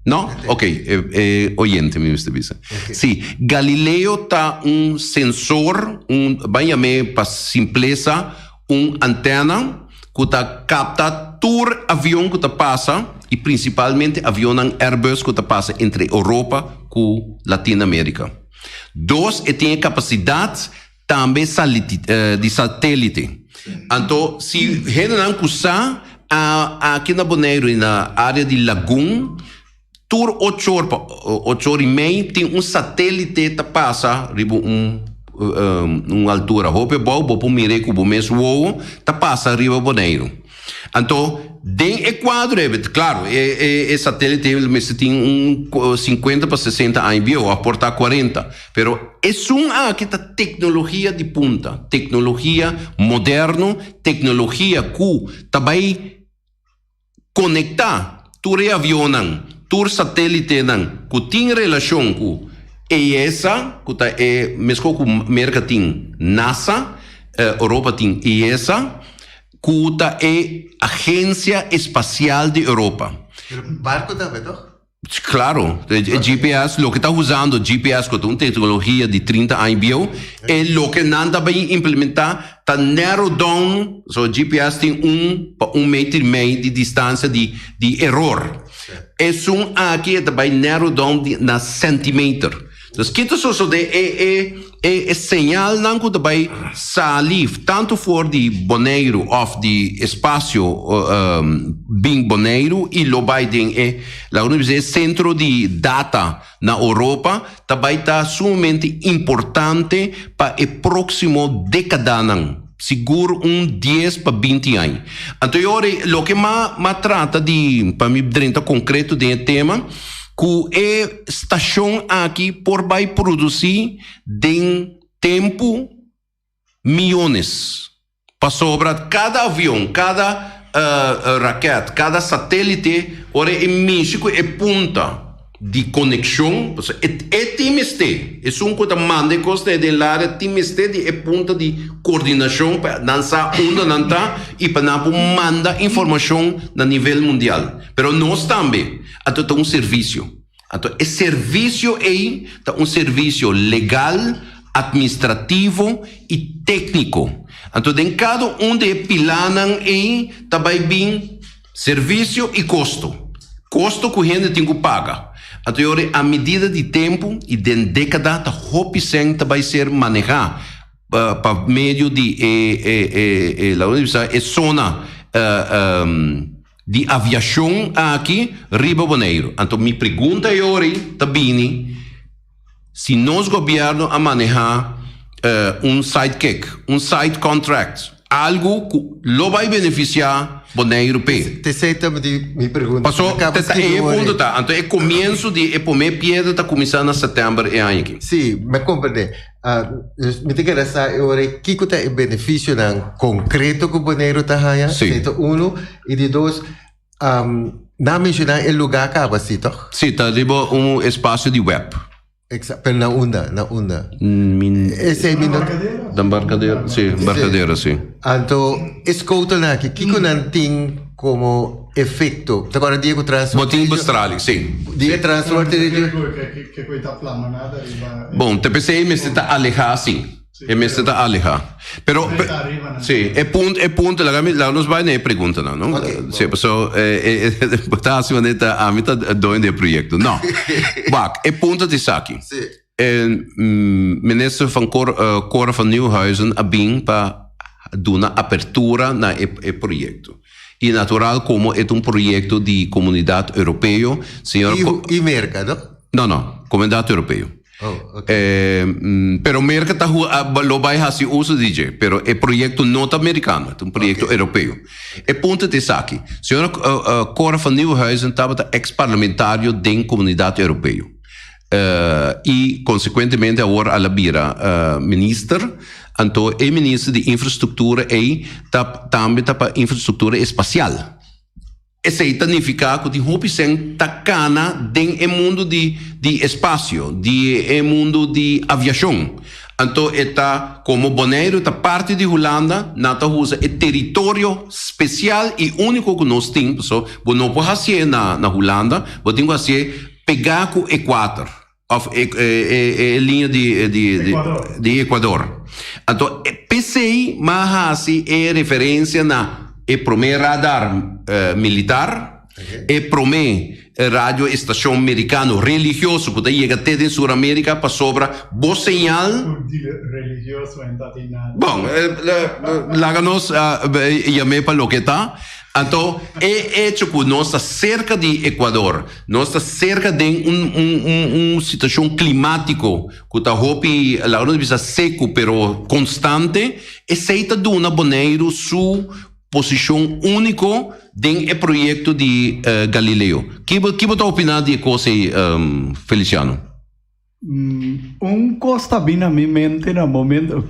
No? Ok, e oyente mi mester bisa. Sí, Galileo ta un sensor, un, ban yam'é pa simplesa, Un antena ku ta kapta tur avion ku ta pasa i prinsipalmente avionnan Airbus ku ta pasa entre Europa ku Latin Amerika. Dos, e tin e kapasidat tambe di satélite. Anto si hendenan ku sa aki na Boneiru i na área di Lagun Tur ochor pa ochor i mei tin un satélite ta pasa riba un. un altura hopi abou, bo por mir'é ku bo mes wowo ta pasa riba Boneiru. Anto, den e kuadro ei, klaro, e e satélite ei mester tin un sinkuenta pa sesenta aña bieu òf por ta kuarenta, pero esun aki ta teknologia di punta, teknologia moderno, teknologia ku ta bai konektá tur e avionnan, tur satélitenan ku tin relashon ku ESA, ku ta e meskos ku Merka tin NASA, Europa tin ESA. Ku ta e agensia espasial di Europa. Pero barco tambe toch? Claro, e GPS, loke ta usando GPS ku ta un teknologia di 30 aña bieu, e loke nan ta bay implementa ta narrow down, so GPS tin un pa un meter i mei di distansia di di eror. Esun aki e ta bay narrow down di na centimeter. Dus ki ta sosodé? E e e e señalnan ku ta bai sali tantu for di Boneiru òf di espasio bin Boneiru i lo bai den e laga nos bisa e sentro di data na Oropa ta bai ta sumamente importante pa e próksimo dékadanan, sigur un dies pa binti aña. Anto e ora ei loke m'a m'a trata di pa mi drenta konkreto den e tema Ku e stashon aki por bai produsí den tempu miónes. Pasobra kada avion, kada raket, kada satélite ora e mishi ku e punta di konekshon, pasobra e tin mester, esun ku ta manda e kos den laria tin mester di e punta di kordinashon pa nan sa unda nan ta i pa nan por manda informashon na nivel mundial. Pero nos tambe. Anto ta un servisio. Anto e servisio ei ta un servisio legal, atministrativo i tékniko. Anto den kada un di e pilanan ei ta bai bin servisio i kosto. Kosto ku hende tin ku paga. Anto e ora a medida di tempu i den dékada ta hopi sèn ta bai ser manehá pa medio di e e e e e zona Di aviashon aki riba Boneiru. Anto mi pregunta e ora ei ta bini si nos gobièrnu a manehá un sidekick, un side contract, algu ku lo bai benefisiá Boneiru p'e. T'esei ta mi pregunta. Paso te ta e punto ta. Anto e komienso di e promé piedra ta kuminsá na sètèmber e aña aki. Sí, mi a komprendé. Dus mi ta kere sa e ora ei kiko ta e benefisionan konkreto ku Boneiru ta haña, Sí. esei ta unu. I di dos, nan a menshoná e lugá kaba si tòg? Sí, ta riba un espasio di web. Eksa, pero na unda? Na unda? Mi. Esei mi no. Na Barcadera, sí, Barcadera, sí. Anto e skoutelnan aki, kiko nan tin komo efekto? Ta kòrda dia ku Bo tin bestraling, sí. Dia transporte di. Bon, te p'esei mester ta alehá, sí. E mester ta alehá. Pero, sí, e punto, e punto, laga mi, laga nos bai na e preguntanan, no? Sí, paso, e, e, bo ta hasi manera ta ami ta doño di e proyekto. No. Wak, e punto ta esaki. E minister van Cor, Cora van Nieuwhuizen a bin pa duna apertura na e, e proyekto. I natural komo e ta un proyekto di Komunidat Europeo, señor. I, i Merka, no? No, no, Komunidat Europeo. Oh, ok. Pero Merka ta lo bai hasi uso di dje, pero e proyekto no ta merikano, ta un proyekto europeo. E punto ta esaki, señora Cora van Nieuwenhuizen tabata eks parlamentario den Komunidat Europeo. I konsekuentemente awor al a bira minister. Anto e minister di infrastruktura ei ta tambe ta pa infrastruktura espasial. Esei ta nifiká ku tin hopi sèn ta kana den e mundu di di espasio, di e mundu di aviashon. Anto e ta komo Boneiru ta parti di Hulanda, nan ta usa e teritorio spesial i úniko ku nos tin, pasobra bo no por hasié na na Hulanda, bo tin ku hasié pegá ku Ekuator òf e e e liña di di di Ekuador. Anto p'esei m'a hasi e referensia na e promé radar militar, e promé. radio estacion mericano religioso cu ta yega te den Sur America pasobra bo señal Religioso en ta tin nada. Bon, laga nos yam'é pa loke ta. Anto e hecho cu nos ta cerca di Ecuador, nos ta cerca den un un un situacion climatico cu ta hopi, laga nos bisa seco pero constante, esey ta duna Boneiru su posicion unico den e proyecto di Galileo. Ki bo ki bo ta opina di e cos ey, Feliciano? Un cos ta bin na mi mente na momento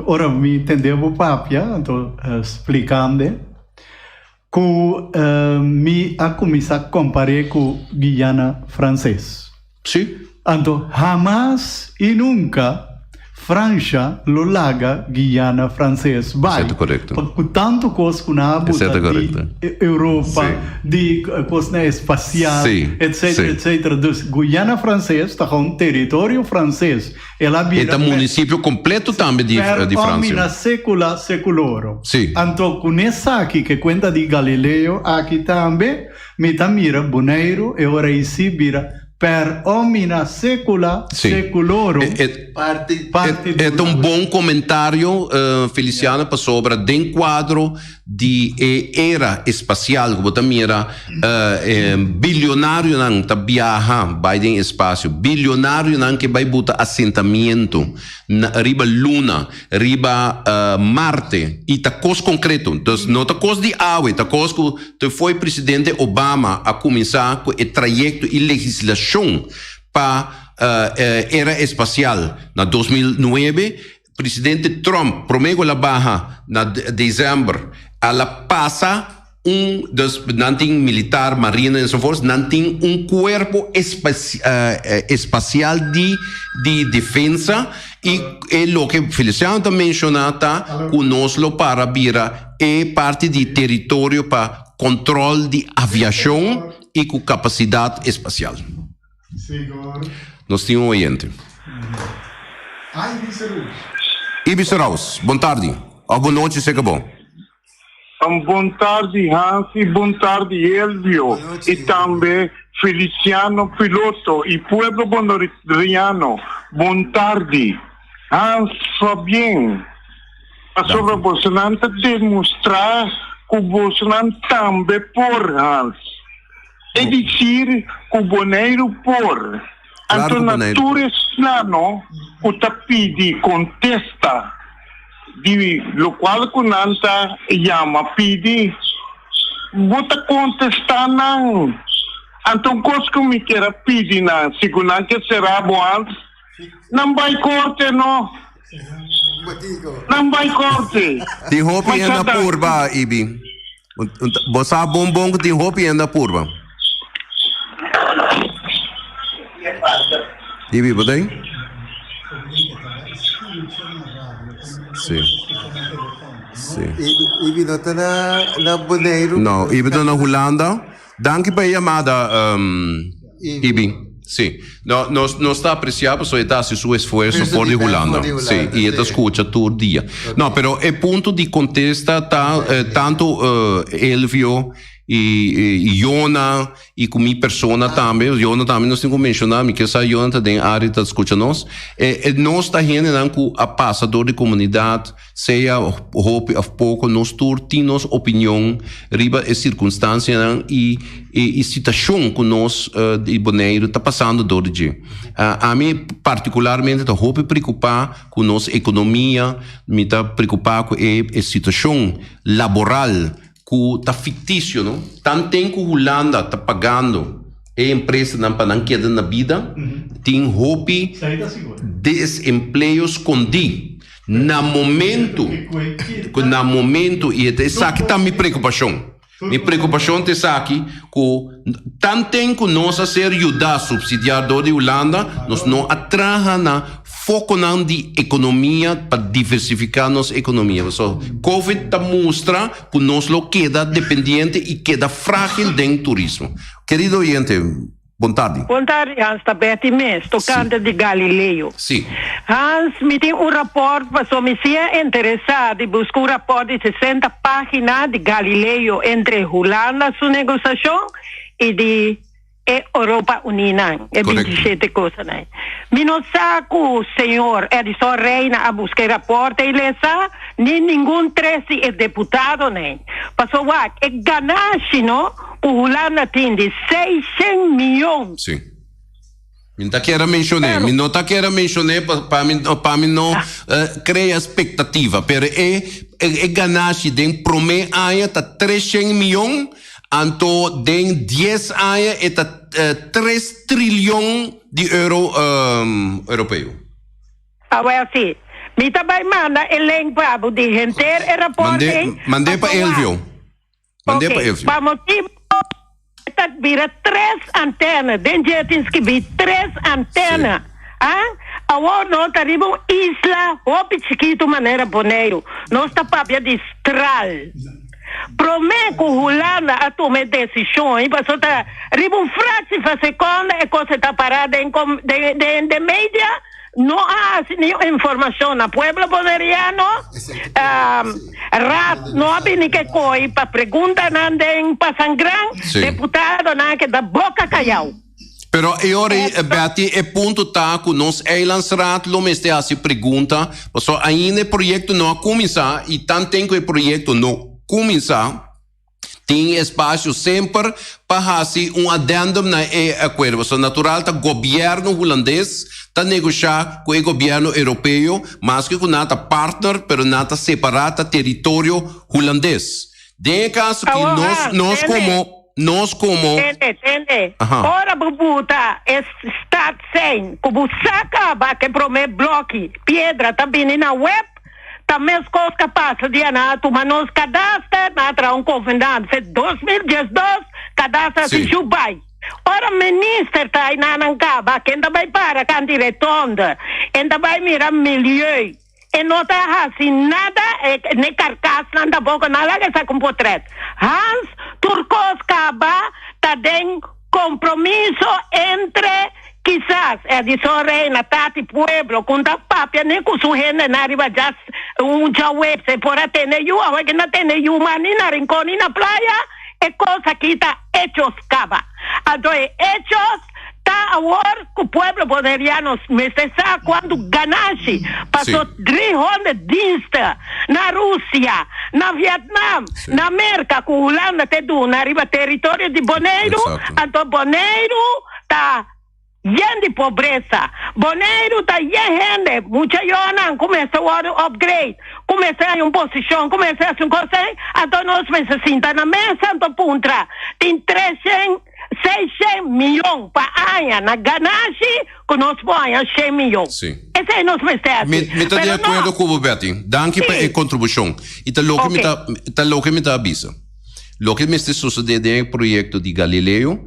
ora mi tende bo papia, anto splicande, cu mi a cuminsa compare cu Guyana Frances. Sí. Anto hamas y nunca Francia lo laga Guyana Frances bai. Esei ta korekto. Pa ku tantu kos ku nan a Esei buta ta di korekto. Europa, Sí. di kosnan espasial, Sí, etcetera, sí. etcetera. Dus Guyana Frances ta un teritorio frances. El a E bira ta per munisipio kompleto tambe di per di Fransia. omina secula seculorum. Sí. Anto ku nesaki ke kuenta di Galileo aki tambe, mi ta mira Boneiru e ora ei sí bira Per omina secula Sí. seculorum. E, e, Parti. Parti E ta un bon comentario, Feliciano, pasobra den cuadro di e era espacial cu bo ta mira e bilionarionan ta biaha bai den espacio, bilionarionan ke bai buta asentamiento na riba luna, riba Marte, y ta cos concreto. Dus no ta cos di awe, ta cos cu Te foi presidente Obama a kuminsá ku e trayekto i legislashon pa era espasial na 2009. Presidente Trump promé ku el a baha na desèmber a la pasa un, dus nan tin militar, marina enzovoorts, nan tin un kuerpo espasial di di defensa i e loke Feliciano ta menshoná ta ku nos lo para bira E parti di teritorio pa control di aviacion y cu capacidad espacial. Nos tin un oyente. Ibis Rouse, bon tardi of bon nochi seca bo. Un bon tardi Hans y bon tardi Elvio y tambe Feliciano Piloto y pueblo boneriano bon tardi. Hans Fabien. Pasobra bosonan ta demostrá ku bosonan tambe por, Hans. E disir ku Boneiru por. Anto na tur esnano ku ta pidi kontesta di lokual ku nan ta yama pidi, bo ta kontestá nan. Anto un kos ku mi kier a pidi nan, si ku nan ke será bo, Hans, nan bai korte no. Nan bai korte. Tin hopi hende a purba, Ibi. Bo sa bon bon ku tin hopi hende a purba. Ibi, bo ta ei? Sí. Sí. Ibi no ta na, na Boneiru. No, Ibi ta na Hulanda. Danki pa e yamada, Ibi. Sí. No, nos, nos ta apreciá pasobra e ta haci su esfuerso for di Hulanda. Sí, y e ta scucha tur dia. No, pero e punto di contesta ta tanto Elvio y y Jona y cu mi persona tambe, Jona tambe nos tin cu menciona, mi kier sa Jona ta den área ta scucha nos. E, nos ta hendenan cu a pasa dor di comunidad, Sea hopi of poko, nos tur tin nos opinion riba e sirkunstansianan i e situashon ku nos di Boneiru ta pasando dor di dje. Ami partikularmente ta hopi preokupá ku nos ekonomia, mi ta preokupá ku e situashon laboral ku ta fiktisio, no? Tanten ku Hulanda ta pagando e empresanan pa nan keda na bida, tin hopi desempleo skondí. Na momento, ku na momento, i esaki ta mi preokupashon. Mi preokupashon ta esaki, ku tanten ku nos a ser yudá, supsidiá dor di Hulanda, nos no a traha na fokonan di ekonomia pa diversifiká nos ekonomia. Pasobra Covid ta mustra ku nos lo keda dependiente i keda frágil den turismo. Kerido oyente, bon tardi. Bon tardi Hans, ta Betty mes, tokante di Galileo. Sí. Hans, mi tin un raport paso mi si a interesá di buska un raport di 60 página di Galileo entre Hulanda su negosashon i di. e Europa Uní nan, e 27 kosanan. Mi no sa ku señor Edison Reina a buska e rapòrt ei lesa, ni ningun tres di e deputadonan. Paso wak, e ganashi no ku Hulanda tin di seishen miyon. Sí. Mi no ta kier a menshoné, mi no ta kier a menshoné pa pa mi pa mi no krea spektativa, pero e e ganashi den promé aña ta treshen miyon, anto den dies aña e ta tres trilion di euro europeo. Awel si, mi ta bai manda e link pa bo di henter e rapòrt ei, Mand'é pa pasobra Elvio. Mand'é pa Ok, Elvio. pa motibu e ta bira tres antena, den dje tin skibí tres antena. Ah, awor nos ta riba un isla hopi chikitu manera Boneiru. Nos ta papia di stral. Promé ku Hulanda a tuma e desishon ei, pasobra ta riba un fractie van sekonde e kos e ta pará den den den media, No a hasi ni informacion na pueblo boneriano. Raad no a bini ke koi pa preguntanan den Pasangran. Sí. Deputadonan a keda boca cayao. Pero e ora ei, Betty, e punto ta ku nos Eilandsraad lo mester hasi pregunta, pasobra ainda e proyekto no a kuminsá i tanten ku e proyekto no kuminsá, Tin espacio semper pa haci un addendum na e acuerdo. Pasobra natural ta gobierno Hulandes ta negosha cu e gobierno Europeo, maske cu nan ta partner, pero nan ta separa, ta teritorio Hulandes. Den e caso aki Awor, nos, Hans, nos tende. como, nos como. Tende, tende. Aha. Ora bo buta e stad sein cu bo sa caba cu e prome bloki piedra ta bini na web, Ta meskos ka pasa dia nan a tuma nos kadaster, nan a traha un konvenant fe 2012, kadaster a Sí. si shu bai. Ora minister ta ayna nan kaba, ken ta bai para kanti retonde, en ta bai mira milieu, e no ta hasi nada, e ne karkasnan tampoko, nan laga e saka un potret. Hans, tur kos kaba ta den Compromiso entre kisas Edison Reina, Tati Pueblo, cu ta papia ni cu su hendenan riba dja un djaweps e por a tene yu, awe ke na tene yu mas ni na Rincon ni na Playa, e cos aki ta hechos caba. Anto e hechos ta awor cu pueblo boneriano mester sa cuanto ganashi paso 300 diensten na Rusia, na Vietnam, na Merka ku Hulanda te duna riba teritorio di Boneiru, anto Boneiru ta yen di pobresa. Boneiru ta yen hende, mucha yonan ku mester wòrdu upgrade, ku mester haña un posishon, ku mester hasi un kos ei, anto nos mester sinta na mesa anto puntra, tin treshen. Seishen miyon pa aña na ganashi ku nos por haña shen miyon. Sí. Esei nos mester hasi. Mi, mi ta di Pero no. akuerdo ku bo, Betty. Danki pa Sí. e kontribushon. I ta loke mi Ok. ta, ta loke mi ta a bisa. Loke mester sosodé den e proyekto di Galileo,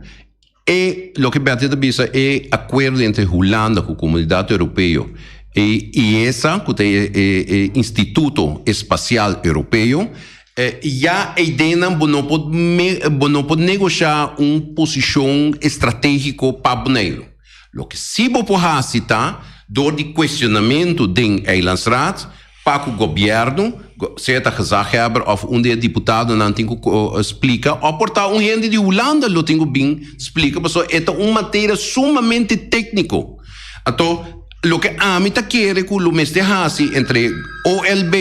e loke Betty ta bisa, e akuerdo entre Hulanda ku Komunidat Europeo, e IESA, ku ta e, e, e Instituto Espasial Europeo, Ya eidennan bo no por bo no por negoshá un posishon estratégiko pa Boneiru. Loke sí bo por hasi ta dor di kuestionamentu den Eilandsraad pa ku gobièrnu, sea ta gezaghebber òf un di e diputadonan tin ku splika òf por ta un hende di Hulanda lo tin ku bin splika pasobra e ta un materia sumamente tékniko. Anto loke ami ta kere ku lo mester hasi entre OLB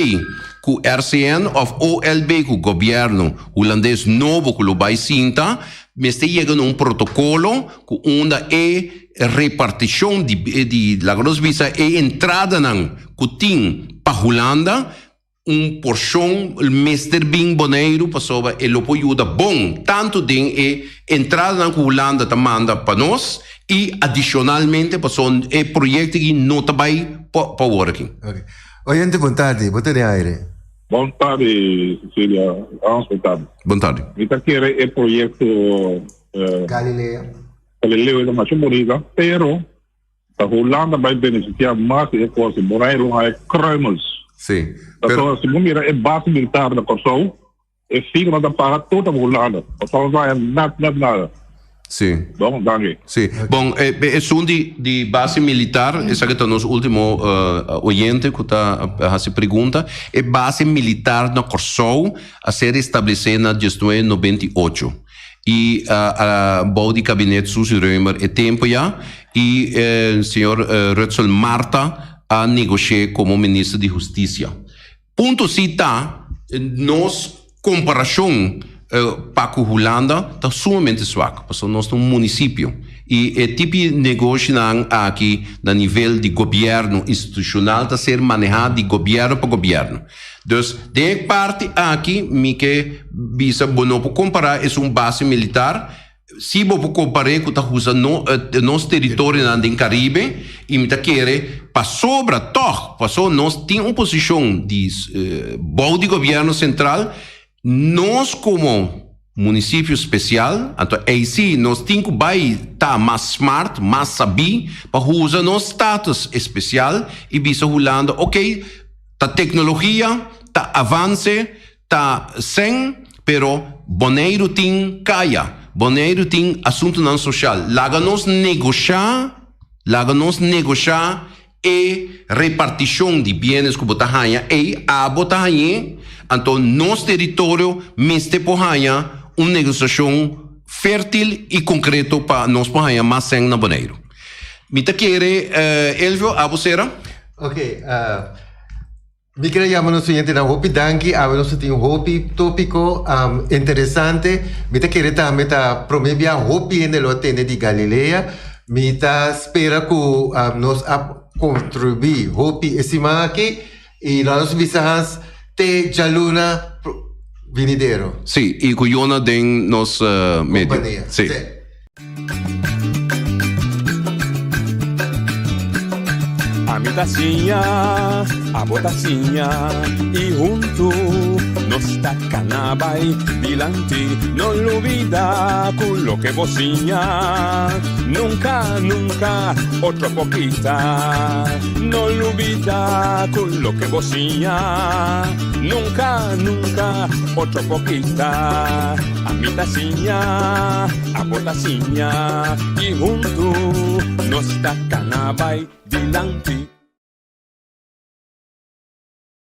ku RCN òf OLB ku gobièrnu hulandes nobo ku lo bai sinta mester yega na un protokolo ku unda e repartishon di di laga nos bisa e entradanan ku tin pa Hulanda Un porshon mester bin Boneiru pasobra e lo por yuda bon tantu den e entradanan ku Hulanda ta manda pa nos i adishonalmente pasobra e proyekto aki no ta bai pa awor aki. Oyente bon tardi, bo ta den aire. Bon tardi Cecilia, Hans bon tardi. Bon tardi. Mi ta kere e proyekto Galileo. Galileo ta masha bonita, pero Ta Hulanda bai beneficia mas di e cos di Boneiru hae kruimels. Sí. Pero si bo mira e base militar na Kòrsou, e figo nan ta paga tur ta Hulanda. Kòrsou no ta haña nat nat nada. Sí. Bon, danki. Sí. Bon, esun di di base militar, esaki ta nos ultimo oyente ku ta hasi pregunta. E base militar na Kòrsou a ser establesé na diesnuebe nobenta i ocho. i bou di kabinet Suzy Römer e tempu ya i señor Rutsel Martha a negosh'é komo minister di hustisia. Punto si ta nos komparashon pa ku Hulanda ta sumamente swak pasobra nos ta un munisipio i e tipi negoshinan aki na nivel di gobièrnu institushonal ta ser manehá di gobièrnu pa gobièrnu. Dus den e parti aki mi ke bisa bo no por kompará esun base militar Si bo por kompar'é ku ta usa nos teritorionan den Karibe i mi ta kere pasobra tòg paso nos tin un posishon di bou di gobièrnu sentral, nos komo munisipio spesial, anto ei si nos tin ku bai ta mas smart, mas sabí pa usa nos status espesial i bisa Hulanda oke ta teknologia, ta avanse, Ta sèn, pero Boneiru tin kaya, Boneiru tin asuntunan soshal. Laga nos negoshá, laga nos negoshá e repartishon di bienes ku bo ta haña ei, abo ta hañ'é, anto nos teritorio mester por haña un negosiashon fértil i konkreto pa nos por haña mas sèn na Boneiru. Mi ta kere, Elvio, abo sera? Oké, Mi kere yama nos oyentenan hopi danki, awe nos a tin hopi topiko interesante. Mi ta kere tambe ta prome bia hopi hende lo a tende di Galilea. Mi ta spera ku nos a kontribuí hopi e siman aki i lo nos bisa Hans te djaluna binidero. Sí, i ku Yona den nos medio. Kompania. Sí. Ami ta siña, abo ta siña y huntu nos ta cana bay dilanti. No lubida cu loke bo siña nunca, nunca otro por kita. No lubida cu loke bo siña nunca, nunca otro por kita. Ami ta siña, abo ta siña y huntu nos ta cana bay dilanti.